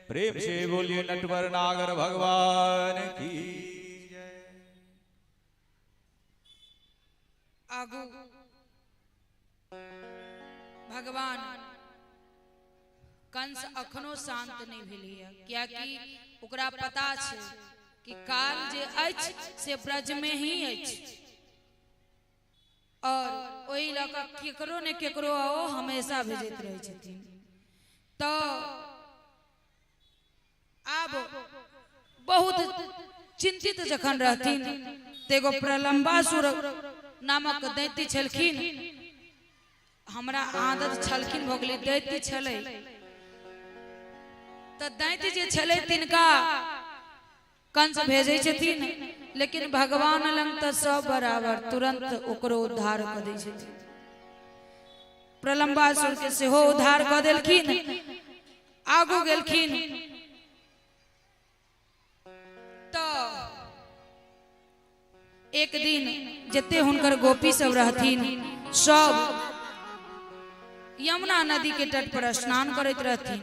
प्रेम से बोलिए नटवर नागर भगवान की जय। आगू भगवान कंस अखनो शांत नहीं भेलैया, कियाकि ओकरा पता छै कि काल जे अछि से ब्रज में ही अछि, और ओहि लऽ कऽ केकरो ने केकरो ओ हमेशा भेजैत रहै छथिन। तऽ आब बहुत चिंतित जखन रहथिन तऽ एगो प्रलम्बासुर नामक दैत्य छलखिन, हमरा आदत छलखिन भऽ गेलै, दैत्य छलै। तऽ दैत्य जे छलै तिनका कंस भेजै छथिन, लेकिन भगवान लग तऽ सब बराबर, तुरंत ओकरो उद्धार कऽ दै छथिन। प्रलम्बासुर के सेहो उद्धार कऽ देलखिन। आगू गेलखिन तऽ एक दिन जते हुनकर गोपी सब रहथिन सब यमुना नदी के तट पर स्नान करैत रहथिन।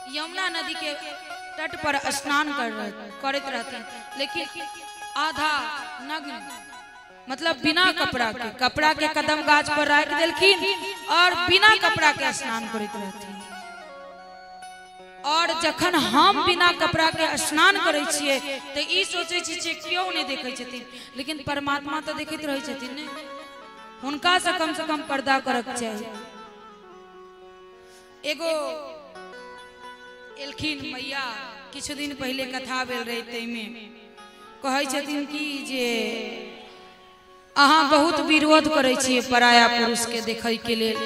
यमुना नदी के तट पर स्नान करैत रहथिन, लेकिन आधा नग्न, मतलब बिना कपड़ा के, कपड़ा के कदम गाछ पर राखि देलखिन और बिना कपड़ा के स्नान करैत रहथिन। और जखन हम बिना कपड़ा के स्नान करै छियै तऽ ई सोचै छी जे केओ नहि देखै छथिन, लेकिन परमात्मा तऽ देखैत रहै छथिन ने, हुनका से कम पर्दा करक चाही। एगो एलखिन मैया, किछु दिन पहिले कथा भेल रहे, ताहिमे कहै छथिन कि जे अहाँ बहुत विरोध करै छियै पराया पुरुष के देखै के लेल,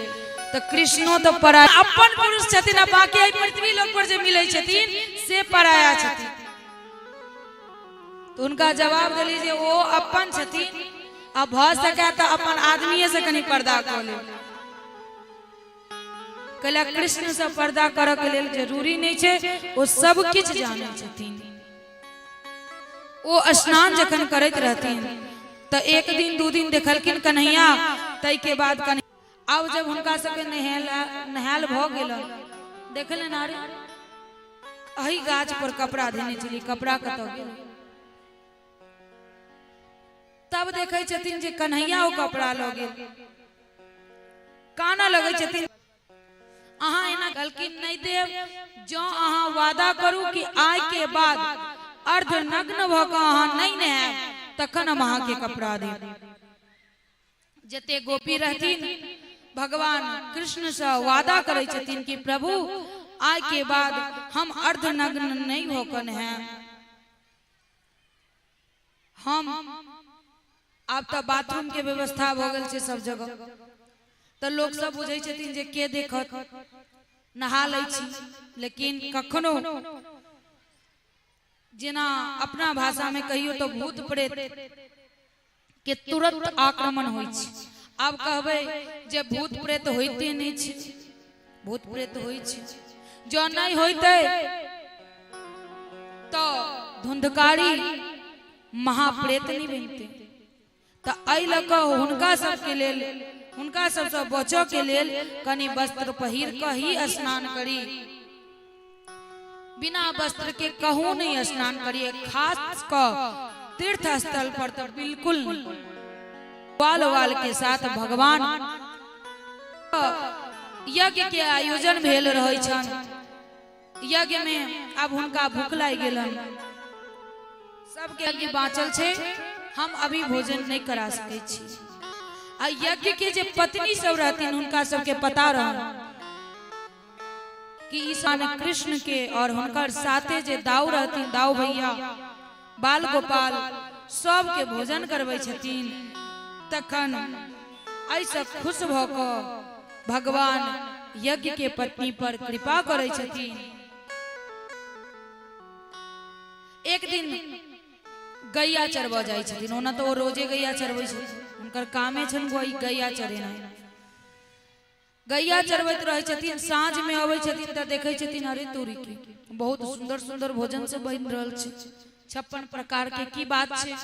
तऽ कृष्णो तऽ पराया अपन पुरुष छथिन आ बाकी एहि पृथ्वी लोक पर जे मिलै छथिन से पराया छथिन। तऽ हुनका जवाब देली जे ओ अपन छथिन, आ भऽ सकै तऽ अपन आदमीए से कनि पर्दा कऽ लेब। कैला कृष्ण से पर्दा करऽ के लेल जरूरी नहि छै, ओ सब किछु जानै छथिन। ओ स्नान जखन करैत रहथिन तऽ एक दिन दू दिन देखलखिन कन्हैया, ताहिके बाद कन्हैया आब जब हुनका सबके नहायल भऽ गेलन, देखलनि अरे एहि गाछ पर कपड़ा धेने छली, कपड़ा कतऽ गेल? तब देखै छथिन जे कन्हैया ओ कपड़ा लऽ गेल। कानऽ लगै छथिन, अहाँ एना कहलखिन नहि देब, जँ अहाँ वादा करू कि आइ के बाद अर्धनग्न भऽ कऽ अहाँ नहि नहायब तखन हम अहाँके कपड़ा देब। जते गोपी रहथिन भगवान कृष्ण से वादा करै छथिन कि प्रभु आइ के बाद हम अर्धनग्न नहि भऽ कऽ नहायब। हम आब तऽ बाथरूम के व्यवस्था भऽ गेल छै सब जगह, तऽ लोक सब बुझै छथिन जे के देखत, नहा लै छी। लेकिन कखनो जेना अपना भाषा में कहियो तऽ भूत प्रेत के तुरंत आक्रमण होइ छै। आब कहबै जे भूत प्रेत होइते नहि छै, भूत प्रेत होइ छै। जँ नहि होइतै तऽ धुंधकारी महाप्रेत नहि बनतै। तऽ एहि लऽ कऽ हुनका सबके लेल, हुनका सबसँ बचऽ के लेल कनि वस्त्र पहिर कऽ ही स्नान करी, बिना वस्त्र के कहूँ नहीं स्नान करिए, खास कऽ तीर्थ स्थल पर तो बिल्कुल नहीं। वाल वाल के साथ भगवान यज्ञ के आयोजन भेल रहै छन। यज्ञ में अब हुनका भूख लागि गेलन, सबके यज्ञ बाँचल छै, हम अभी भोजन नहीं करा सकै छी। आ यज्ञ के जे पत्नी सब रहथिन हुनका सबके पता रहन कि ईशान कृष्ण के और हुनकर साथे जे दाऊ रहथिन, दाऊ भैया बाल गोपाल सबके भोजन करबै छथिन। तखन एहिसँ खुश भऽ कऽ भगवान यज्ञ के पत्नी पर कृपा करै छथिन। एक दिन गैया चरबऽ जाइ छथिन, ओना तऽ ओ रोजे गैया चरबै छथिन, हुनकर कामे छनि गैया चरेनाइ। गैया चरबैत रहै छथिन, साँझ में अबै छथिन तऽ देखै छथिन अरे तोरी के बहुत सुंदर सुंदर भोजन सब बनि रहल छै, 56 प्रकार के, की बात छै?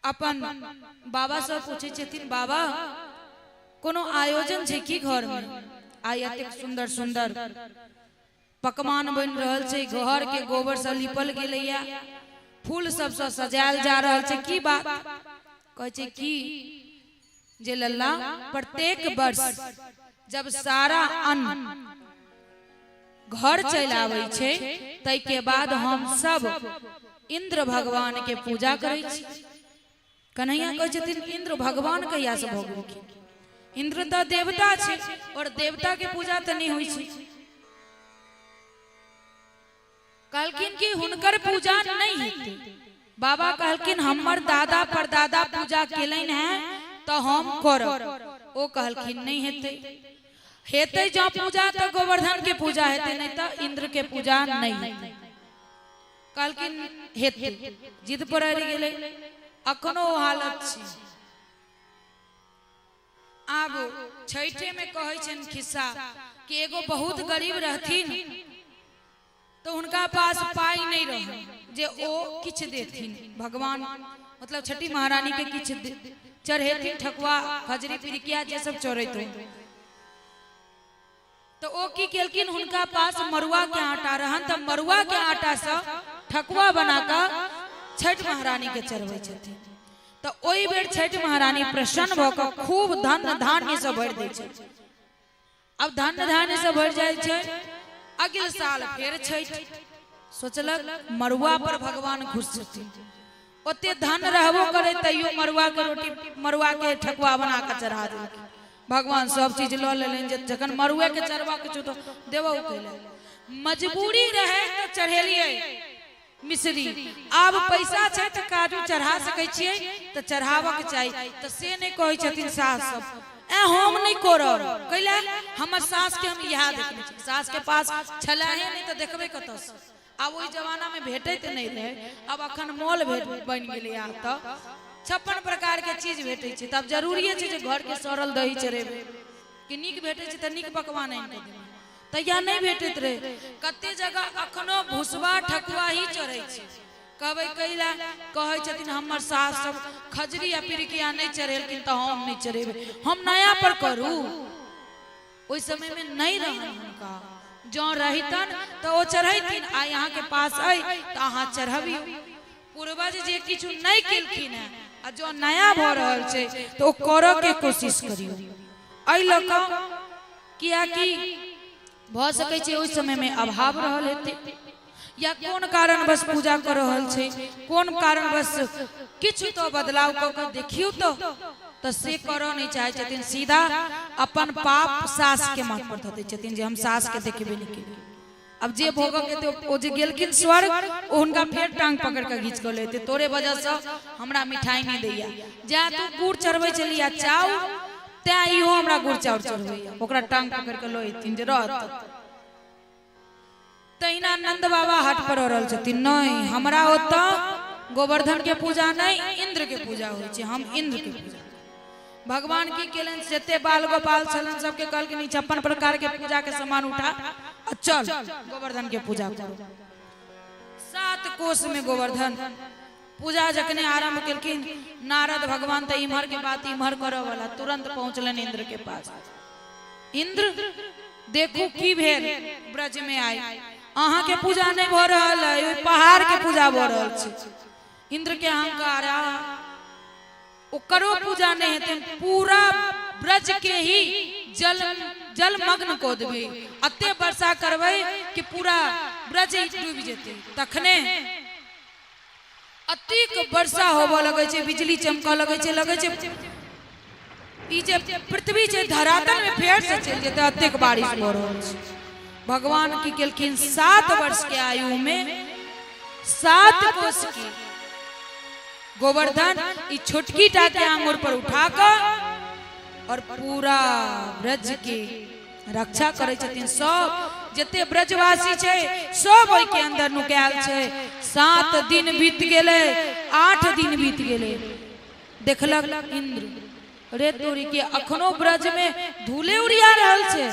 अपन बाबा से पूछै छथिन, बाबा कोनो आयोजन छै की घर में? आइ एतेक सुंदर सुंदर पकवान बनि रहल छै, घर के गोबर से लिपल गेलैया, फूल सबसँ सजायल जा रहल छै, की बात? कहै छै की जे लल्ला प्रत्येक वर्ष जब सारा अन्न घर चलि आबै छै ताहिके बाद हम सब इंद्र भगवान के पूजा करै छी। कन्हैया कहै छथिन इंद्र भगवान कहिया से भऽ गेलखिन? इंद्र तऽ देवता छै और देवता के पूजा तऽ नहि होइ छै। कहलखिन कि हुनकर पूजा नहीं हेतै। बाबा कहलखिन हमर दादा परदादा पूजा केलनि हैं तऽ हम करब। ओ कहलखिन नहीं हेतै, हेतै जँ पूजा तऽ गोवर्धन के पूजा हेतै, नहीं तऽ इंद्र के पूजा नहीं हेतै। कहलखिन हेतै, जिद पर अड़ि गेलै। अखनो ओ हालत छै। आब छठे में कहै छनि खिस्सा कि एगो बहुत गरीब रहथिन, तो हुनका पास पाई नहीं रहे जे ओ किछु देथिन भगवान, मतलब छठी महारानी के किछु चढ़ेथिन, ठकुआ खजरी पिरिकिया जे सब चढ़ैत हो। तो ओ की केलखिन, हुनका पास मरुआ के आटा रहन, तऽ मरुआ के आटा से ठकुआ बना कऽ छठि महारानी के चढ़बै छथिन। तऽ ओहि बेर छठि महारानी प्रसन्न भऽ कऽ खूब धन धान्य से भरि दै छथिन। अब धन धान्य से भरि जाइ छै। अगिल साल फेर छठि, सोचलक मरुआ पर भगवान खुश छथिन, ओते धन रहबो करे तैयो मरुआ के रोटी, मरुआ के ठकुआ बना के चढ़ा देलखिन। भगवान सब चीज लऽ लेलनि, जे जखन मरुए के चढ़बा के छौ तऽ देबो कैले। मजबूरी रहे तऽ चढ़ेलियै मिश्री, आब पैसा छै तऽ काजू चढ़ा सकै छियै तऽ चढ़ाबक चाही। तऽ से नहि कहै छथिन सास सब, ए हम नहि करब, कैला हमर सास के हम इएह देखने छी, सास के पास छलहे नहि तऽ देखबै कतऽसँ। आब ओहि जमाना में भेटैत नहि रहै, आब अखन मॉल भेट बनि गेलै, आब तऽ 56 प्रकार के चीज भेटै छै, तब जरूरिये छै जे घर के सड़ल दही चढ़ेबै कि नीक भेटै छै तऽ नीक पकवान आनि कऽ देबै। तहिया नहि भेटैत रहै। कते जगह अखनो भुसबा ठकुआ ही चढ़ै छै। कहबै कैला? कहै छथिन हमर सास सब खजरी आ पिरिकिया नहि चढ़ेलखिन तऽ हम नहि चढ़ेबै, हम नया पर करू। ओहि समय में नहीं रहन हुनका, जँ रहितन तऽ ओ चढ़ैथिन। आइ अहाँके पास अइ तऽ अहाँ चढ़बियौ। पूर्वज जे किछु नहि केलखिन हेँ आ जँ नया भऽ रहल छै तऽ ओ करऽ के कोशिश करियौ। एहि लऽ कऽ कियाकि भऽ सकै छै ओहि समय में अभाव रहल हेतै, या कोन कारणवश पूजा कऽ रहल छै, कोन कारणवश किछु तऽ बदलाव कऽ कऽ देखियौ तऽ से करऽ नहि चाहै छथिन। सीधा अपन पाप सास के माथ पर धऽ दै छथिन जे हम सास के देखबे नहि केलियै। अब जे भोगक हेतै ओ जे गेलखिन स्वर्ग, ओ हुनका फेर टांग पकड़ कऽ घीच कऽ लेतै, तोरे वजहसँ हमरा मिठाई नहि दैया, जैं तू गुड़ चढ़बै छलियै चाउर तैं इहो हमरा गुड़ चाउर चढ़बैया। ओकरा टांग पकड़ कऽ लऽ एथिन जे रहत। तहिना नंद बाबा हाट पर रहल छथिन, नहीं हमरा ओतऽ गोवर्धन के पूजा नहीं, इंद्र के पूजा होइ छै, हम इंद्र के पूजा। भगवान की केलनि, जते बाल गोपाल छलन सबके कहलखिन 56 प्रकार के पूजा के सामान उठा आ चल गोवर्धन के पूजा करो। 7 कोस में गोवर्धन पूजा जखने आरंभ केलखिन, नारद भगवान तऽ इम्हर के बात इम्हर करऽ वाला तुरंत पहुँचलनि इंद्र के पास। इंद्र देखू की भेल ब्रज में आई, अहाँ के पूजा नहीं भऽ रहल है, ओहि पहाड़ के पूजा भऽ रहल छै। इंद्र के अहंकार, ओकरो पूजा नहीं हेतै, पूरा ब्रज के ही जल जलमग्न कऽ देबै, एते वर्षा करबै कि पूरा ब्रज ही डूबि जेतै। तखने अतिक वर्षा होबऽ लगै छै, बिजली चमकऽ लगै छै, लगै छै ई जे पृथ्वी छै धरातल में फेर से चलि जेतै, अतेक बारिश भऽ रहल छै। भगवान की केलखिन, 7 वर्ष के आयु में 7 कोस के गोवर्धन ई छोटकी टा के आंगुर पर उठा कऽ और पूरा ब्रज के रक्षा करै छथिन। सब जते ब्रजवासी छै सब ओहि के अंदर नुकायल छै। 7 दिन बीत गेलै, 8 दिन बीत गेलै, देखलक इंद्र रे तोरी के अखनो ब्रज में धूले उड़िया रहल छै।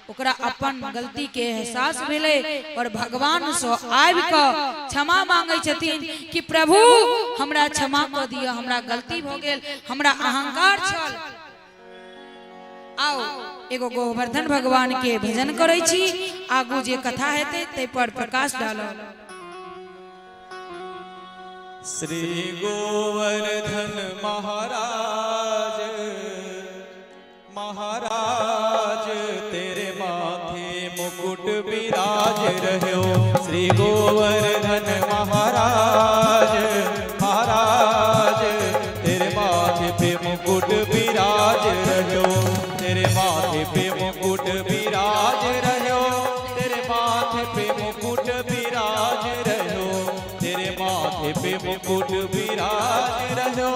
ओकरा अपन गलती के एहसास भेलै और भगवान से आबि कऽ क्षमा मांगै छथिन कि प्रभु हमरा क्षमा कऽ दिअ, हमरा गलती भऽ गेल, हमरा अहंकार छल। आओ एगो गोवर्धन भगवान के भजन करै छी, आगू जे कथा हेतै ताहि पर प्रकाश डालब। श्री गोवर्धन महाराज महाराज तेरे माथे मुकुट विराज रहो। श्री गोवर्धन महाराज महाराज तेरे माथे पे मुकुट विराज रहो। तेरे माथे पे मुकुट विराज रहो। तेरे माथे पे मुकुट विराज रहो। तेरे माथे पे मुकुट विराज रहो।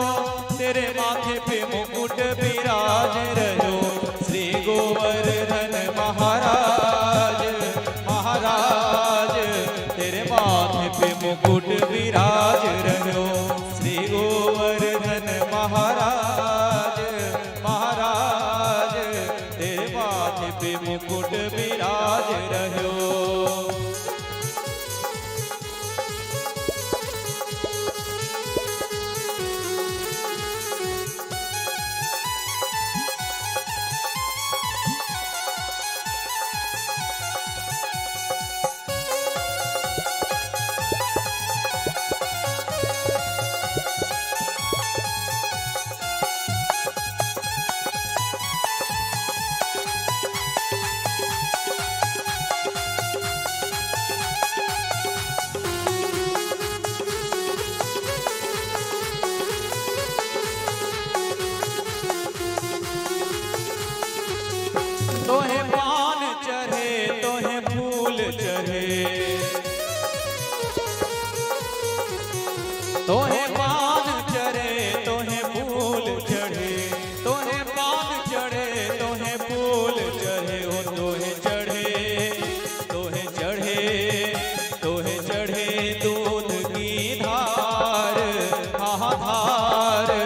तेरे माथे पे मुकुट विराज रहो। श्री गोवर्धन महाराज महाराज तेरे माथे पे मुकुट विराज रहो। श्री गोवर्धन महाराज महाराज तेरे माथे पे मुकुट विराज रहो। तोहे पान चढ़े तोहे फूल चढ़े। तोहे पान चढ़े तोहे फूल चढ़े। तोहे पान चढ़े तोहे फूल चढ़े। ओ तोहे चढ़े तोहे चढ़े तोहे चढ़े दूध की धार धार।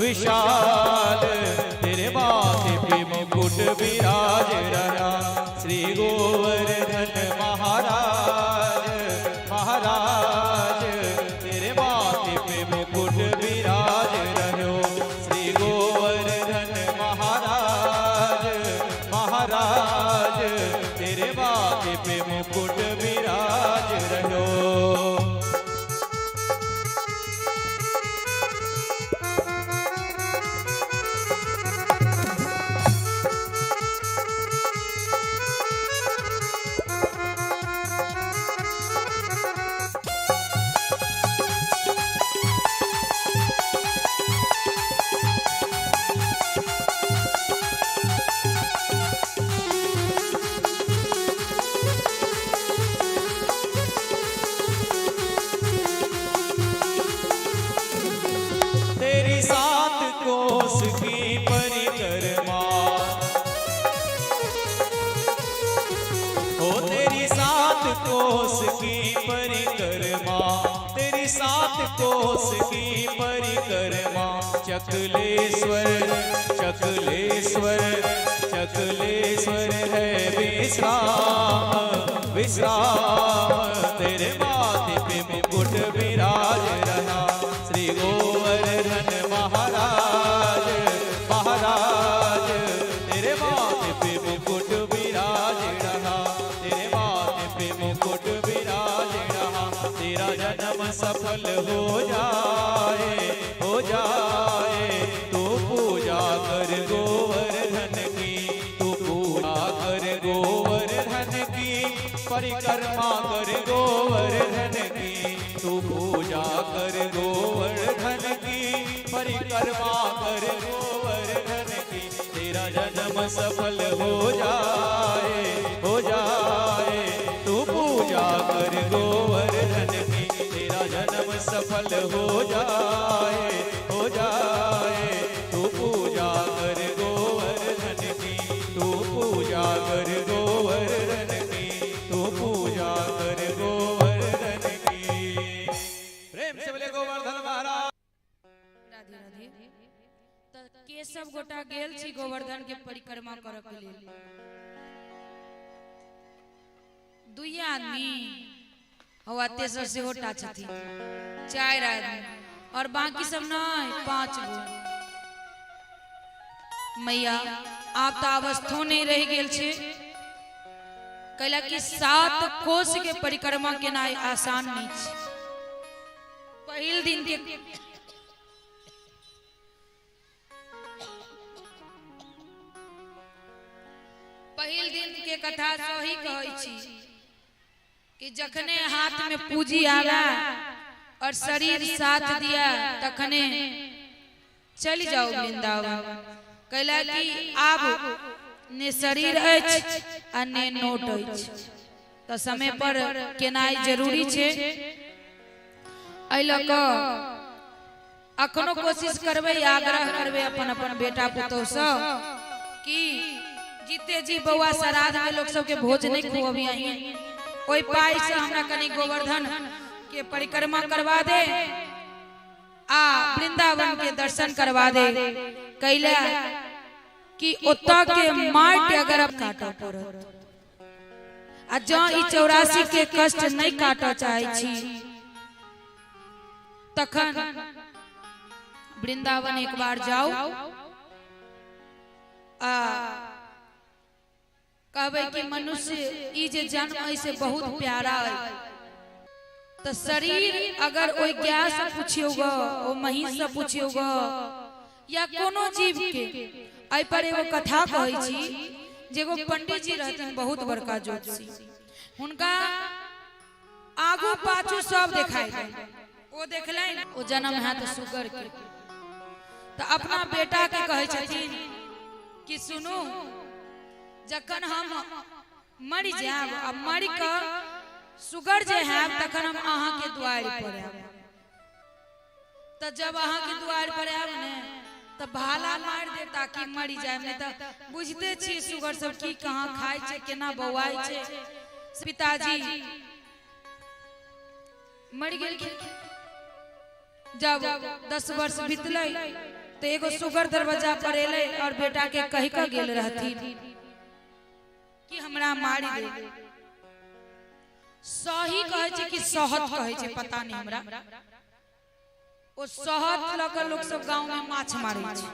विशाल, तेरे माथे पे मुकुट विराज रहा। श्री गोवर्धन महाराज महाराज, तेरे माथे पे मुकुट विराज रहो। श्री गोवर्धन महाराज महाराज, तेरे माथे पे मुकुट विराज रहो। तेरी सात कोस की परिक्रमा, हो तेरी सात कोस की परिक्रमा, तेरी सात कोस की परिक्रमा। चकलेश्वर चकलेश्वर चकलेश्वर है विश्राम विश्राम, तेरे माथे पे मुकुट विराज रहा। श्री गोवर्धन महाराज महाराज, तेरे माथे पे मुकुट विराज रहा। तेरे माथे पे मुकुट विराज रहा। तेरा जन्म सफल हो जाए हो जाए, तू पूजा कर गोवर्धन की, तू पूजा कर गोवर्धन की, परिक्रमा कर गोवर्धन की, तू पूजा कर गोवर्धन की, परिक्रमा कर गोवर्धन की। तेरा जन्म सफल हो जाए हो जाए, तू पूजा कर गोवर्धन की। तेरा जन्म सफल हो जाए हो जाए, तू पूजा कर गोवर्धन की, तू पूजा कर गोवर्धन की, तू पूजा कर गोवर्धन की। प्रेम से बोले गोवर्धन महाराज। राधे राधे। तऽ के सब गोटा गेल छी गोवर्धन के परिक्रमा करऽ के लेल? दुइये आदमी हवा, तेसर सेहो टा छथिन, 4 आदमी और बाकी सब नहीं, 5 गो। मैया आब तऽ अवस्थो नहीं रहि गेल छै, कैला कि 7 कोस के परिक्रमा केनाइ आसान नहीं छै। पहिल दिन के पहिल दिन के कथा सही कहै छी कि जखने हाथ में पूंजी आवे और शरीर साथ दिया तखने चलि जाओ वृंदावन। कैला कि आब ने शरीर अछि आ ने नोट अछि, तऽ समय पर केनाइ जरूरी छै। एहि लऽ कऽ अखनो कोशिश करबै, आग्रह करबै अपन अपन बेटा पुतोहसँ कि जीते जी बौआ श्राद्ध में लोक सबके भोज नहीं खुअबियही, ओहि पाई से हमरा कनि गोवर्धन के परिक्रमा करवा दे आ वृंदावन के दर्शन करवा दे। कैला कि ओतऽ के माटि अगर काटऽ पड़त आ जँ ई 84 के कष्ट नहीं काटऽ चाहै छी तखन वृंदावन एक बार जाओ आ कहबै कि मनुष्य ई जे जन्म है से बहुत प्यारा है। तो शरीर अगर ओहि गाय से पूछियो ग, ओ महींस से पूछियो ग या कोनो जीव के, एहि पर एगो कथा कहै छी जे एगो पंडित जी रहथिन बहुत बड़का ज्योतिषी, हुनका आगू पाछू सब देखाइ दे। ओ देखलनि ओ जन्म हैत सुगर के, तो अपना बेटा के कहै छथिन कि सुनू जखन हम मरि जायब आ मरि कऽ सुगर जे हैब तखन हम अहाँके दुआरि पर आयब। तऽ जब अहाँके दुआरि पर आयब ने तऽ भाला मारि देब ताकि मरि जायब, नहीं तऽ बुझते छी सुगर सब की कहाँ खाइ छै केना बौआइ छै। पिताजी मरि गेलखिन। जब 10 वर्ष बीतलै तऽ एगो सुगर दरवाजा पर एलै और बेटा के कहि कऽ गेल रहथिन कि हमरा मारि दे। सही कहै छै कि सहत कहै छै पता नहि हमरा। ओ सहत लऽ कऽ लोक सब गाँव में माछ मारै छै।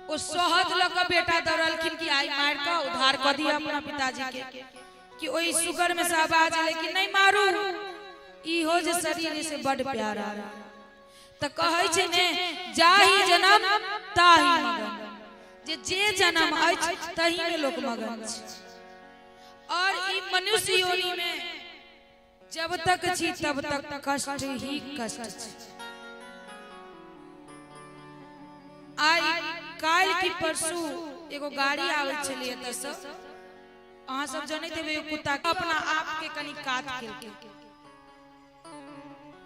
ओ सहत लऽ कऽ बेटा दौड़लखिन कि आइ मारि कऽ उद्धार कऽ दिअ अपना पिताजी के। कि ओहि सुगर में से आवाज एलै कि नहि मारू, इहो जे शरीर से बड प्यारा। तऽ कहै छै ने जाहि जन्म ताहि मगन, जे जे जन्म अछि ताहि में लोक मगन छै। और ई मनुष्य योनि में जब तक छी तब तक कष्ट ही कष्ट छै। आइ काल्हि की परसू एगो गाड़ी आबै छलै एतऽसँ, अहाँ सब जनैत हेबै, कुत्ता अपना आप के कनि कात केलकै।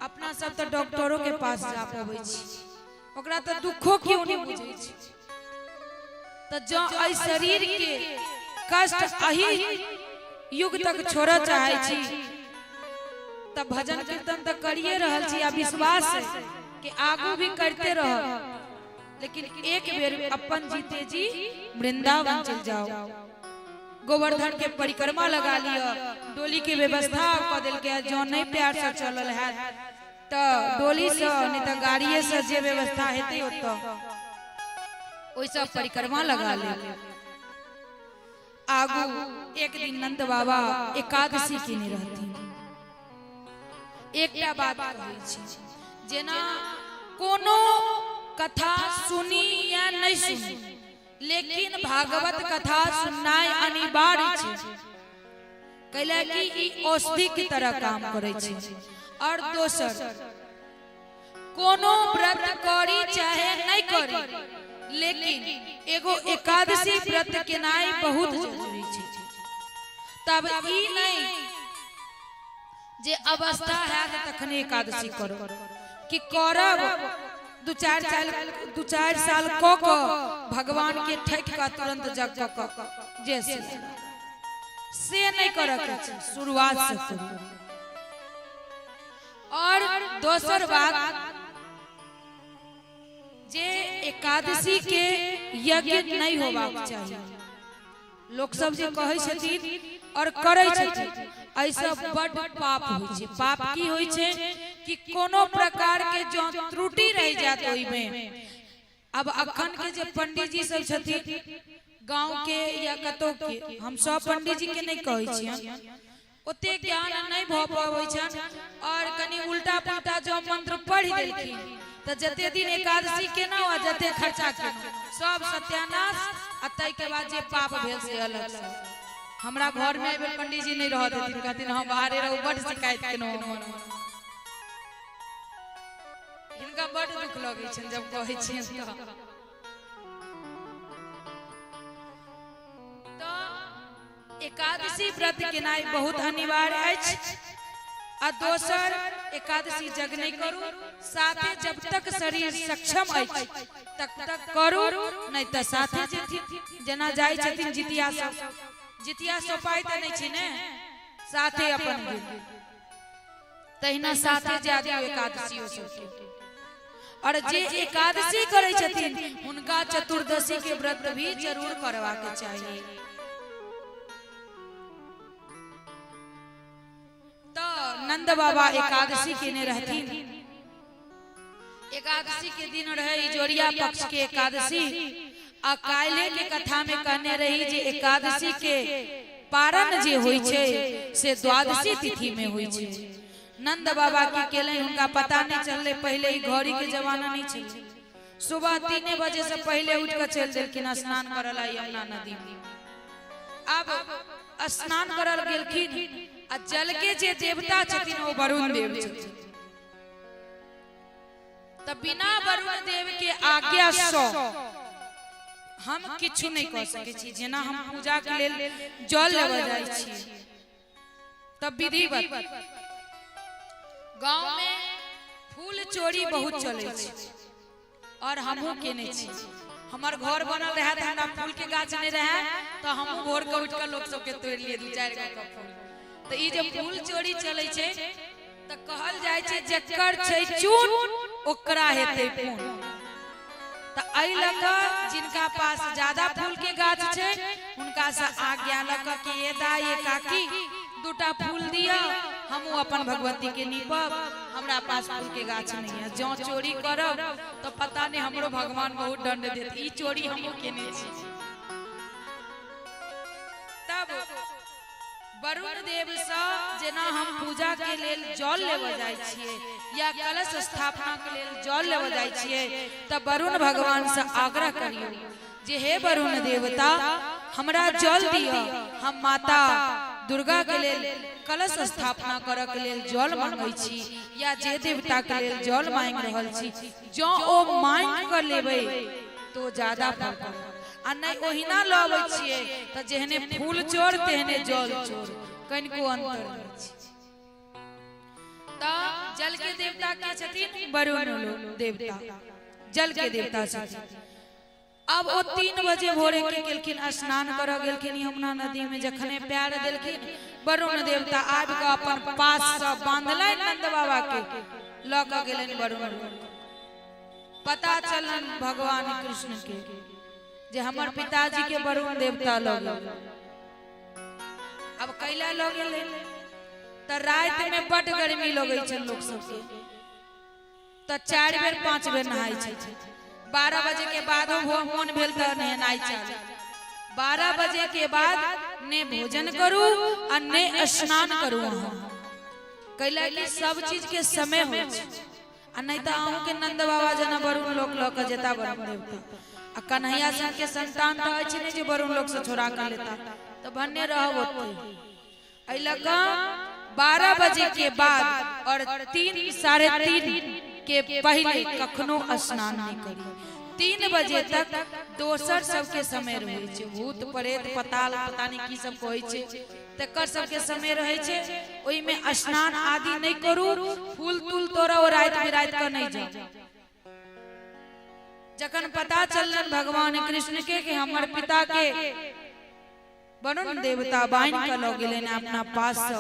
अपना सब तऽ डॉक्टरो के पास जा पबै छी, ओकरा तऽ दुखो केओ नहि बुझै छै। तऽ जँ एहि शरीर के कष्ट एहि युग तक छोड़ऽ चाहै छी तऽ भजन कीर्तन तऽ करिए रहल छी आ विश्वास है कि आगू भी करते रहब, लेकिन एक बेर अपन जीते जी वृंदावन चल जाओ, गोवर्धन के परिक्रमा लगा लिअ, डोली के व्यवस्था कऽ देलकै। जँ नहि प्यार से चलल हैत तऽ डोली से, नहि तऽ गाड़िए से जे व्यवस्था हेतै ओतऽ ओहिसँ परिक्रमा लगा लेब। आगू एक दिन नंद बाबा एकादशी केने रहथिन। एकटा बात कहै छी, जेना कोनो कथा सुनी या नहि सुनी, लेकिन भागवत कथा सुननाइ अनिवार्य छै, कैला कि ई औषधि के तरह काम करै छै। और दोसर, कोनो व्रत करी चाहे नहि करी, लेकिन एगो एकादशी व्रत केनाइ बहुत जरूरी छै। तब ई नहि जे अवस्था हैत तखने एकादशी करो, कि करब दू चारि साल कऽ कऽ भगवान के ठकि कऽ तुरंत जग कऽ कऽ जे से नहि करऽ के छै, शुरुआत से करू। और दोसर बात जे एकादशी के यज्ञ नहि होबाक चाही। लोक सब जे कहै छथिन और करै छथिन, एहिसँ बड्ड पाप होइ छै। पाप की होइ छै कि कोनो प्रकार के जँ त्रुटि रहि जायत ओहिमे। अब अखन के जे पंडीजी सब छथिन गाँव के या कतौ के, हम सब पंडीजी के नहि कहै छियनि, ओते ज्ञान नहि भऽ पबै छनि और कनि उल्टा पुल्टा जँ मंत्र पढ़ि देलखिन तऽ जते दिन एकादशी केलहुँ आ जते खर्चा केलहुँ सब सत्यानाश, आ ताहिके बाद जे पाप भेल से अलग से। हमरा घर में एहि बेर पंडीजी नहि रहऽ देथिन, कहथिन हम बाहरे रहू, बड्ड शिकायत केलहुँ हम। हिनका बड्ड दुख लगै छनि जब कहै छियनि। तऽ एकादशी व्रत केनाइ बहुत अनिवार्य अछि। आ दोसर, एकादशी जग नहि करू, साथे जब तक शरीर सक्षम अछि तब तक करू, नहि तऽ साथे जेथिन जेना जाइ छथिन जितिया सब, जितिया सोपाइ तऽ नहि छै ने, साथे अपन गेल, तहिना साथे जा दियौ एकादशियो सबके। और जे एकादशी करै छथिन हुनका चतुर्दशी के व्रत भी जरूर करबाक चाही। तऽ नंद बाबा एकादशी केने रहथिन। एकादशी के दिन रहे इजोरिया पक्ष के एकादशी, आ काल्हि के कथा में कहने रही जे एकादशी के पारण जे होइ छै से द्वादशी तिथि में होइ छै। नंद बाबा की केलनि, हुनका पता नहि चललै, पहिले ई घड़ी के जमाना नहि छलै। सुबह 3 बजे से पहिले उठि कऽ चलि देलखिन स्नान करऽ ला यमुना नदी में। अब स्नान करल गेलखिन आ जल के जे देवता छथिन ओ वरुण देव छथिन, तऽ बिना वरुण देव के आज्ञा सँ हम किछु नहि कऽ सकै छी। जेना हम पूजा के लेल जल लेबऽ जाइ छी तब विधिवत, गाँव में फूल चोरी बहुत चलै छै और हमहूँ केने छी। हमर घर बनल रहै तऽ हमरा फूल के गाछ नहि रहै, तऽ हमहूँ भोर के उठि कऽ लोक सबके तोड़ि लिए दू चारि गो फूल। तऽ ई जे फूल चोरी चलै छै तऽ कहल जाइ छै जकर छै चून ओकरा हेतै पुन। तऽ एहि लऽ कऽ जिनका पास ज्यादा फूल के गाछ छै हुनका से आज्ञा लऽ कऽ कि ये दाइ ये काकी दूटा फूल दिअ, हमहूँ अपन भगवती के नीपब, हमरा पास फूल के गाछ नहीं है। जँ चोरी करब तऽ पता नहीं हमरो भगवान बहुत दंड देत, ई चोरी हमहूँ केने छी। तब वरुण देव से जेना हम पूजा के लेल जल लेबऽ जाइ छियै या कलश स्थापना के लेल जल लेबऽ जाइ छियै तऽ वरुण भगवान से आग्रह करियौ जे हे वरुण देवता हमरा जल दिअ, हम माता दुर्गा के लेल कलश स्थापना करऽ के लेल जल मांगै छी या जे देवता के लेल जल मांगि रहल छी। जँ ओ मांगि कऽ लेबै तो ज्यादा फल करत, आ नहि ओहिना लऽ अबै छियै तऽ जेहने फूल चोर तेहने जल चोर, कनिको अंतर नहि छै। तऽ जल के देवता के छथिन? वरुण देवता जल के देवता छथिन। अब ओ 3 बजे भोरे के गेलखिन, स्नान करऽ गेलखिन यमुना नदी में। जखने पैर देलखिन वरुण देवता आबि कऽ अपन पास से बांधलनि नंद बाबा के, लऽ कऽ गेलनि वरुण। पता चलनि भगवान कृष्ण के जे हमर पिताजी के वरुण देवता लऽ गेल। अब कैला लऽ गेलै? तऽ राति में बड गर्मी लगै छै लोक सबके, तऽ 4 बेर 5 बेर नहाय छै। 12 बजे के बादो मोन भेल तऽ नहेनाइ चालू। 12 बजे के बाद ने भोजन करू आ ने स्नान करू अहाँ, कैला कि सब चीज के समय होइ छै। आ नहीं तऽ अहूँ के नंद बाबा जेना वरुण लोक लऽ कऽ जेता वरुण देवता, आ कन्हैया सन के संतान तऽ अछि नहि जे वरुण लोक से छोड़ा कऽ लेता, तऽ भन्ने रहब ओते। एहि लऽ कऽ 12 बजे के बाद और 3 3:30 के पहले कखनो स्नान नहीं करी। 3 बजे तक दोसर सबके समय रहै छै, भूत प्रेत पताल पता नहीं की सब कहै छै, तकर सबके समय रहै छै, ओहिमे स्नान आदि नहीं करू, फूल तूल तोड़ो, राति बिराति कऽ नहीं जाओ। जखन पता चललन भगवान कृष्ण के कि हमर पिता के वरुण देवता बान्हि कऽ लऽ गेलनि अपना पास से,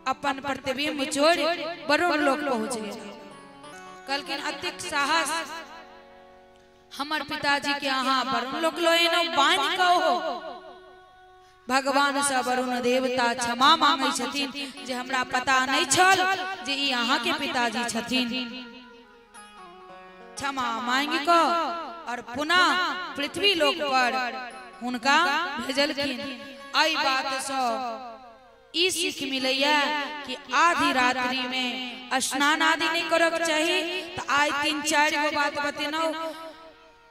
अपन प्रतिबिंब छोड़ि वरुण लोक पहुँच गेल। कहलखिन अतिक साहस हमर पिताजी के अहाँ वरुण लोक लऽ एलहुँ बान्हि कऽ। हो भगवान से वरुण देवता क्षमा मांगै छथिन जे हमरा पता नहीं छल जे ई अहाँ के पिताजी छथिन। क्षमा मांगि कऽ और पुनः पृथ्वी लोक पर हुनका भेजलखिन। एहि बात सँ ई सीख मिलैया कि आधी रात्रि में स्नान आदि नहीं करक चाही। तऽ आइ 3-4 गो बात बतेलहुँ।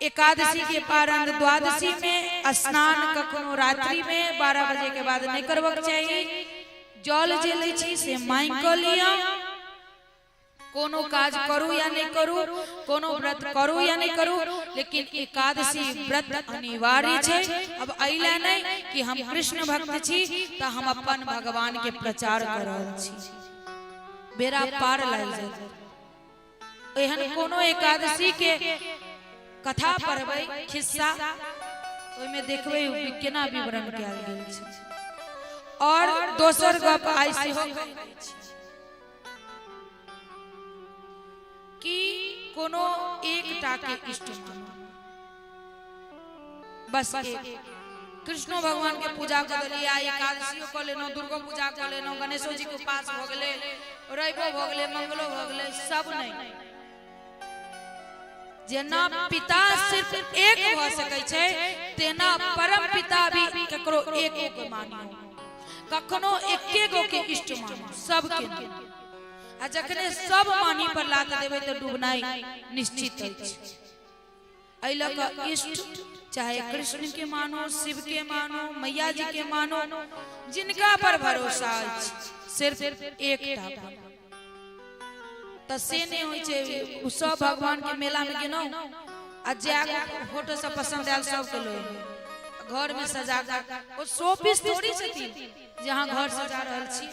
एकादशी के पारण द्वादशी में स्नान कखनो रात्रि में 12 बजे के बाद नहीं करबाक चाही। जल जे लै छी से मांगि कऽ लिअ। कोनो काज करू या नहीं करू, कोनो व्रत करू या नहीं करू, लेकिन एकादशी व्रत अनिवार्य छै। अब अइला नहीं कि हम कृष्ण भक्त छी तऽ हम अपन भगवान के प्रचार कर रहल छी, बेड़ा पार लागि जायत। एहन कोनो एकादशी के कथा पढ़बै खिस्सा, ओहिमे देखबै केना विवरण कयल गेल छै। और दोसर गप आइ सेहो कहै छी कि कोनो एकटा के इष्ट मानू, बस एक। कृष्णो भगवान के पूजा कऽ देलियै, आइ एकादशियो कऽ लेलहुँ, दुर्गो पूजा कऽ लेलहुँ, गणेशो जी के उपास भऽ गेलै, रविओ भऽ गेलै, मंगलो भऽ गेलै, सब नहि। जेना पिता सिर्फ एक भऽ सकै छै तेना परम पिता भी ककरो एक गो मानियो, कखनो एके गो के इष्ट मानू, सबके नहि। आ जखने सब मानी पर लात देबै तऽ डूबनाइ निश्चित अछि। एहि लऽ कऽ इष्ट चाहे कृष्ण के मानो, शिव के मानो, मैया जी के मानो, जिनका पर भरोसा अछि सिर्फ एकटा पर। तऽ से नहि होइ छै, ओ सब भगवान के मेला में गेलहुँ आ जे फोटो सब पसंद आयल सबके लऽ एलहुँ, घर में सजा कऽ। ओ शो पीस थोड़ी छथिन जे अहाँ घर सजा रहल छी।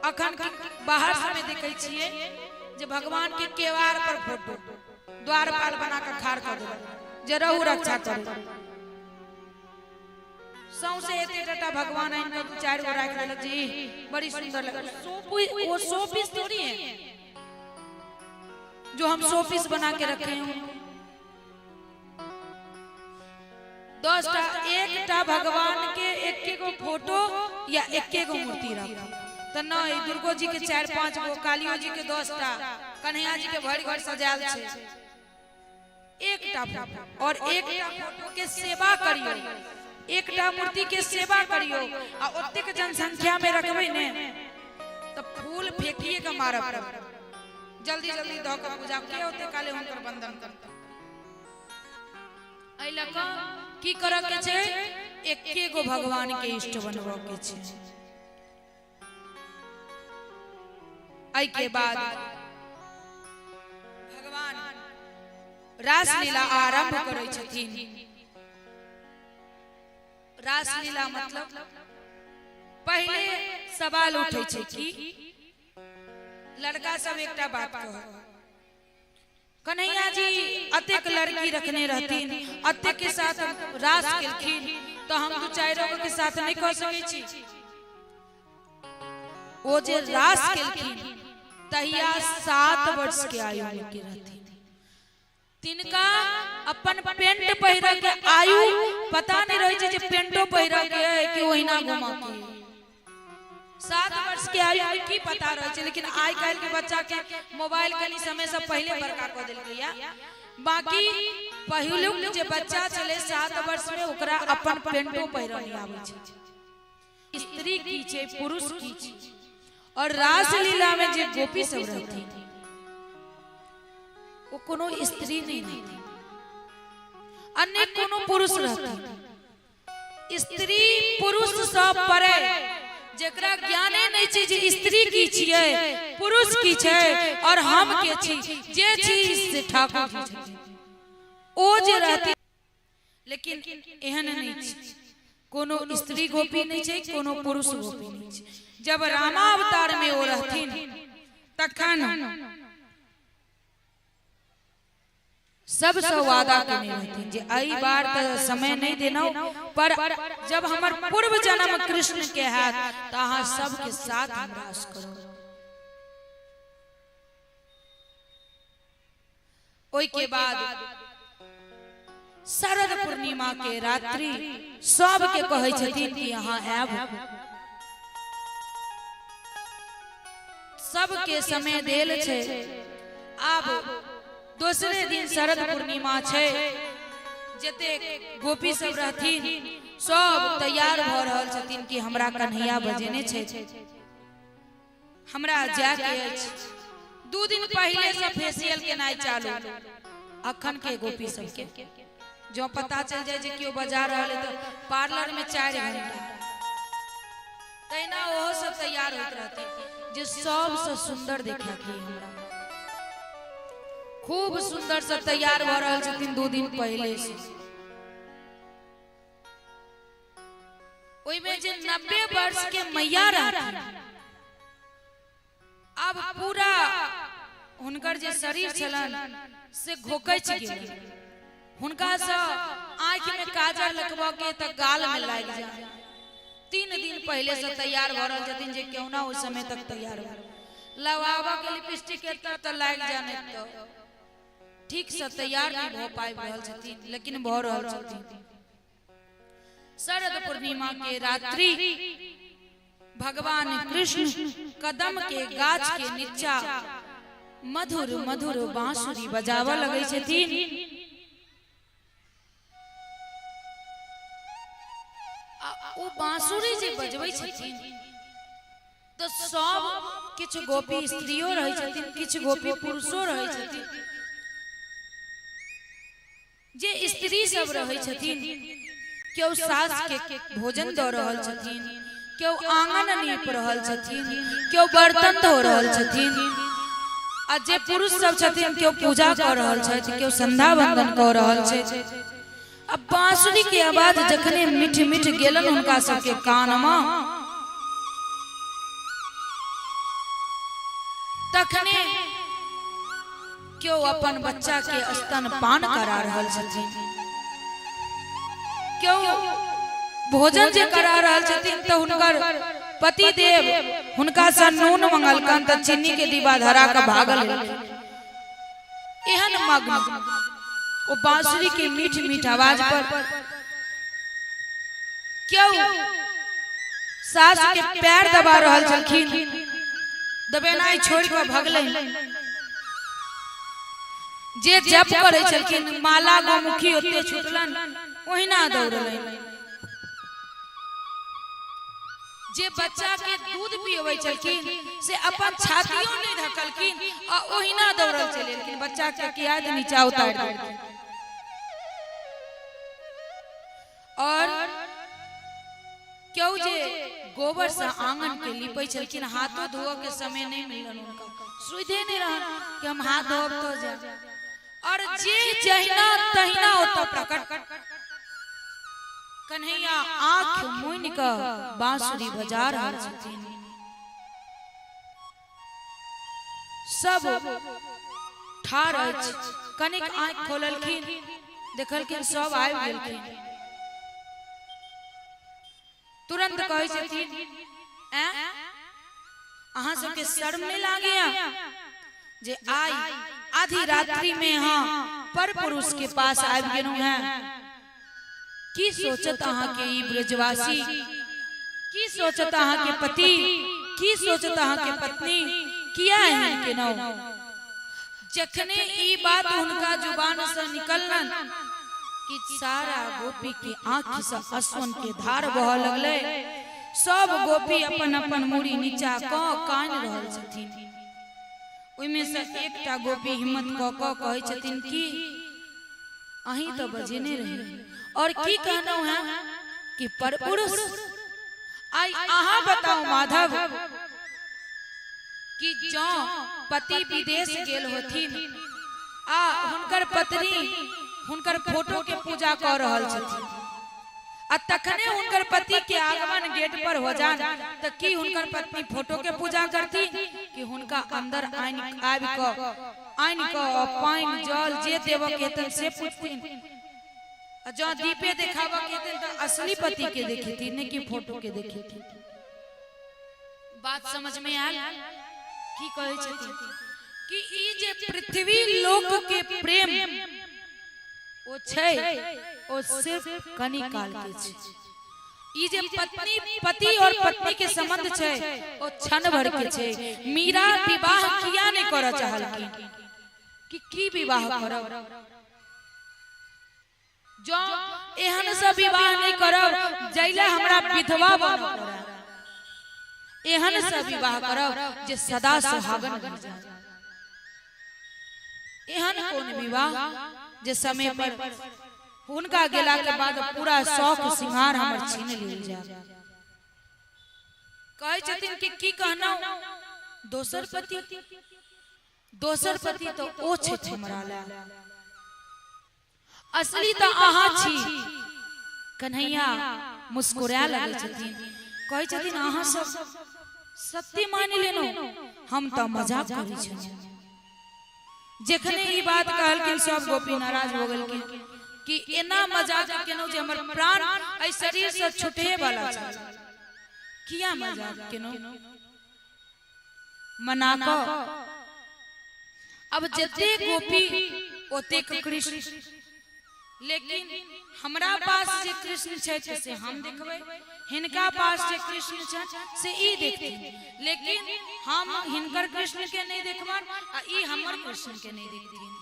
अखन बाहर सबमे देखै छियै जे भगवान के केवाड़ पर फोटो द्वारपाल बना कऽ खाड़ कऽ देलक जे रहू रक्षा करू। सौंसे एते टाटा भगवान आनि कऽ दू चारि गो राखि देलक जी, बड़ी सुंदर लगल। वो 100 पीस थोड़ी है जो हम 100 पीस बना के रखे हैं। 10टा एकटा भगवान के एक गो फोटो या एक गो मूर्ति रखो तो नहीं, दुर्गो जी के 4-5 गो, कालियो जी के 10टा, कन्हैया जी के भरि घर सजायल छै। एकटा फोटो और एकटा फोटो के सेवा करियो, एकटा मूर्ति के सेवा करियो, आ ओतेक जनसंख्या में रखबै ने तो फूल फेंकिए के मारब, जल्दी जल्दी धऽ के पूजा के ओते काले हुनकर वंदन करतै। एहि लऽ कऽ की करऽ के छै, एके गो भगवान के इष्ट बनबऽ के छै। एहि के बाद भगवान रासलीला आरंभ करै छथिन। रासलीला मतलब पहिले सवाल उठै छै कि लड़का सब एकटा बात कह, कन्हैया जी अतेक लड़की रखने रहथिन, अतेक के साथ रास केलखिन, तो हम दू चारि गो के साथ नहीं कह सकै छी। ओ जे रास केलखिन तहिया 7 वर्ष के आयु में के रहथिन, तिनका अपन पेंट पहिरऽ के आयु पता नहीं रहै छै जे पेंटो पहिरऽ के है कि ओहिना घुमऽ के। 7 वर्ष के आयु में की पता रहै छै, लेकिन आइ काल्हि के बच्चा के मोबाइल कनी समय से पहिले बड़का कऽ देलकै। बाकी पहिलुक जे बच्चा छलै 7 वर्ष में ओकरा अपन पेंटो पहिरऽ नहि आबै छै। स्त्री की छै, पुरुष की छै। और रासलीला में जे गोपी सब रहथिन वो कोनो स्त्री नहीं रहथिन, अन्य कोनो पुरुष रहथिन। स्त्री पुरुष सब परे, जेकरा ज्ञाने नहीं छै जे स्त्री की छियै, पुरुष की छै और हम के छी, जे छी से ठाकुर जी छथिन, ओ जे रहथिन। लेकिन एहन नहीं छै, कोनो स्त्री गोपी नहीं छै, कोनो पुरुष गोपी नहीं छै। जब रामावतार में ओ रहथिन तखन सबसँ वादा केने रहथिन जे एहि बार तऽ समय नहीं देनौ, पर जब हमर पूर्व जन्म कृष्ण के हैत तऽ अहाँ सबके साथ हम रास करब। ओहि के बाद शरद पूर्णिमा के रात्रि सबके कहै छथिन कि अहाँ आयब, सबके समय देल छै। आब दोसरे दिन शरद पूर्णिमा छै, जते गोपी सब रहथिन सब तैयार भऽ रहल छथिन कि हमरा कन्हैया बजेने छै, हमरा जायके अछि। 2 दिन पहिले से फेसियल केनाइ चालू। अखन के गोपी सबके जो पता चल जाए जे केओ बजा रहल है तो पार्लर में 4 घंटा तहिना ओहो सब तैयार होइत रहथिन जे सबसे सुंदर देखे के हमरा। खूब सुंदर से तैयार भऽ रहल छथिन 2 दिन पहिले से। ओहिमे जे 90 वर्ष के मैया रहथिन, अब पूरा हुनकर जे शरीर छलन से घोकच गेल, हुनका से आँखि में काजर लगबऽ के तऽ गाल में लागि जाय। 3 दिन पहिले से तैयार भऽ रहल छथिन जे केहुना ओहि समय तक तैयार भऽ लगाबऽ के लिपस्टिक के तऽ लागि जाय, नहि तऽ ठीक से तैयार नहीं भऽ पाबि रहल छथिन, लेकिन भऽ रहल छथिन। शरद पूर्णिमा के रात्रि भगवान कृष्ण कदम के गाछ के नीचा मधुर मधुर बांसुरी बजाबऽ लगै छथिन। आ ओ बांसुरी जे बजबै छथिन तऽ सब किछु गोपी स्त्रियो रहै छथिन, किछु गोपी पुरुषो रहै छथिन। जे स्त्री सब रहै छथिन केओ सास के भोजन दऽ रहल छथिन, केओ आंगन नीप रहल छथिन, केओ बर्तन धो रहल छथिन, आ जे पुरुष सब छथिन केओ पूजा कऽ रहल छथि, केओ संध्या वंदन कऽ रहल छथि। आ बांसुरी के आवाज जखने मीठ मीठ गेलन हुनका सबके कान में, तखने केओ अपन बच्चा के स्तन पान करा रहल छथिन, केओ भोजन जे करा रहल छथिन तऽ हुनकर पति देव हुनका से नून मंगलकन तऽ चीनी के डिब्बा धरा के भागल एलखिन। एहन मग्न ओ बांसुरी के मीठ मीठ आवाज पर क्यों सास के पैर दबा रहल छलखिन, दबेनाइ छोड़ के भगलै। जे जप करै छलखिन माला गोमुखी ओते छुटलन ओहिना दौड़लनि। जे बच्चा के दूध पियबै छलखिन से अपन छातियो नहि ढकलखिन आ ओहिना दौड़ल चलि एलखिन, बच्चा के कियाद नीचा उतारि देलखिन। और क्यों जे गोबर से आंगन के लिपै छलखिन, हाथों धोअ के समय नहीं मिलल हुनका, सुधे नहीं रहन कि हम हाथ धोब तो जाए। और जे जहिना तहिना ओतऽ प्रकट कन्हैया आंख मुनि क बांसुरी बजा रहल छथिन। सब ठाढ़ अछि, कनिक आंख खोललखिन, देखलखिन सब आबि गेलखिन। तुरंत कहै छथिन, अहाँ सबके शर्म नहीं लागैया जे आई आधी रात्रि में अहाँ पर पुरुष के पास आबि गेलहुँ हैं? की सोचत अहाँ के ई ब्रजवासी, की सोचत अहाँ के पति, की सोचत अहाँ के पत्नी, किया एहन केलहुँ? जखने ई बात हुनका जुबान से निकललन कि सारा गोपी के आँख से अश्वन के धार बह लगलै। सब गोपी अपन अपन मूड़ी नीचा क कानि रहल छथिन। ओहिमे से एकटा गोपी हिम्मत क क कहै छथिन कि अहीं तो बजेने रही और की कहना है कि परपुरुष आई अहाँ बताओ माधव कि जँ पति विदेश गेल होथिन आ हुनकर पत्नी हुनकर फोटो के पूजा क रहल छथिन आ तखने हुनकर पति के आगमन गेट पर हो जान त की हुनकर पत्नी फोटो के पूजा करती कि हुनका अंदर आनि आबि क आनि क पानि जल जे देबऽ के हेतन से पूछथिन, आ जँ दीपे देखाबऽ के हेतन त असली पति के देखेथिन नहि कि फोटो के देखेथिन। बात समझ में आयल? की कहै छथिन कि ई जे पृथ्वी लोक के प्रेम ओ छै ओ सिर्फ कनी काल के छै। ई जे पत्नी पति और पत्नी के संबंध छै ओ क्षण भर के छै। मीरा विवाह किया नहीं करऽ चाहलखिन कि की विवाह करब, जो एहन से विवाह नहीं करब जैले हमरा विधवा बनऽ पड़े, एहन से विवाह करब जे सदा सुहागन बनि जाए। एहन कोन विवाह जे समय पर हुनका गेला के बाद पूरा शौक सिंगार हमर छीन लेल जाए। कहै छथिन कि की कहना दोसर पति, दोसर पति तो ओ छथि हमरा लए, असली तो अहाँ छी। कन्हैया मुस्कुराए लगै छथिन, कहै छथिन अहाँ सब सत्य मानि लेलहुँ, हम तऽ मजाक करै छलहुँ। जखने ई बात कहलखिन सब गोपी नाराज हो गेलखिन कि एना मजाक केलहुँ जे हमर प्राण एहि शरीर से छूटे वाला छल, किया मजाक केलहुँ? मना कऽ अब जते गोपी ओतेक कृष्ण, लेकिन हमरा पास जे कृष्ण छथि से हम देखबै, हिनका पास जे कृष्ण छथि से ई देखथिन, लेकिन हम हिनकर कृष्ण के नहीं देखबन आ ई हमर कृष्ण के नहीं देखथिन।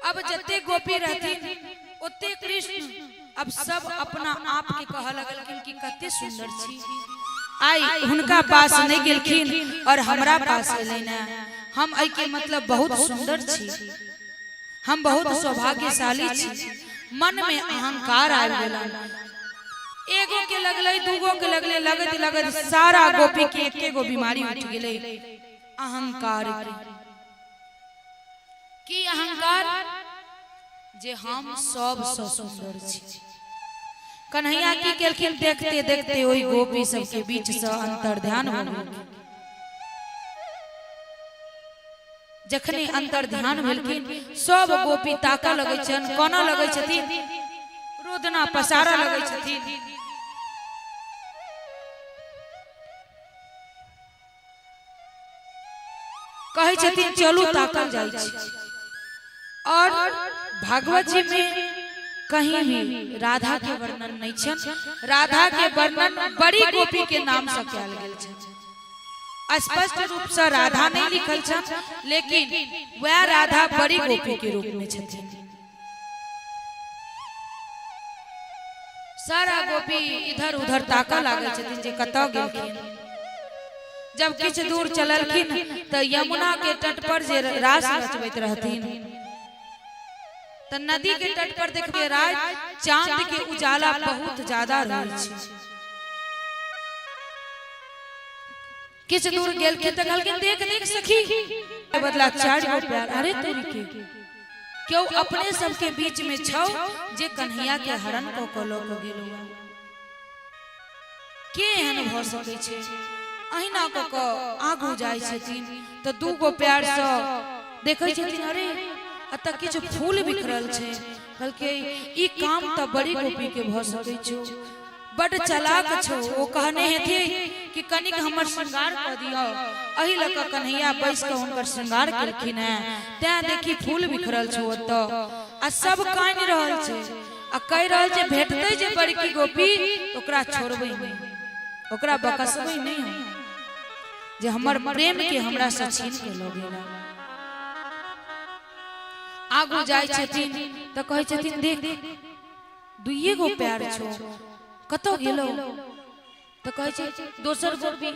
अब जते गोपी रहथिन ओते कृष्ण, अब सब अपना आप के कह लगलखिन कि कते सुंदर छी, आई हुनका पास नहीं गेलखिन और हमरा पास एलनि। हम एहि के मतलब बहुत सुंदर छी, हम बहुत सौभाग्यशाली छी। मन में अहंकार आबि गेलन, एगो के लगलै दूगो के लगलै, लगैत लगैत सारा गोपी के एके गो बीमारी उठि गेलै, अहंकार के। की अहंकार? जे हम सबसँ सुंदर छी। कन्हैया की केलखिन, देखते देखते ओहि गोपी सबके बीच से अंतर्ध्यान हो गेलखिन। जखने अंतर्ध्यान भेलखिन सब गोपी ताकऽ लगै छनि, कानऽ लगै छथिन, रोदना पसारऽ लगै छथिन। कहै छथिन चलू ताकल जाइ छी। और भागवत जी में कहीं भी राधा के वर्णन नहीं छन, राधा के वर्णन बड़ी गोपी के नाम से कयल गेल छन। स्पष्ट रूप से राधा नहीं लिखल छन, लेकिन वह राधा बड़ी गोपी के रूप में छथिन। सारा गोपी इधर उधर ताकऽ लागल छथिन जे कतऽ गेलखिन। जब किछु दूर चललखिन तऽ यमुना के तट पर जे रास रचबैत रहथिन, तऽ नदी के तट पर देखबै रात चांद के उजाला बहुत ज्यादा रहै छै। किछु दूर गेलखिन तऽ कहलखिन देख देख सखी, बदला 4 गो प्यार। अरे तोरी के क्यों अपने सबके बीच में छौ जे कन्हैया के हरण कऽ कऽ लऽ कऽ गेल। के एहन भऽ सकै छै? अहिना कऽ कऽ आगू जाइ छथिन तऽ 2 गो प्यार सँ देखै छथिन, अरे एतऽ किछु फूल बिखरल छै। कहलकै ई काम तऽ बड़ी गोपी के भऽ सकै छौ, बड चलाक छौ। ओ कहने हेथिन कि कनिक हमर श्रृंगार कऽ दियौ, एहि लऽ कऽ कन्हैया बैस कऽ हुनकर श्रृंगार केलखिन हेँ, तैं देखी फूल बिखरल छौ ओतऽ। आ सब कानि रहल छै आ कहि रहल छै भेटतै जे बड़की गोपी ओकरा छोड़बै नहि, ओकरा बकसबै नहि हम, जे हमर प्रेम के हमरा से छीन के लऽ गेला। आगू जाइ छथिन तऽ कहै छथिन देख 2 गो प्यार छौ, कतऽ गेलौ? तऽ कहै छै दोसर गोपी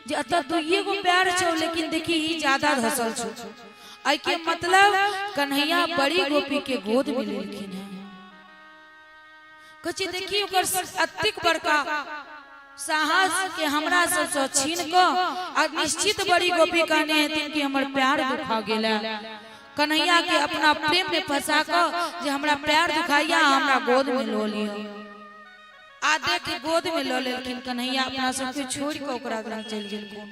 जे एतऽ 2 गो प्यार छौ, लेकिन देखी ई ज्यादा धसल छौ। एहि के मतलब कन्हैया बड़ी गोपी के गोद में लेलखिन हेँ। कहै छै देखी ओकर अतेक बड़का साहस के हमरा सबसँ छीन कऽ, आ निश्चित बड़ी गोपी कहने हेथिन कि हमर प्यार दुखा गेला। कन्हैया के अपना प्रेम में फंसा कऽ जे हमरा प्यार दुखाइया, हमरा गोद में लऽ लिअ। आ देख गोद में लऽ लेलखिन कन्हैया, अपना सबके छोड़ि कऽ ओकरा लग चलि गेलखिन।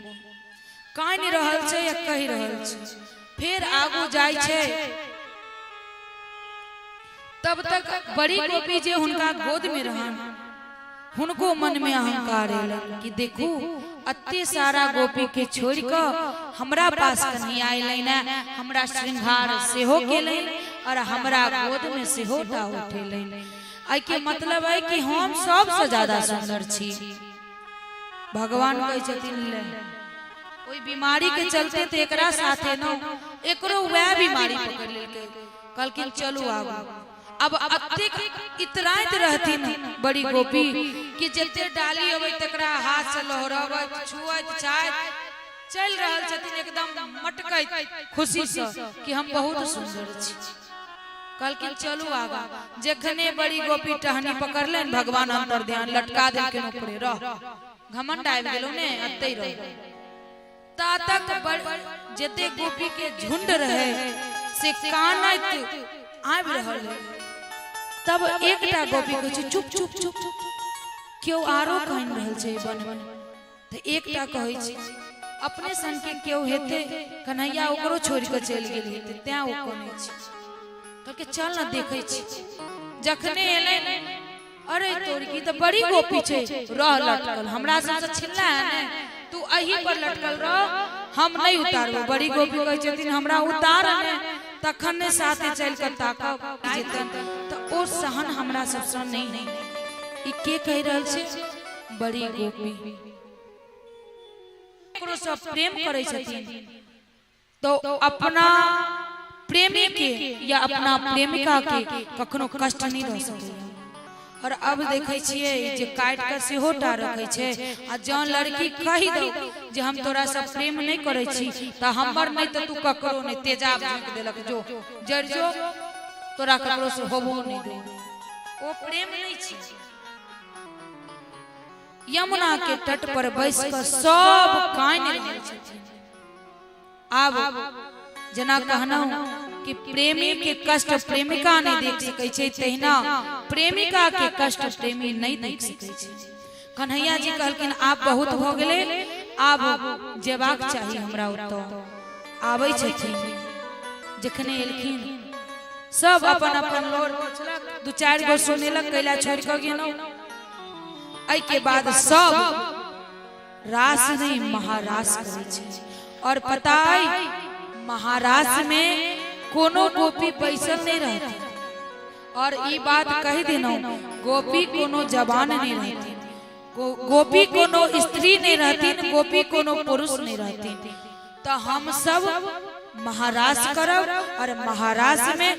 कानि रहल छै आ कहि रहल छै। फेर आगू जाइ छै, तब तक बड़ी गोपी जे हुनका गोद में रहन, हुनको मन में अहंकार एलनि कि देखू अते सारा गोपी के छोड़ि कऽ हमरा पास कन्हैया एलनि, हमरा श्रृंगार सेहो केलनि और हमरा गोद में सेहो टा उठेलनि। एहि के मतलब है कि हम सबसँ ज्यादा सुंदर छी। भगवान कहै छथिन ले ओहि बीमारी के चलते तऽ एकरा साथे न एकरो वएह बीमारी पकड़ि लेलकै। कहलखिन चलू आब। अब अतेक इतराइत रहथिन बड़ी गोपी कि जते डाली अबै तकरा हाथ से लहरबैत छुअैत छाइत चलि रहल छथिन एकदम मटकैत खुशी से कि हम बहुत सुंदर छी। कहलखिन चलू आगा। जखने बड़ी गोपी टहनी पकड़लनि, भगवान अंतर ध्यान लटका देलखिन ऊपरे, रह घमंड आबि गेलौ ने, अतै रह। ता तक जते गोपी के झुंड रहे से कानैत आबि रहल है। तब एकटा गोपी कहै छै चुप चुप चुप, केओ आरो कानि रहल छै वन में। तऽ एकटा कहै छै अपने सन के केओ हेतै, कन्हैया ओकरो छोड़ि कऽ चलि गेल हेतै, तैं ओ कनै छै। कहलकै चल ने देखै छी। जखने एलै, अरे तोर की तऽ बड़ी गोपी छै, रह लटकल, हमरा सबसँ छिनला है ने, तू एही पर लटकल रह, हम नहि उतारबो। बड़ी गोपी कहै छथिन हमरा उतार ने, तखन ने साथे चलि कऽ ताकब जेतनि। तऽ ओ सहन हमरा सबसँ नहि। ई के कहि रहल छै? बड़ी गोपी। ककरो सब प्रेम करै छथिन तो अपना प्रेमी के या अपना प्रेमिका के कखनो कष्ट नहीं दऽ सकैया। और अब देखै छियै जे काटि कऽ सेहो टा रखै छै, आ जँ लड़की कहि दौ जे हम तोरा से प्रेम नहीं करै छी तऽ हमर नहीं तऽ तू ककरो नहीं, तेजाब झोंकि देलक, जो जरि जो, तोरा ककरो से होबो नहीं दे। ओ प्रेम नहीं छै। यमुना के तट पर बैस कऽ सब कानि रहल छथिन। आब जेना कहलहुँ कि प्रेमी के कष्ट प्रेमिका नहीं देख सकै छै, तहिना प्रेमिका के कष्ट प्रेमी नहीं देख सकै छै। कन्हैया जी कहलखिन आब बहुत भऽ गेलै, आब जेबाक चाही हमरा ओतऽ। आबै छथिन, जखने एलखिन सब अपन अपन लोर पोछलक, दू चारि गो सुनेलक, कैला छोड़ि कऽ गेलहुँ। एहिके बाद सब रास नहि महारास करै छै। और पता अइ महारास में कोनो गोपी बैसल नहि रहती। और ई बात कहि देलहुँ, गोपी कोनो जवान नहि रहती, गोपी कोनो स्त्री नहि रहथिन, गोपी कोनो पुरुष नहि रहथिन। तऽ हम सब महारास करब और महारास में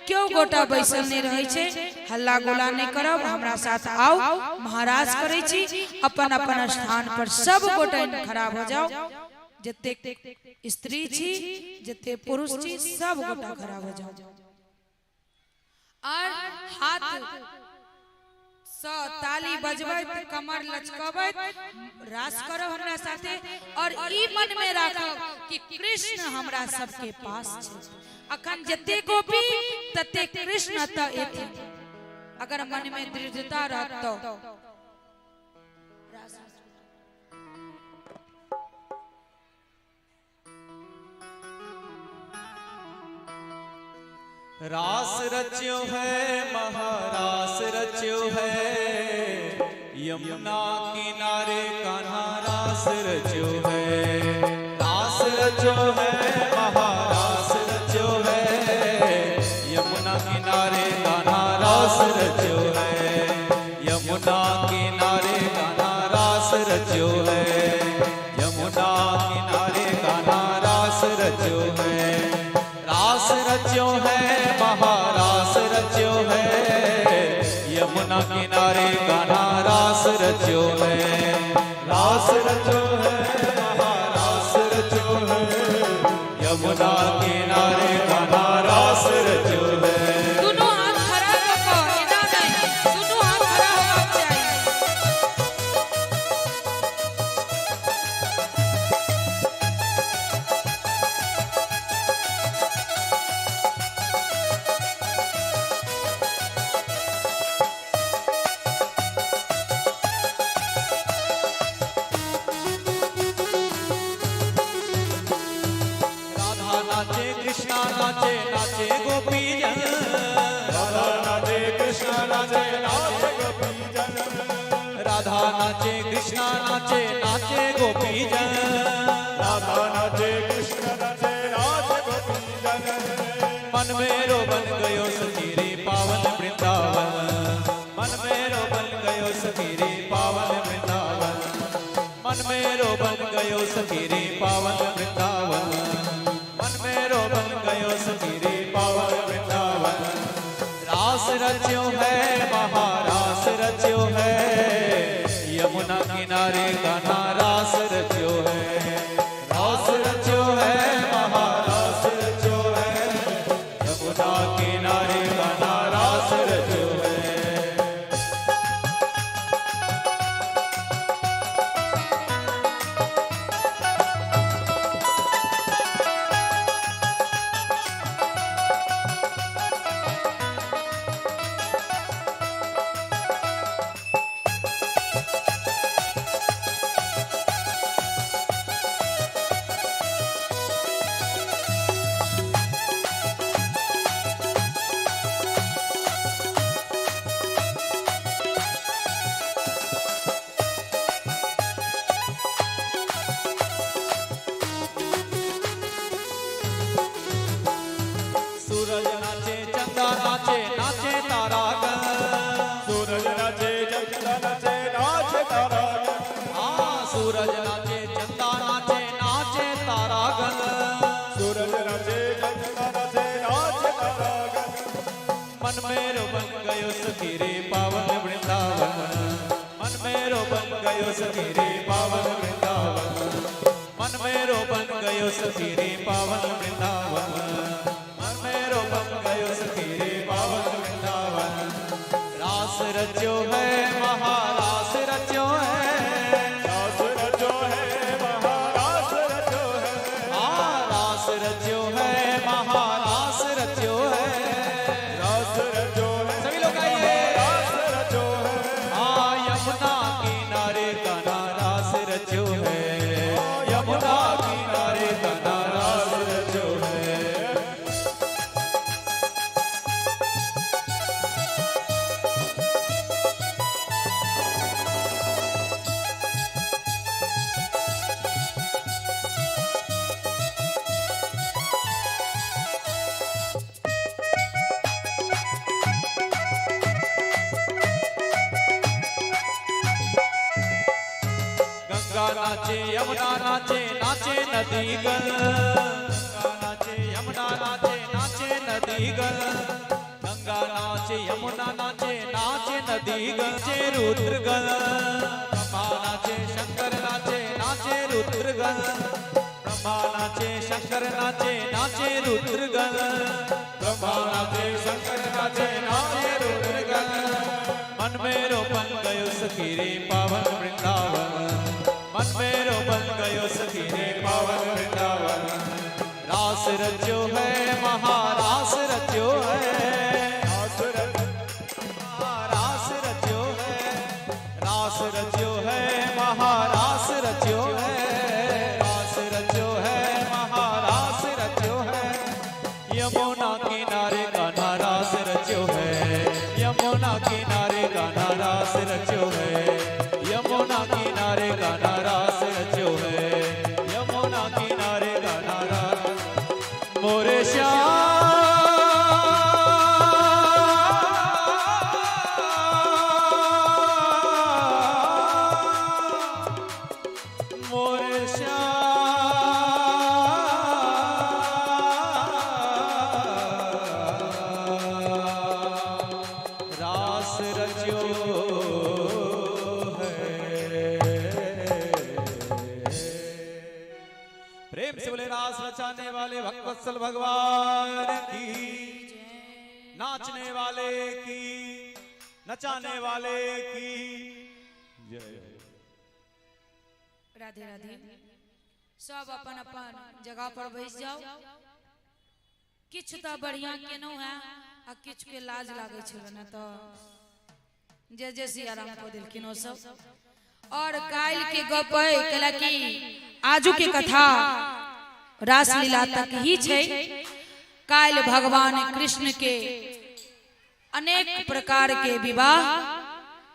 क्यों गोटा बैसल नहीं रहे छै, हल्ला गुला नहीं करब, हमरा साथ आओ महारास करै छी। अपन अपन स्थान पर सब गोटा खड़ा हो जाओ, जते स्त्री छी जते पुरुष छी सब गोटा खड़ा हो जाओ। और हाथ सँ ताली बजबैत कमर लचकबैत रास करब हमरा साथे। और ई मन में राखब कि कृष्ण हमरा सबके पास छै, अखन जते गोपी तते कृष्ण तऽ एथिन। अगर मन में दृढ़ता रहत तो रास रच्यो है महारास रच्यो है, यमुना किनारे कान्हा रास रच्यो है। रास रच्यो है महारास रच्यो है, यमुना किनारे कान्हा रास रच्यो है। यमुना किनारे कान्हा रास रच्यो है, यमुना किनारे कान्हा रास रच्यो है। रास रच्यो है महारास रच्यो है, यमुना किनारे कान्हा रास रच्यो है। रास रच्यो है महारास रच्यो है, यमुना किनारे कान्हा रास रच्यो है। दुनू हाथ खड़ा कऽ कऽ, एना नहि, दुनू हाथ खड़ा होबाक चाही। राधा नाचे कृष्णा नाचे नाचे गोपी जन, राधा नाचे कृष्णा नाचे नाचे गोपी जन, राधा नाचे कृष्णा नाचे नाचे गोपी जन, राधा नाचे कृष्ण नाचे नाचे गोपी जन। मन मेरो बन गयो सखी पावन वृंदावन, मन मेरो बन गयो सखी पावन वृंदावन, मन मेरो बन गयो सखी पावन वृंदावन, मन मेरो बन गयो सखी पावन वृंदावन। रास रच्यो है महारास रच्यो है, यमुना किनारे कान्हा रास रच्यो है। रास रच्यो है महारास रच्यो है, यमुना किनारे कान्हा रास रच्यो है। सूरज नाचे चंदा नाचे नाचे तारा गण, सूरज नाचे चंदा नाचे नाचे तारा गण, हाँ सूरज नाचे चंदा नाचे नाचे तारा गण, सूरज नाचे चंदा नाचे नाचे तारा गण। मन मेरो बन गयो सखी रे पावन वृंदावन, मन मेरो बन गयो सखी रे पावन वृंदावन, मन मेरो बन गयो सखी रे पावन वृंदावन, मन मेरो बन गयो सखी रे पावन वृंदावन। रास रच्यो है महारास रच्यो है, रास रचो है महारास रचो है, हाँ रास रच्यो है महारास रच्यो है, रास रचो है सभी लोग आइए। रास रचो है, हाँ यमुना किनारे कान्हा रास रच्यो है, यमुना किनारे कान्हा रास रच्यो है। यमुना नाचे नाचे नदी गल। गंगा नाचे यमुना नाचे नाचे नदी गल। गंगा नाचे यमुना नाचे नाचे नदी गल। रुद्र गल। ब्रह्मा नाचे शंकर नाचे नाचे रुद्र गल। ब्रह्मा नाचे शंकर नाचे नाचे रुद्र गल। ब्रह्मा नाचे शंकर नाचे नाचे रुद्र गल। मन मेरो बन गयो सखी रे पावन वृंदावन। मन मेरो बन गयो सखी रे पावन वृंदावन। रास रचो है महारास रचो है। रास रचो है रास रचो है महारास रचो है। रास रचो है महारास रचो है। यमुना किनारे कान्हा रास रचो है। यमुना किनारे कान्हा रास रचो है। यमुना किनारे कान्हा रास रचो है। यमुना किनारे कान्हा रास। मोरे श्याम मोरे श्याम रास रचो है। प्रेम से बोले रास रचाने वाले भक्तवत्सल भगवान की, नाचने वाले की, नचाने वाले की जय। राधे राधे। सब अपन अपन जगह पर बैस जाओ। किछु तो बढ़िया केनौ है आ किछु के लाज लागै छल ने तो जय जय सियाराम को देलखिन ओ सब। और काल्हि के गप है कैला कि आजू के कथा रासलीला तक ही छै। काल्हि भगवान कृष्ण के अनेक प्रकार के विवाह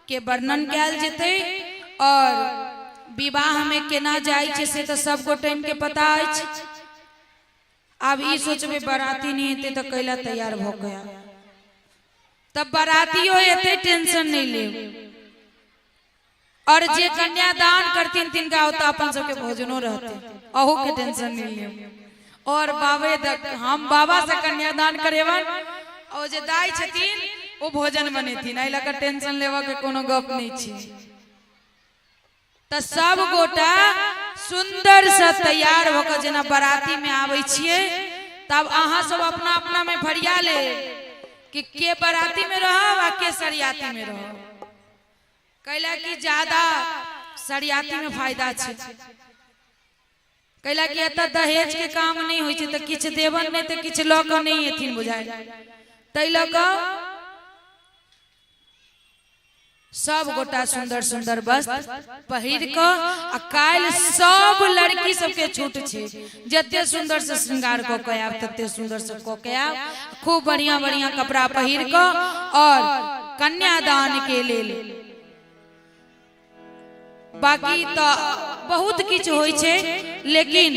के वर्णन कयल जेतै और विवाह में केना जाइ छै से तऽ सब गोटेन के पता अछि। आब ई सोचबै बाराती नहीं हेतै तऽ कैला तैयार भऽ गया, तब बारातियो एते टेंशन नहीं लेब। और जे कन्यादान करथिन तिनका ओतऽ अपन सबके भोजनो रहतै, अहू के टेंशन नहीं लेब। और बाबे हम बाबा से कन्यादान करेबन और जे दाई छथिन ओ भोजन बनेथिन, एहि लऽ कऽ टेंशन लेबऽ के कोनो गप नहीं छै। तऽ सब गोटा सुंदर से तैयार भऽ कऽ जेना बाराती में आबै छियै तब अहाँ सब अपना अपना में फरिया ले कि के बाराती में रहब आ के सरियाती में रहब। कैला कि ज्यादा सरियाती में फायदा छै, कैला कि एतऽ दहेज के काम नहीं होइ छै तऽ किछु देबन नहि तऽ किछु लऽ कऽ नहि एथिन बुझाइ। ताहि लऽ कऽ सब गोटा सुंदर सुंदर वस्त्र पहिर कऽ आ काल्हि सब लड़की सबके छूट छै, जते सुंदर से श्रृंगार कऽ के आयब तते सुंदर से कऽ के आयब, खूब बढ़िया बढ़िया कपड़ा पहिर कऽ। और कन्यादान के लेल बाकी तऽ बहुत किछु होइ छै, लेकिन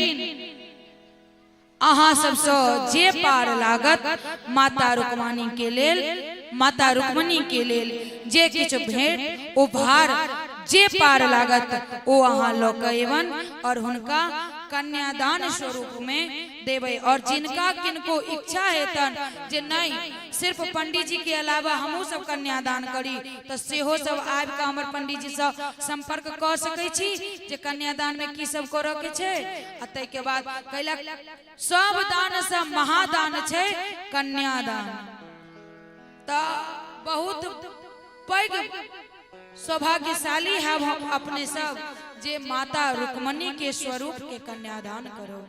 अहाँ सबसँ जे पार लागत माता रुक्मणी के लेल, माता रुक्मणी के लेल जे किछु भेंट उपहार जे पार लागत ओ अहाँ लऽ कऽ एबन और हुनका कन्यादान स्वरूप में देबै। और जिनका किनको इच्छा हेतन जे नहीं सिर्फ पंडित जी के अलावा हमहूँ सब कन्यादान करी तऽ सेहो सब आबि कऽ हमर पंडित जी सँ संपर्क कऽ सकै छी जे कन्यादान में की सब करऽ के छै। आ ताहिके बाद कैला सब दान से महादान छै कन्यादान, तऽ बहुत पैघ सौभाग्यशाली है हम अपने सब जे माता रुक्मणी के स्वरूप के कन्यादान करो।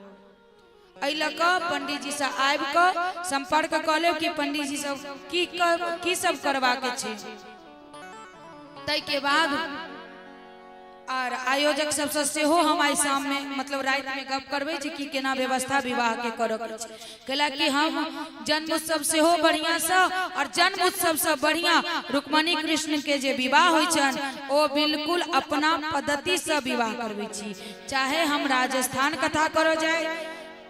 एहि लऽ कऽ पंडित जी से आबि कऽ संपर्क कऽ लेब कि पंडित जी सब की सब करबाक छै। ताहिके बाद और आयोजक सबसँ सेहो हम आइ शाम में मतलब राति में गप करबै जे की केना व्यवस्था विवाह के करऽ के छै। कैला कि हम जन्म उत्सव सेहो बढ़िया से और जन्म उत्सव से बढ़िया रुक्मणी कृष्ण के जे विवाह होइ छनि ओ बिल्कुल अपना पद्धति से विवाह करबै छी। चाहे हम राजस्थान कथा करऽ जाय,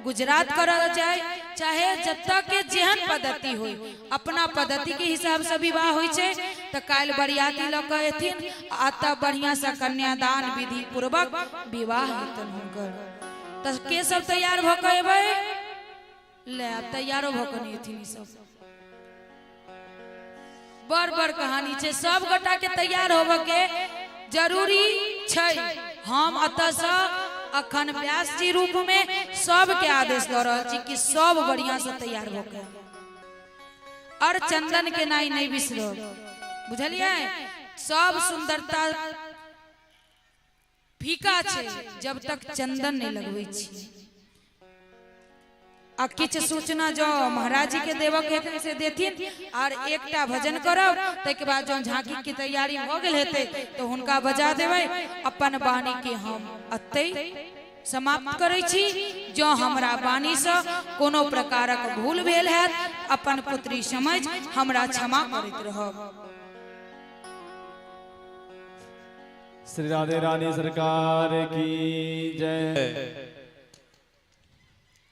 गुजरात करऽ जाय, चाहे जतऽ के जेहन पद्धति होय अपना पद्धति के हिसाब से विवाह होइ छै। तऽ काल्हि बरियाती लऽ कऽ एथिन आ तब बढ़िया से कन्यादान विधि पूर्वक विवाह हेतनि हुनकर। तऽ के सब तैयार भऽ कऽ एबै? ले आब तैयारो भऽ कऽ नहि एथिन ई सब। बड़ बड़ कहानी छै, सब गोटा के तैयार होबऽ के जरूरी छै। हम एतऽ से अखन व्यास जी रूप में सबके आदेश दऽ रहल छी कि सब बढ़िया से तैयार भऽ के और चंदन के नाई नहीं बिसरब, बुझलियै? सब सुंदरता फीका छै जब तक चंदन नहीं लगबै छी। आ किछु सूचना जो महाराज जी के देबऽ के हेतनि से देथिन और एकटा भजन करब, ताहिके बाद जँ झांकी के तैयारी भऽ गेल हेतै तऽ हुनका बजा देबै। अपन वाणी के हम एतै समाप्त करै छी। जँ हमरा वाणीसँ कोनो प्रकारक भूल भेल हैत अपन पुत्री समझ हमरा क्षमा करैत रहब। श्री राधे रानी सरकार की जय।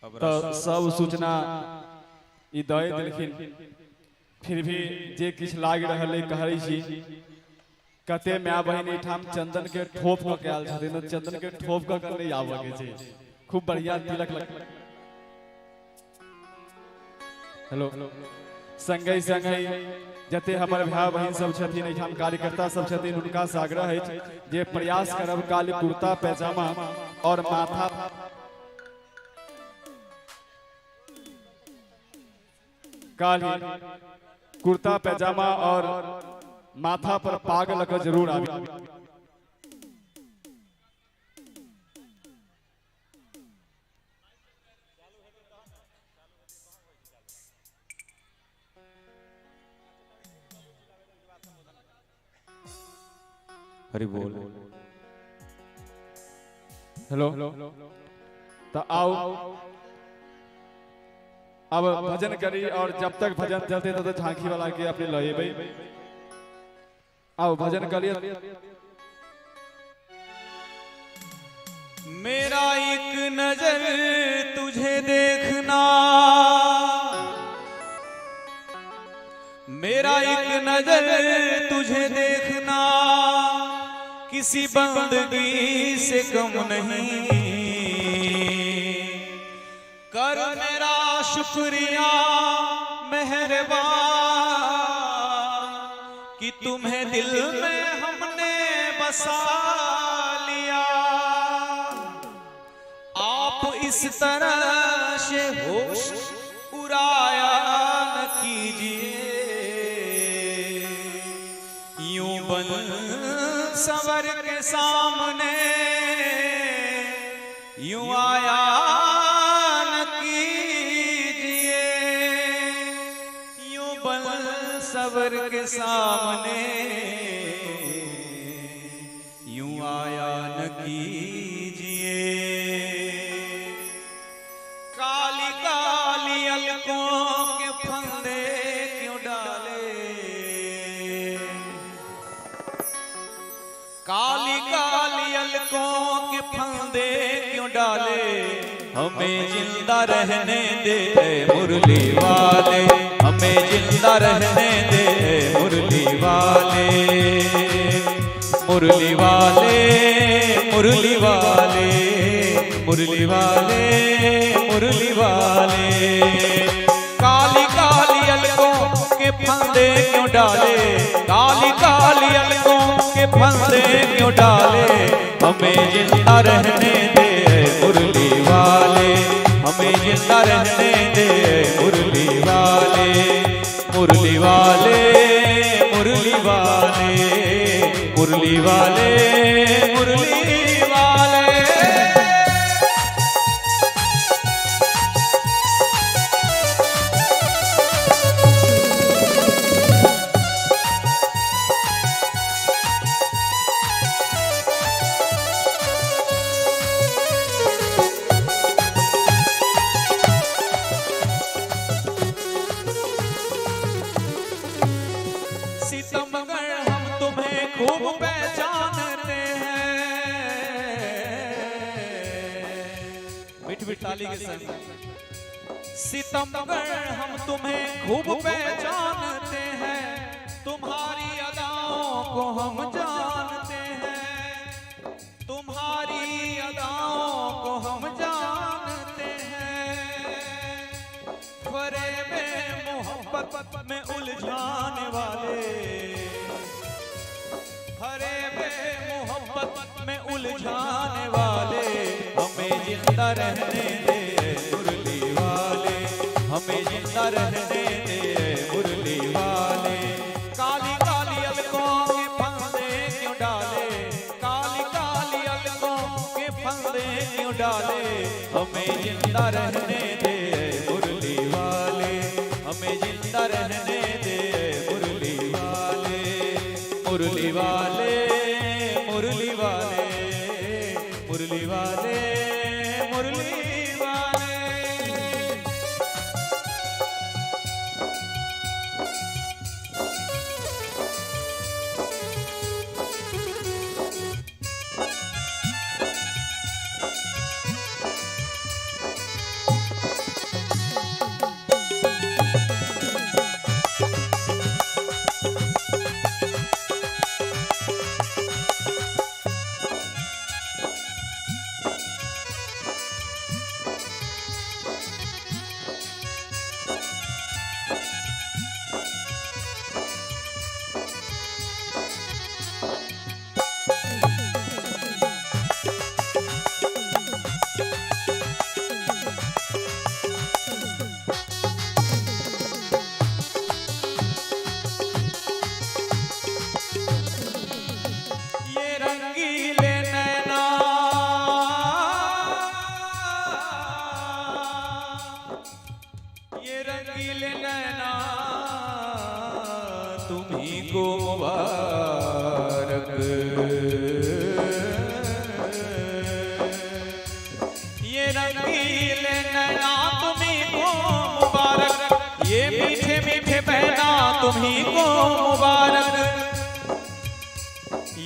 तो सब सूचना ई दए देलखिन, फिर भी जे किछु लागि रहल है कहै छी। कते माय बहिन एहिठाम चंदन के ठोप कऽ के आयल छथिन, चंदन के ठोप कऽ के नहि आबऽ के छै, खूब बढ़िया तिलक लग। हेलो संगहि संगहि जते हमर भाय बहिन सब छथिन एहिठाम कार्यकर्ता सब छथिन, हुनका से आग्रह अछि जे प्रयास करब काली कुर्ता पैजामा और माथा काली कुर्ता पैजामा और माथा पर पाग लऽ जरूर आबी। हरि बोल। हेलो तो आओ अब भजन करी और जब तक भजन चलते तब तक झांकी वाला के अपने लहेबै। आओ भजन करिए। मेरा एक नजर तुझे देखना, मेरा एक नजर तुझे देखना किसी बंदगी से कम नहीं। कर मेरा शुक्रिया मेहरबान कि तुम्हें दिल में हमने बसा लिया। आप इस तरह से होश उड़ाया न कीजिए, यूं बन सवर के सामने यूं आया न कीजिए, यूं बन सवर के सामने यूं आया न कीजिए। काली काली अलकों के फंदे क्यों डाले, काली काली अलकों के फंदे क्यों डाले, हमें जिंदा रहने दे मुरली वाले, हमें जिंदा रहने दे मुरली वाले, मुरली वाले, मुरली वाले, मुरली वाले, मुरली वाले। काली काली अलकों के फंदे क्यों डाले, काली काली अलकों के फंदे क्यों डाले, हमें जिंदा रहने दे मुरली वाले, हमें जिंदा रहने दे मुरली वाले, मुरली वाले, मुरली वाले, मुरली वाले, मुरली वाले। सितमगर हम तुम्हें खूब पहचानते हैं। मिठ मिठ ताली के संग। सितमगर हम तुम्हें खूब पहचानते हैं, तुम्हारी अदा को हम जानते हैं, तुम्हारी अदाओं को हम जानते हैं। फरेब मोहब्बत में उलझाने वाले, फरेब मोहब्बत में उलझाने वाले, हमें जिंदा रहने दे मुरली वाले, हमें जिंदा रहने दे मुरली वाले। काली काली अलकों के फंदे क्यों डाले, काली काली अलकों के फंदे क्यों डाले, हमें जिंदा रहने दे मुरली वाले, हमें जिंदा रहने दे मुरली वाले, मुरली वाले, मुरली वाले, मुरली वाले, मुरली वाले। ये रंगीले नैना, ये रंगीले नैना, तुम्ही को मुबारक। ये रंगीले नैना तुम्ही को मुबारक, ये मीठे मीठे बहना तुम्ही को मुबारक,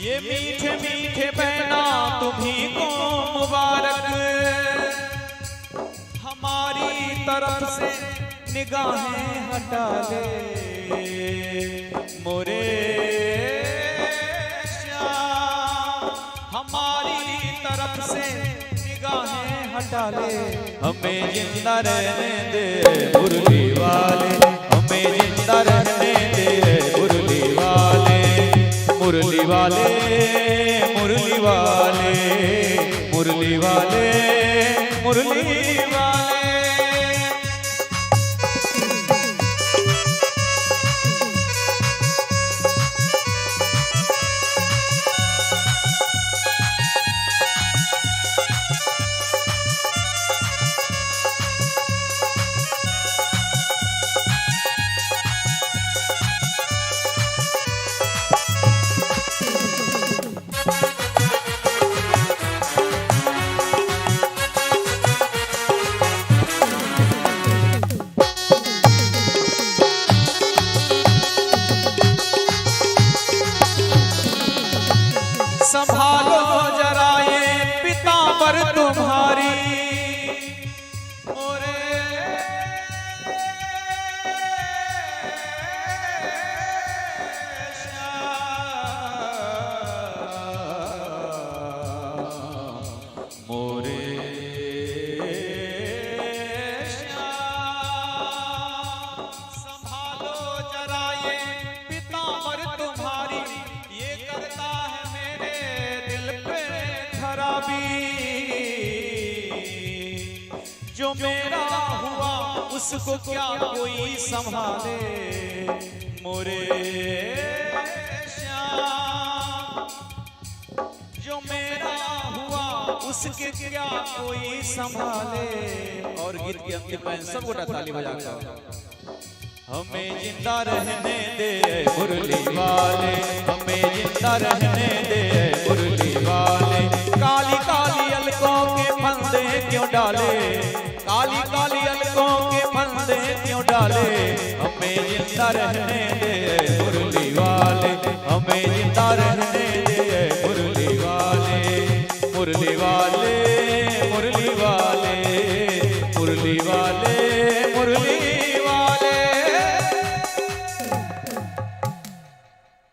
ये मीठे मीठे बहना तुम्ही को मुबारक। हमारी तरफ से निगाहें हटा ले मोरे श्याम, हमारी तरफ से निगाहें हटा ले, हमें जिंदा रहने दे मुरली वाले, हमें जिंदा रहने दे मुरली वाले, मुरली वाले, मुरली वाले, मुरली वाले, मुरली वाले। संभालो जरा ये पीतांबर तुम्हारी, मोरे श्याम, मोरे श्याम। संभालो जरा ये पीतांबर तुम्हारी, ये करता है मेरे दिल पे खराबी, जो मेरा हुआ उसको क्या कोई संभाले मोरे श्याम, जो मेरा हुआ उसके क्या कोई संभाले। और गीत के अंतिम में सब गोटा ताली बजाकर हमें जिंदा रहने दे मुरली वाले, हमें जिंदा रहने दे मुरली वाले। काली काली अलकों के फंदे क्यों डाले, काली काली अलकों के फंदे क्यों डाले, हमें जिंदा रहने दे मुरली वाले, हमें जिंदा रहने दे मुरली वाले, मुरली वाले, मुरली वाले, मुरली वाले, मुरली वाले।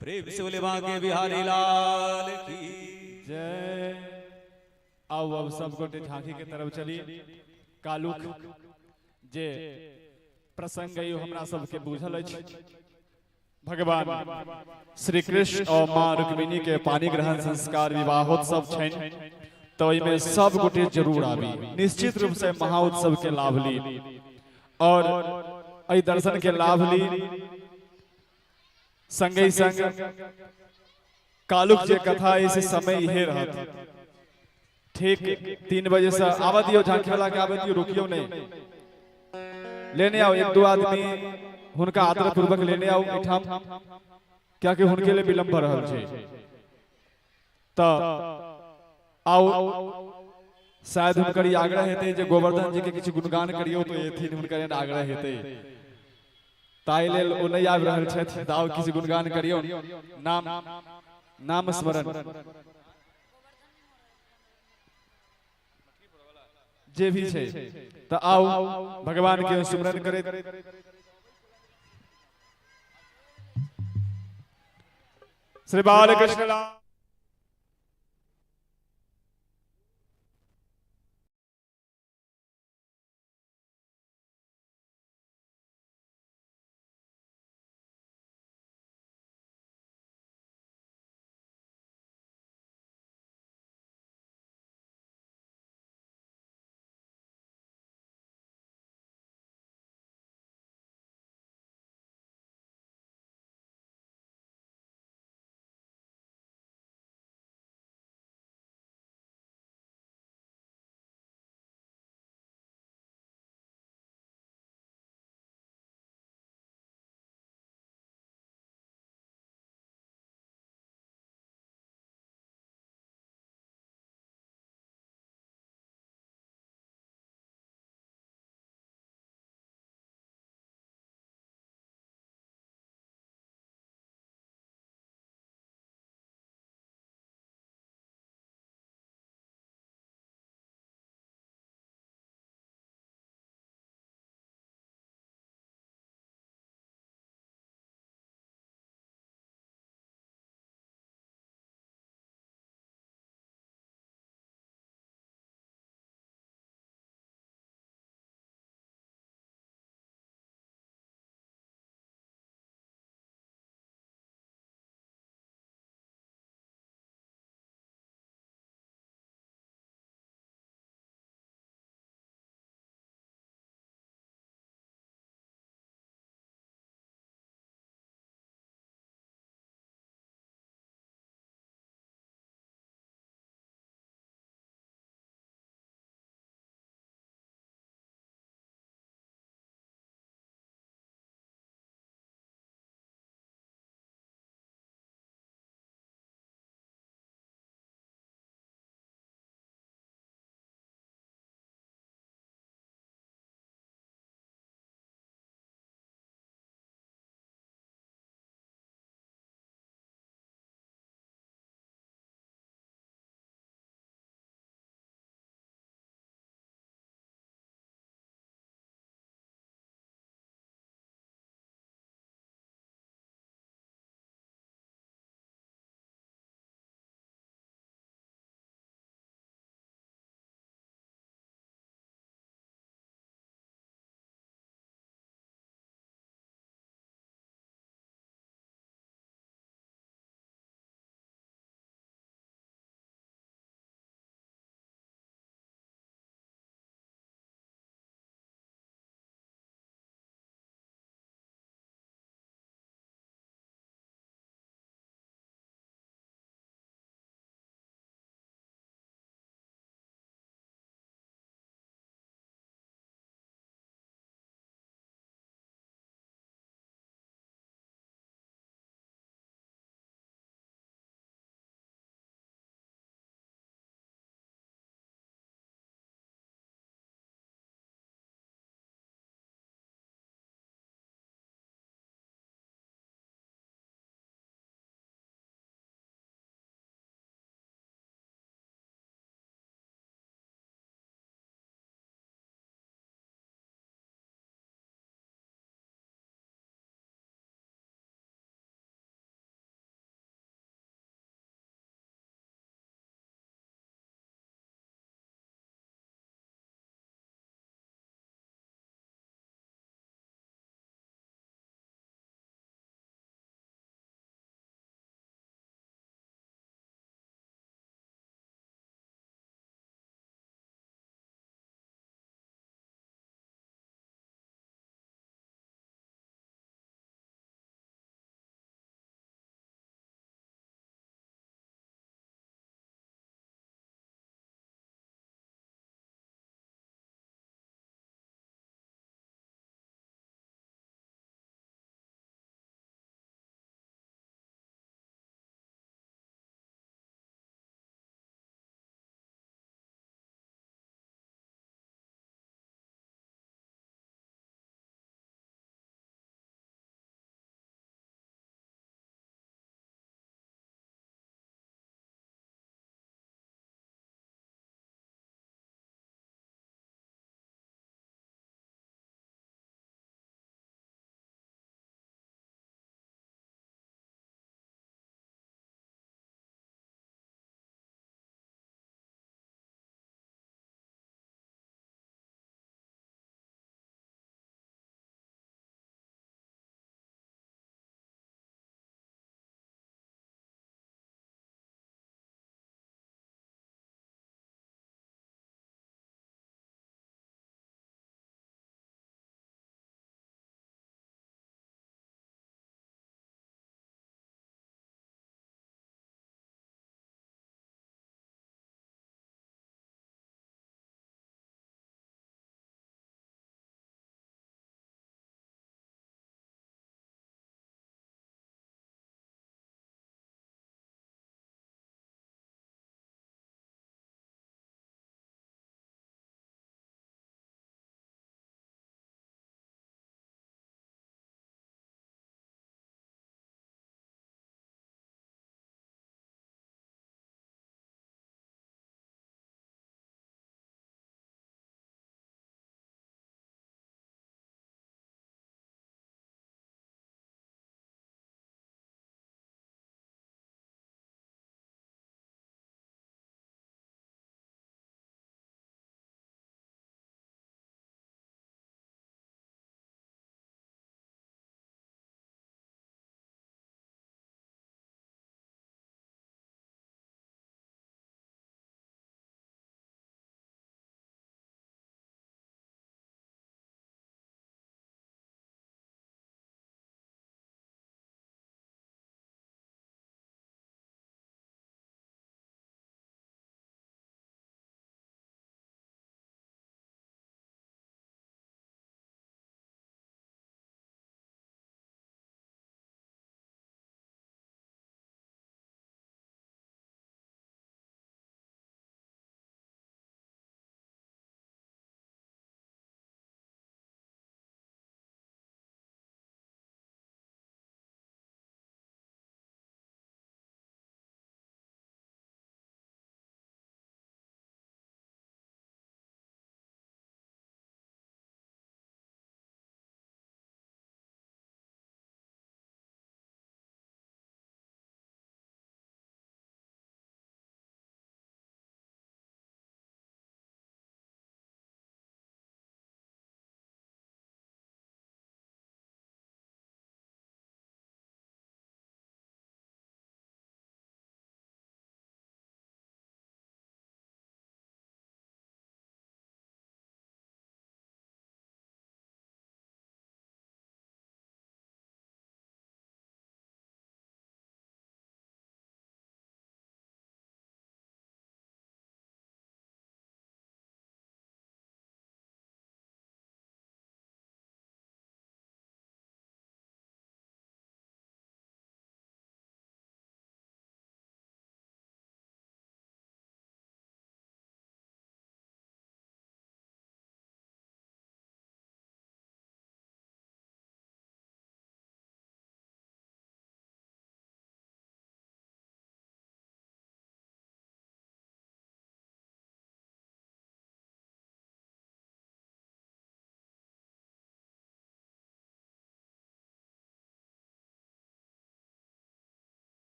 प्रेम से बोले बांके बिहारी लाल की जय। आउ अब सब गोटे झांकी के तरफ चली। कालुक जे प्रसंग अइ हमरा सबके बुझल अछि। भगवान श्री कृष्ण और माँ रुक्मिणी के पानी ग्रहण संस्कार विवाहोत्सव छनि, तो ओहिमे सब गोटे जरूर आबी, निश्चित रूप से महाउत्सव के लाभ ली और एहि दर्शन के लाभ ली। संगे संग कालुक जे कथा है से समय इहे रहत। ठीक 3 बजे से आवा दियो, झांकी वाला के आवे दियो, रुकियो नहीं, लेने आओ एक दो आदमी हुनका आदर पूर्वक लेने आओ एठाम, क्या कि हुनके लिए विलंब रहल छै। त आओ शायद हुनकर ई आग्रह हेतै जे गोवर्धन जी के किछु गुणगान करियो, तो एथिन, हुनकर आग्रह हेतै, ताहि लेल ओ नहीं आबि रहल छथि। तऽ आउ किछु गुणगान करियो, नाम नाम स्मरण जे भी छै। तऽ आउ भगवान के स्मरण करैत श्री बालकृष्ण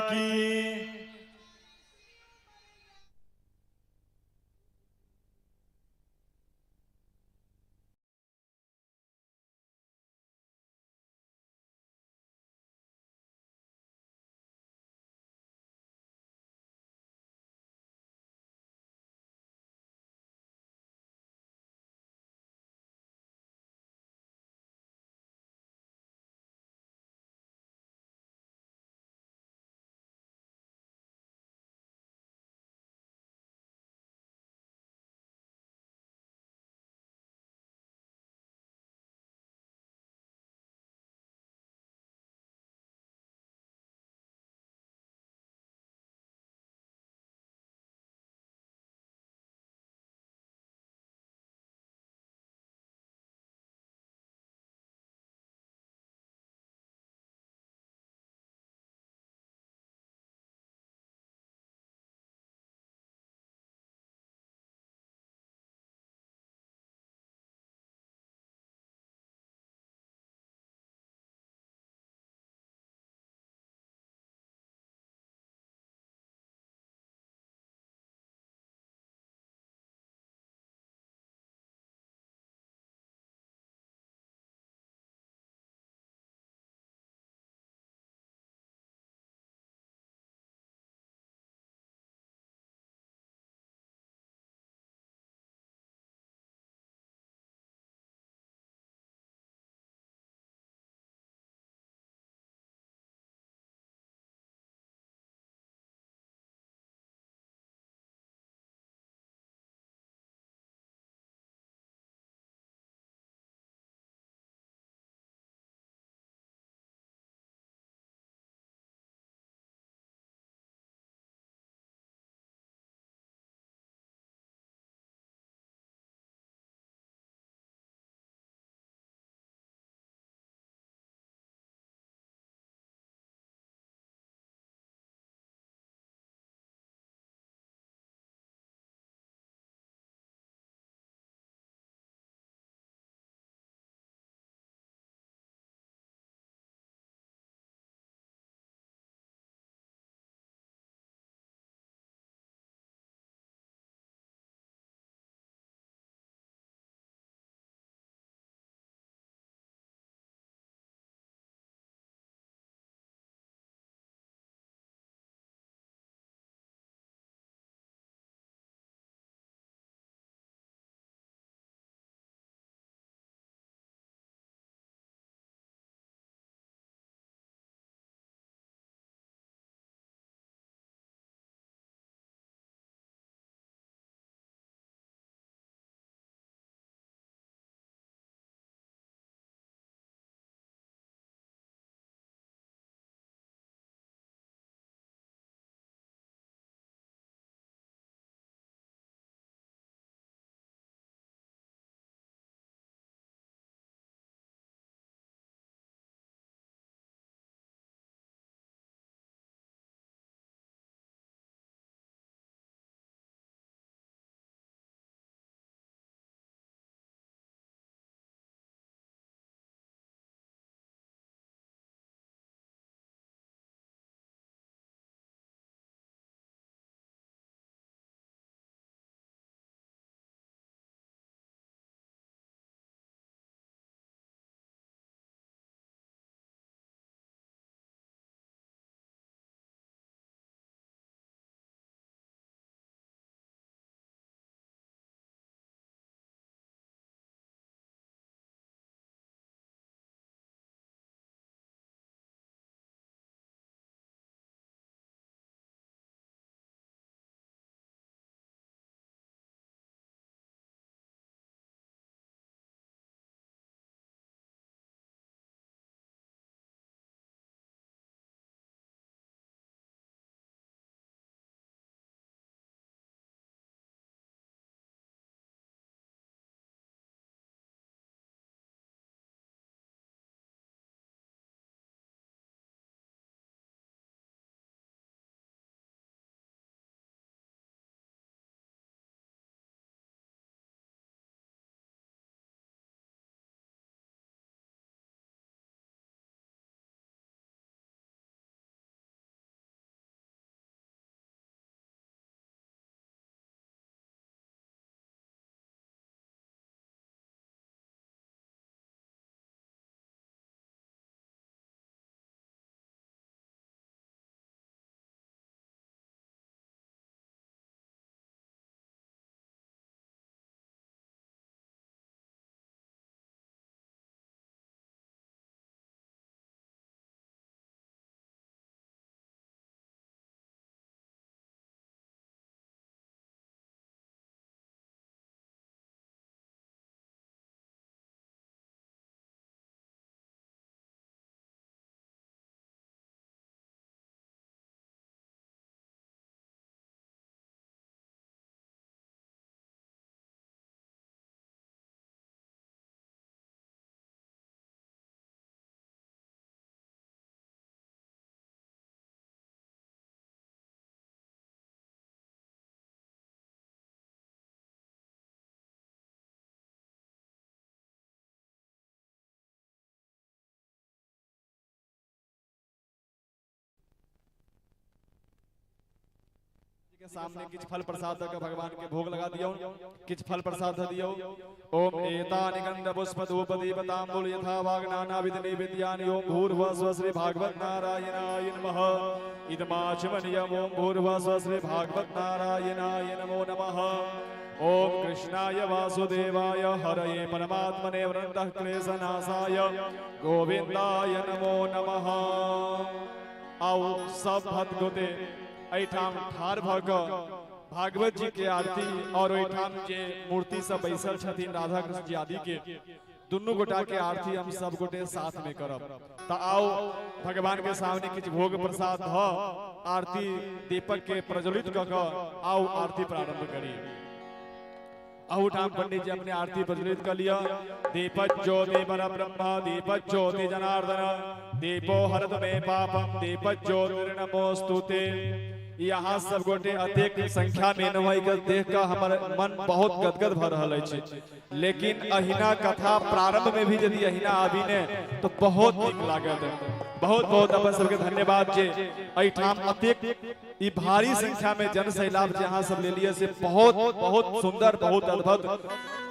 की। के सामने किछु फल प्रसाद दऽ के भगवान के भोग लगा दियौ, किछु फल प्रसाद दऽ दियौ। ओम एतानि गंध पुष्प धूप दीप तांबूल यथा वाग नाना विध नैवेद्यानि ओम भूर्भुवः स्वः श्री भागवत नारायणाय नमः। इदमाचमनीयम् ओम भूर्भुवः स्वः श्री भागवत नारायणाय नमो नमः। ओम कृष्णाय वासुदेवाय हरये परमात्मने वृन्दः क्लेशनाशाय गोविंदाय नमो नमः। आओ सब भक्त गोटे एहिठाम ठाढ़ भऽ कऽ भागवत जी के आरती और ओहिठाम जे मूर्ति सब बैसल छथिन राधा कृष्ण जी आदि के दुनू गोटा के आरती हम सब गोटे साथ में करब। तऽ आओ भगवान के सामने किछु भोग प्रसाद धऽ आरती दीपक के प्रज्वलित कऽ कऽ आओ आरती प्रारंभ करी। अहुठाम पंडित जी अपने आरती प्रज्वलित कर लिया। दीपक ज्योति पर ब्रह्मा दीपक ज्योति जनार्दन दीपो हरत मे पापम दीपक ज्योति नमोस्तुते। यहाँ सब गोटे अतेक संख्या में नमय के देख के हमर मन बहुत गदगद भ रहल अछि, लेकिन अहिना कथा प्रारंभ में भी यदि अहिना आबी ने तो बहुत नीक लागत। बहुत बहुत अपन सबके धन्यवाद जे एहिठाम अतेक ई भारी संख्या में जन सैलाब जे अहाँ सब लेलिए से बहुत बहुत सुंदर बहुत अद्भुत।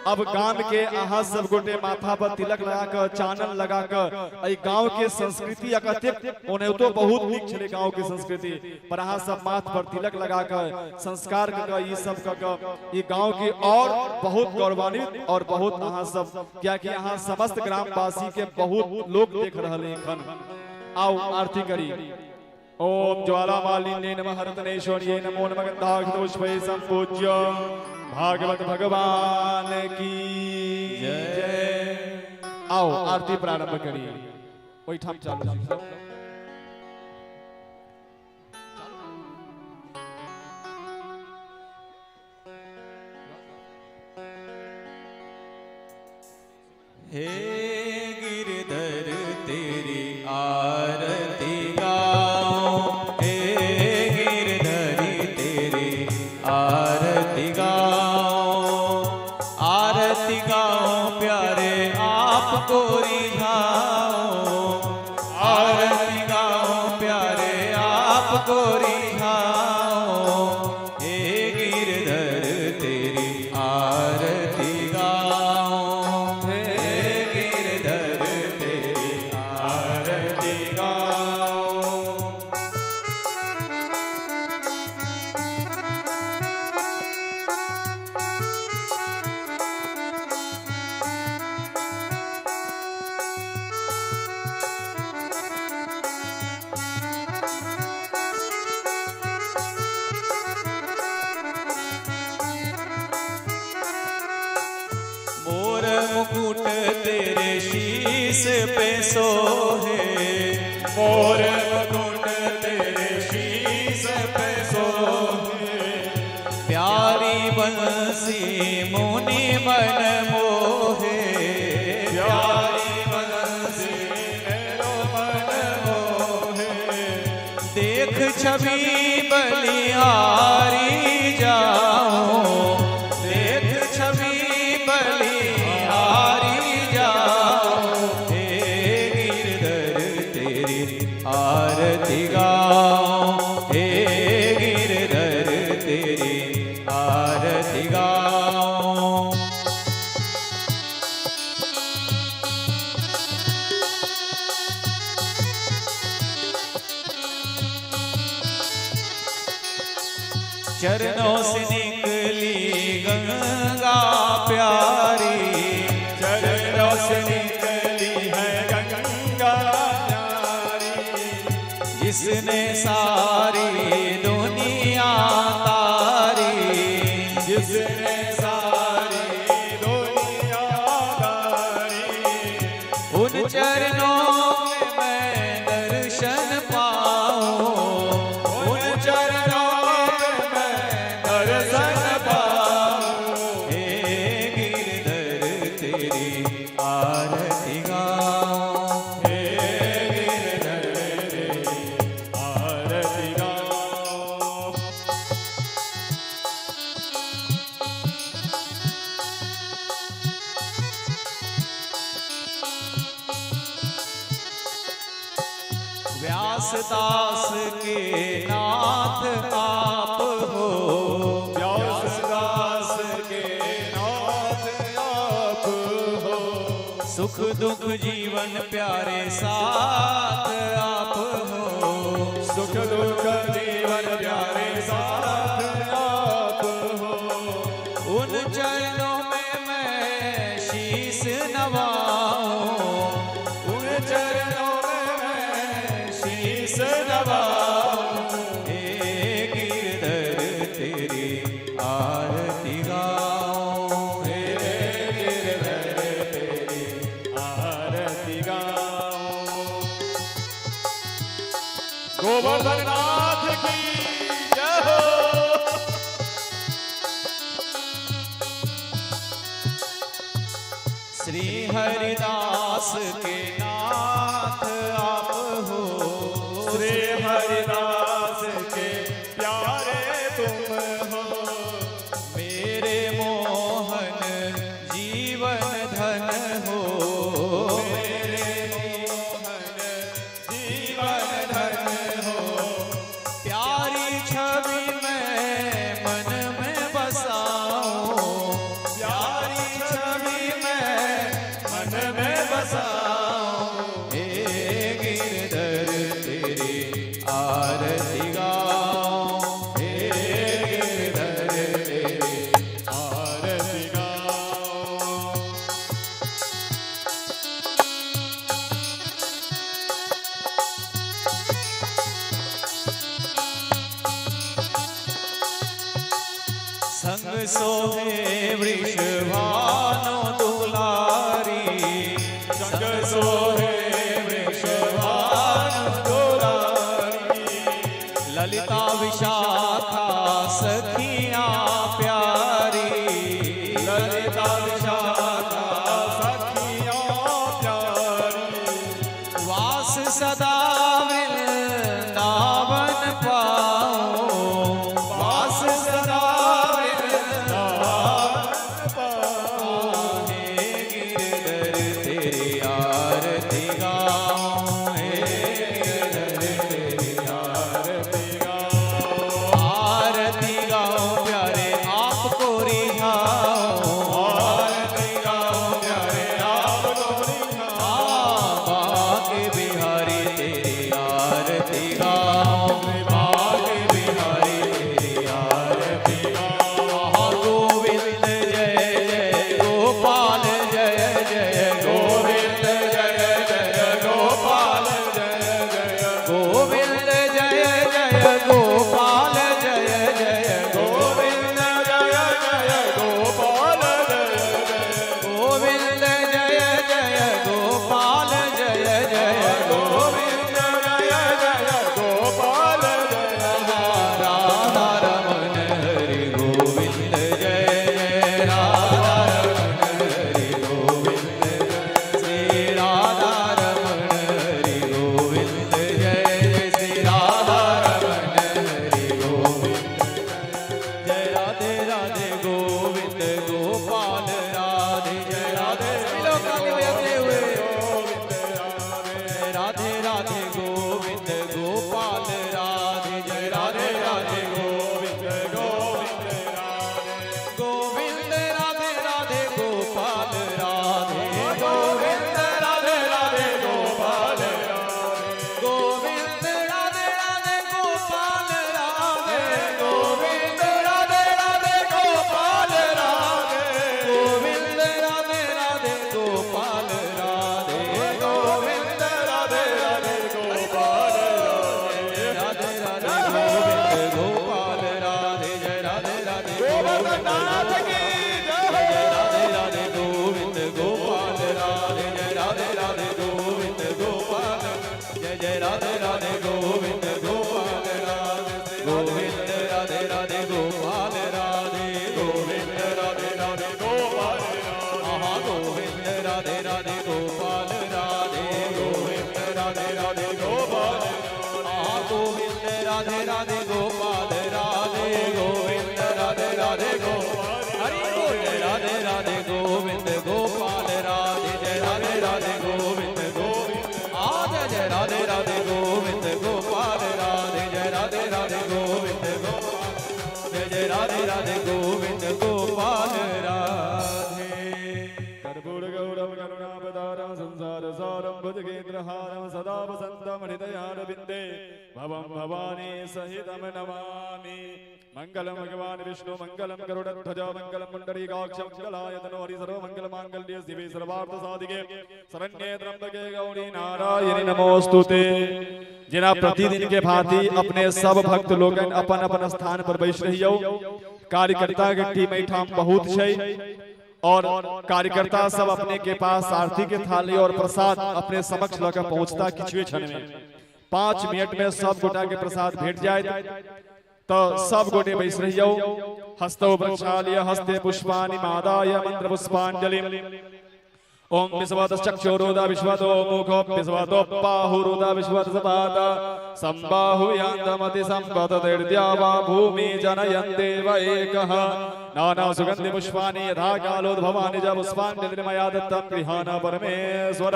अब गाम के अहाँ सब गोटे माथा पर तिलक लगा के चानन लगा के एहि गांव के संस्कृति अतेक ओनाहितो बहुत नीक छलै गांव के संस्कृति पर अहाँ सब माथ पर तिलक लगा के संस्कार कऽ के ई सब कऽ के ई गांव के और बहुत गौरवान्वित और बहुत अहाँ सब, कियाकि अहाँ समस्त ग्रामवासी के बहुत लोग देख रहल एखन। आओ आरती करी। ओम ज्वालामालिन्ये नमः हरतनेश्वर्यै नमो नमः गन्धाक्षपुष्पैः संपूज्य भागवत भगवान की जय। आओ आरती प्रारंभ करी। ओहिठाम चालू छै। हे गिरधर तेरी आरती गाऊं, हे गिरधर तेरी आरती गाऊं, आरती गाऊं प्यारे आपको रिझाऊं, आरती गाऊं प्यारे आपको रिझाऊं, हे गिरधर तेरी आरती गाऊं, हे गिरधर तेरी आरती गाऊं। मोर मुकुट तेरे शीश पे सोहे, मोर मुकुट तेरे शीश पे सोहे, प्यारी बंसी मुनि मन मोहे, प्यारी बंसी मेरो मन मोहे, देख छवि बलिहारी जाऊं, देख छवि बलिहारी जाऊं, हे गिरधर तेरी आरती गाऊं, हे गिरधर तेरी आरती गाऊं। चरणों से निकली गंगा प्यारी, चरणों से निकली है गंगा प्यारी, जिसने सारी दुनिया तारी, जिसने सारी दुनिया तारी, उन चरणों में मैं दर्शन पाऊं, उन चरणों में मैं दर्शन पाऊं, हे गिरधर तेरी आरती गाऊं, हे गिरधर तेरी आरती गाऊं। व्यास दास के नाथ आप हो, दुख जीवन प्यारे साथ आप हो, सुख दुख जीवन प्यारे साथ आप हो। उन चरणों में मैं शीश नवाऊं, उन चरणों में मैं शीश नवाऊं। हे गिरधर तेरी आरती गाऊं, हे गिरधर तेरी आरती गाऊं। गोवर्धन नाथ की जय हो। श्री हरिदास के नाथ आप हो, श्री हरिदास के प्यारे तुम हो। मेरे मोहन जीवन धन हो, मेरे मोहन जीवन धन हो। प्यारी छवि मैं मन में बसाऊं, प्यारी छवि मैं मन में बसाऊं। हे गिरधर तेरी आरती गाऊं, हे गिरधर तेरी आरती गाऊं। संग सोहे वृषभानु दुलारी, संग सोहे वृषभानु दुलारी। ललिता विशाखा सखियां प्यारी, ललिता विशाखा सखियां प्यारी। वास सदा वृंदावन पाऊं, वास सदा वृंदावन पाऊं। हे गिरधर तेरी आरती गाऊं, हे गिरधर तेरी आरती गाऊं। आरती गाऊं प्यारे आपको रिझाऊं, आरती गाऊं प्यारे आपको रिझाऊं। बाके बिहारी तेरी आरती गाऊं, बाके बिहारी तेरी आरती गाऊं। गोविंद जय जय गोपाल जय जय गोविंद जय जय गोपाल जय जय। गोविंद जय जय गोपाल जय जय गोविंद जय जय गोपाल जय जय। गोविंद जय जय गोपाल जय जय गोविंद जय जय गोपाल जय जय। राधा रमन हरि गोविंद जय जय राधा रमन हरि गोविंद श्री राधा रमन हरि गोविंद जय जय श्री राधा रमन हरि गोविंद जय राधे राधे गोविंद गोपाल राधे जय राधे मिलो ताली बजाते हुए जय राधे राधे गोविंद गोपाल राधे जय राधे राधे गोविंद गोविंद राधे। गोविंद राधे राधे गोपाल राधे गोविंद राधे राधे गोपाल राधे। गोविंद राधे राधे गोपाल राधे गोविंद राधे राधे गोपाल राधे। गोविंद राधे राधे गोपाल राधे गोविंद राधे राधे गोपाल राधे। राधे राधे गोविंद गोपाल राधे जय राधे राधे गोवर्धन नाथ की जय हो। जय राधे राधे गोविंद गोपाल राधे जय राधे राधे गोविंद गोपाल जय जय राधे राधे गोविंद गोपाल राधे गोविंद राधे राधे गोपाल राधे गोविंद राधे राधे गोपाल राधे। आहा गोविंद राधे राधे गोपाल राधे गोविंद राधे राधे गोपाल राधे। आहा गोविंद राधे राधे गोपाल राधे गोविंद राधे राधे गोपाल हरि बोल जय राधे राधे गोविंद गोपाल राधे जय राधे राधे गोविंद गोविंद आ जय जय राधे राधे गोविंद गोपाल राधे जय राधे राधे गोविंद गोपाल जय जय राधे राधे गोविंद गोपाल राधे। कर्पूर गौरव करुणावतारं वसन्तं हृदयारविन्दे भवं भवानी सहितं नमामि। मंगलम भगवान विष्णु मंगलम गरुड़ध्वज मंगलम पुंडरीकाक्ष मंगलाय तनोहरि सर्व मंगल मांगल्ये शिवे सर्वार्थ साधिके शरण्ये त्र्यंबके गौरी नारायणि नमोस्तुते। जेना प्रतिदिन के भांति अपने सब भक्त लोगन अपन अपन स्थान पर बैस रहियौ। कार्यकर्ता के टीम एहिठाम बहुत छै और कार्यकर्ता सब अपने के पास आरती के थाली और प्रसाद अपने समक्ष लऽ के पहुंचता किछुए क्षण में। 5 मिनट में सब गोटा के प्रसाद भेट जायत, तो सब गोटे बैस रहियौ। हस्तौ प्रक्षाल्य हस्ते पुष्पाणि मादाय मंत्र पुष्पांजलि। ओम विश्वतश्चक्षुरुदा विश्वतो मुखो विश्वतो बाहुरुदा विश्वतसपाद संबाहुयान्तमति संपततिर्द्या वा भूमि जनयन् देव एकः। नाना सुगंधि पुष्पाणि यथा कालोद्भवानि च पुष्पांजलि मया दत्तं गृहाण परमेश्वर।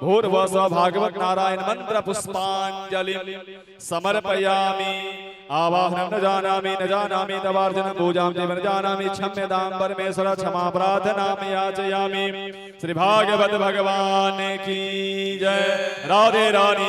भूर्भुवः भागवत नारायण मंत्र पुष्पांजलि समर्पयामि। आवाहनं न जानामि न जानामि तवार्जनं पूजां चैव न जानामि। क्षम्यतां परमेश्वर क्षमा प्रार्थनां याचयामि। श्री भागवत भगवान की जय। राधे रानी।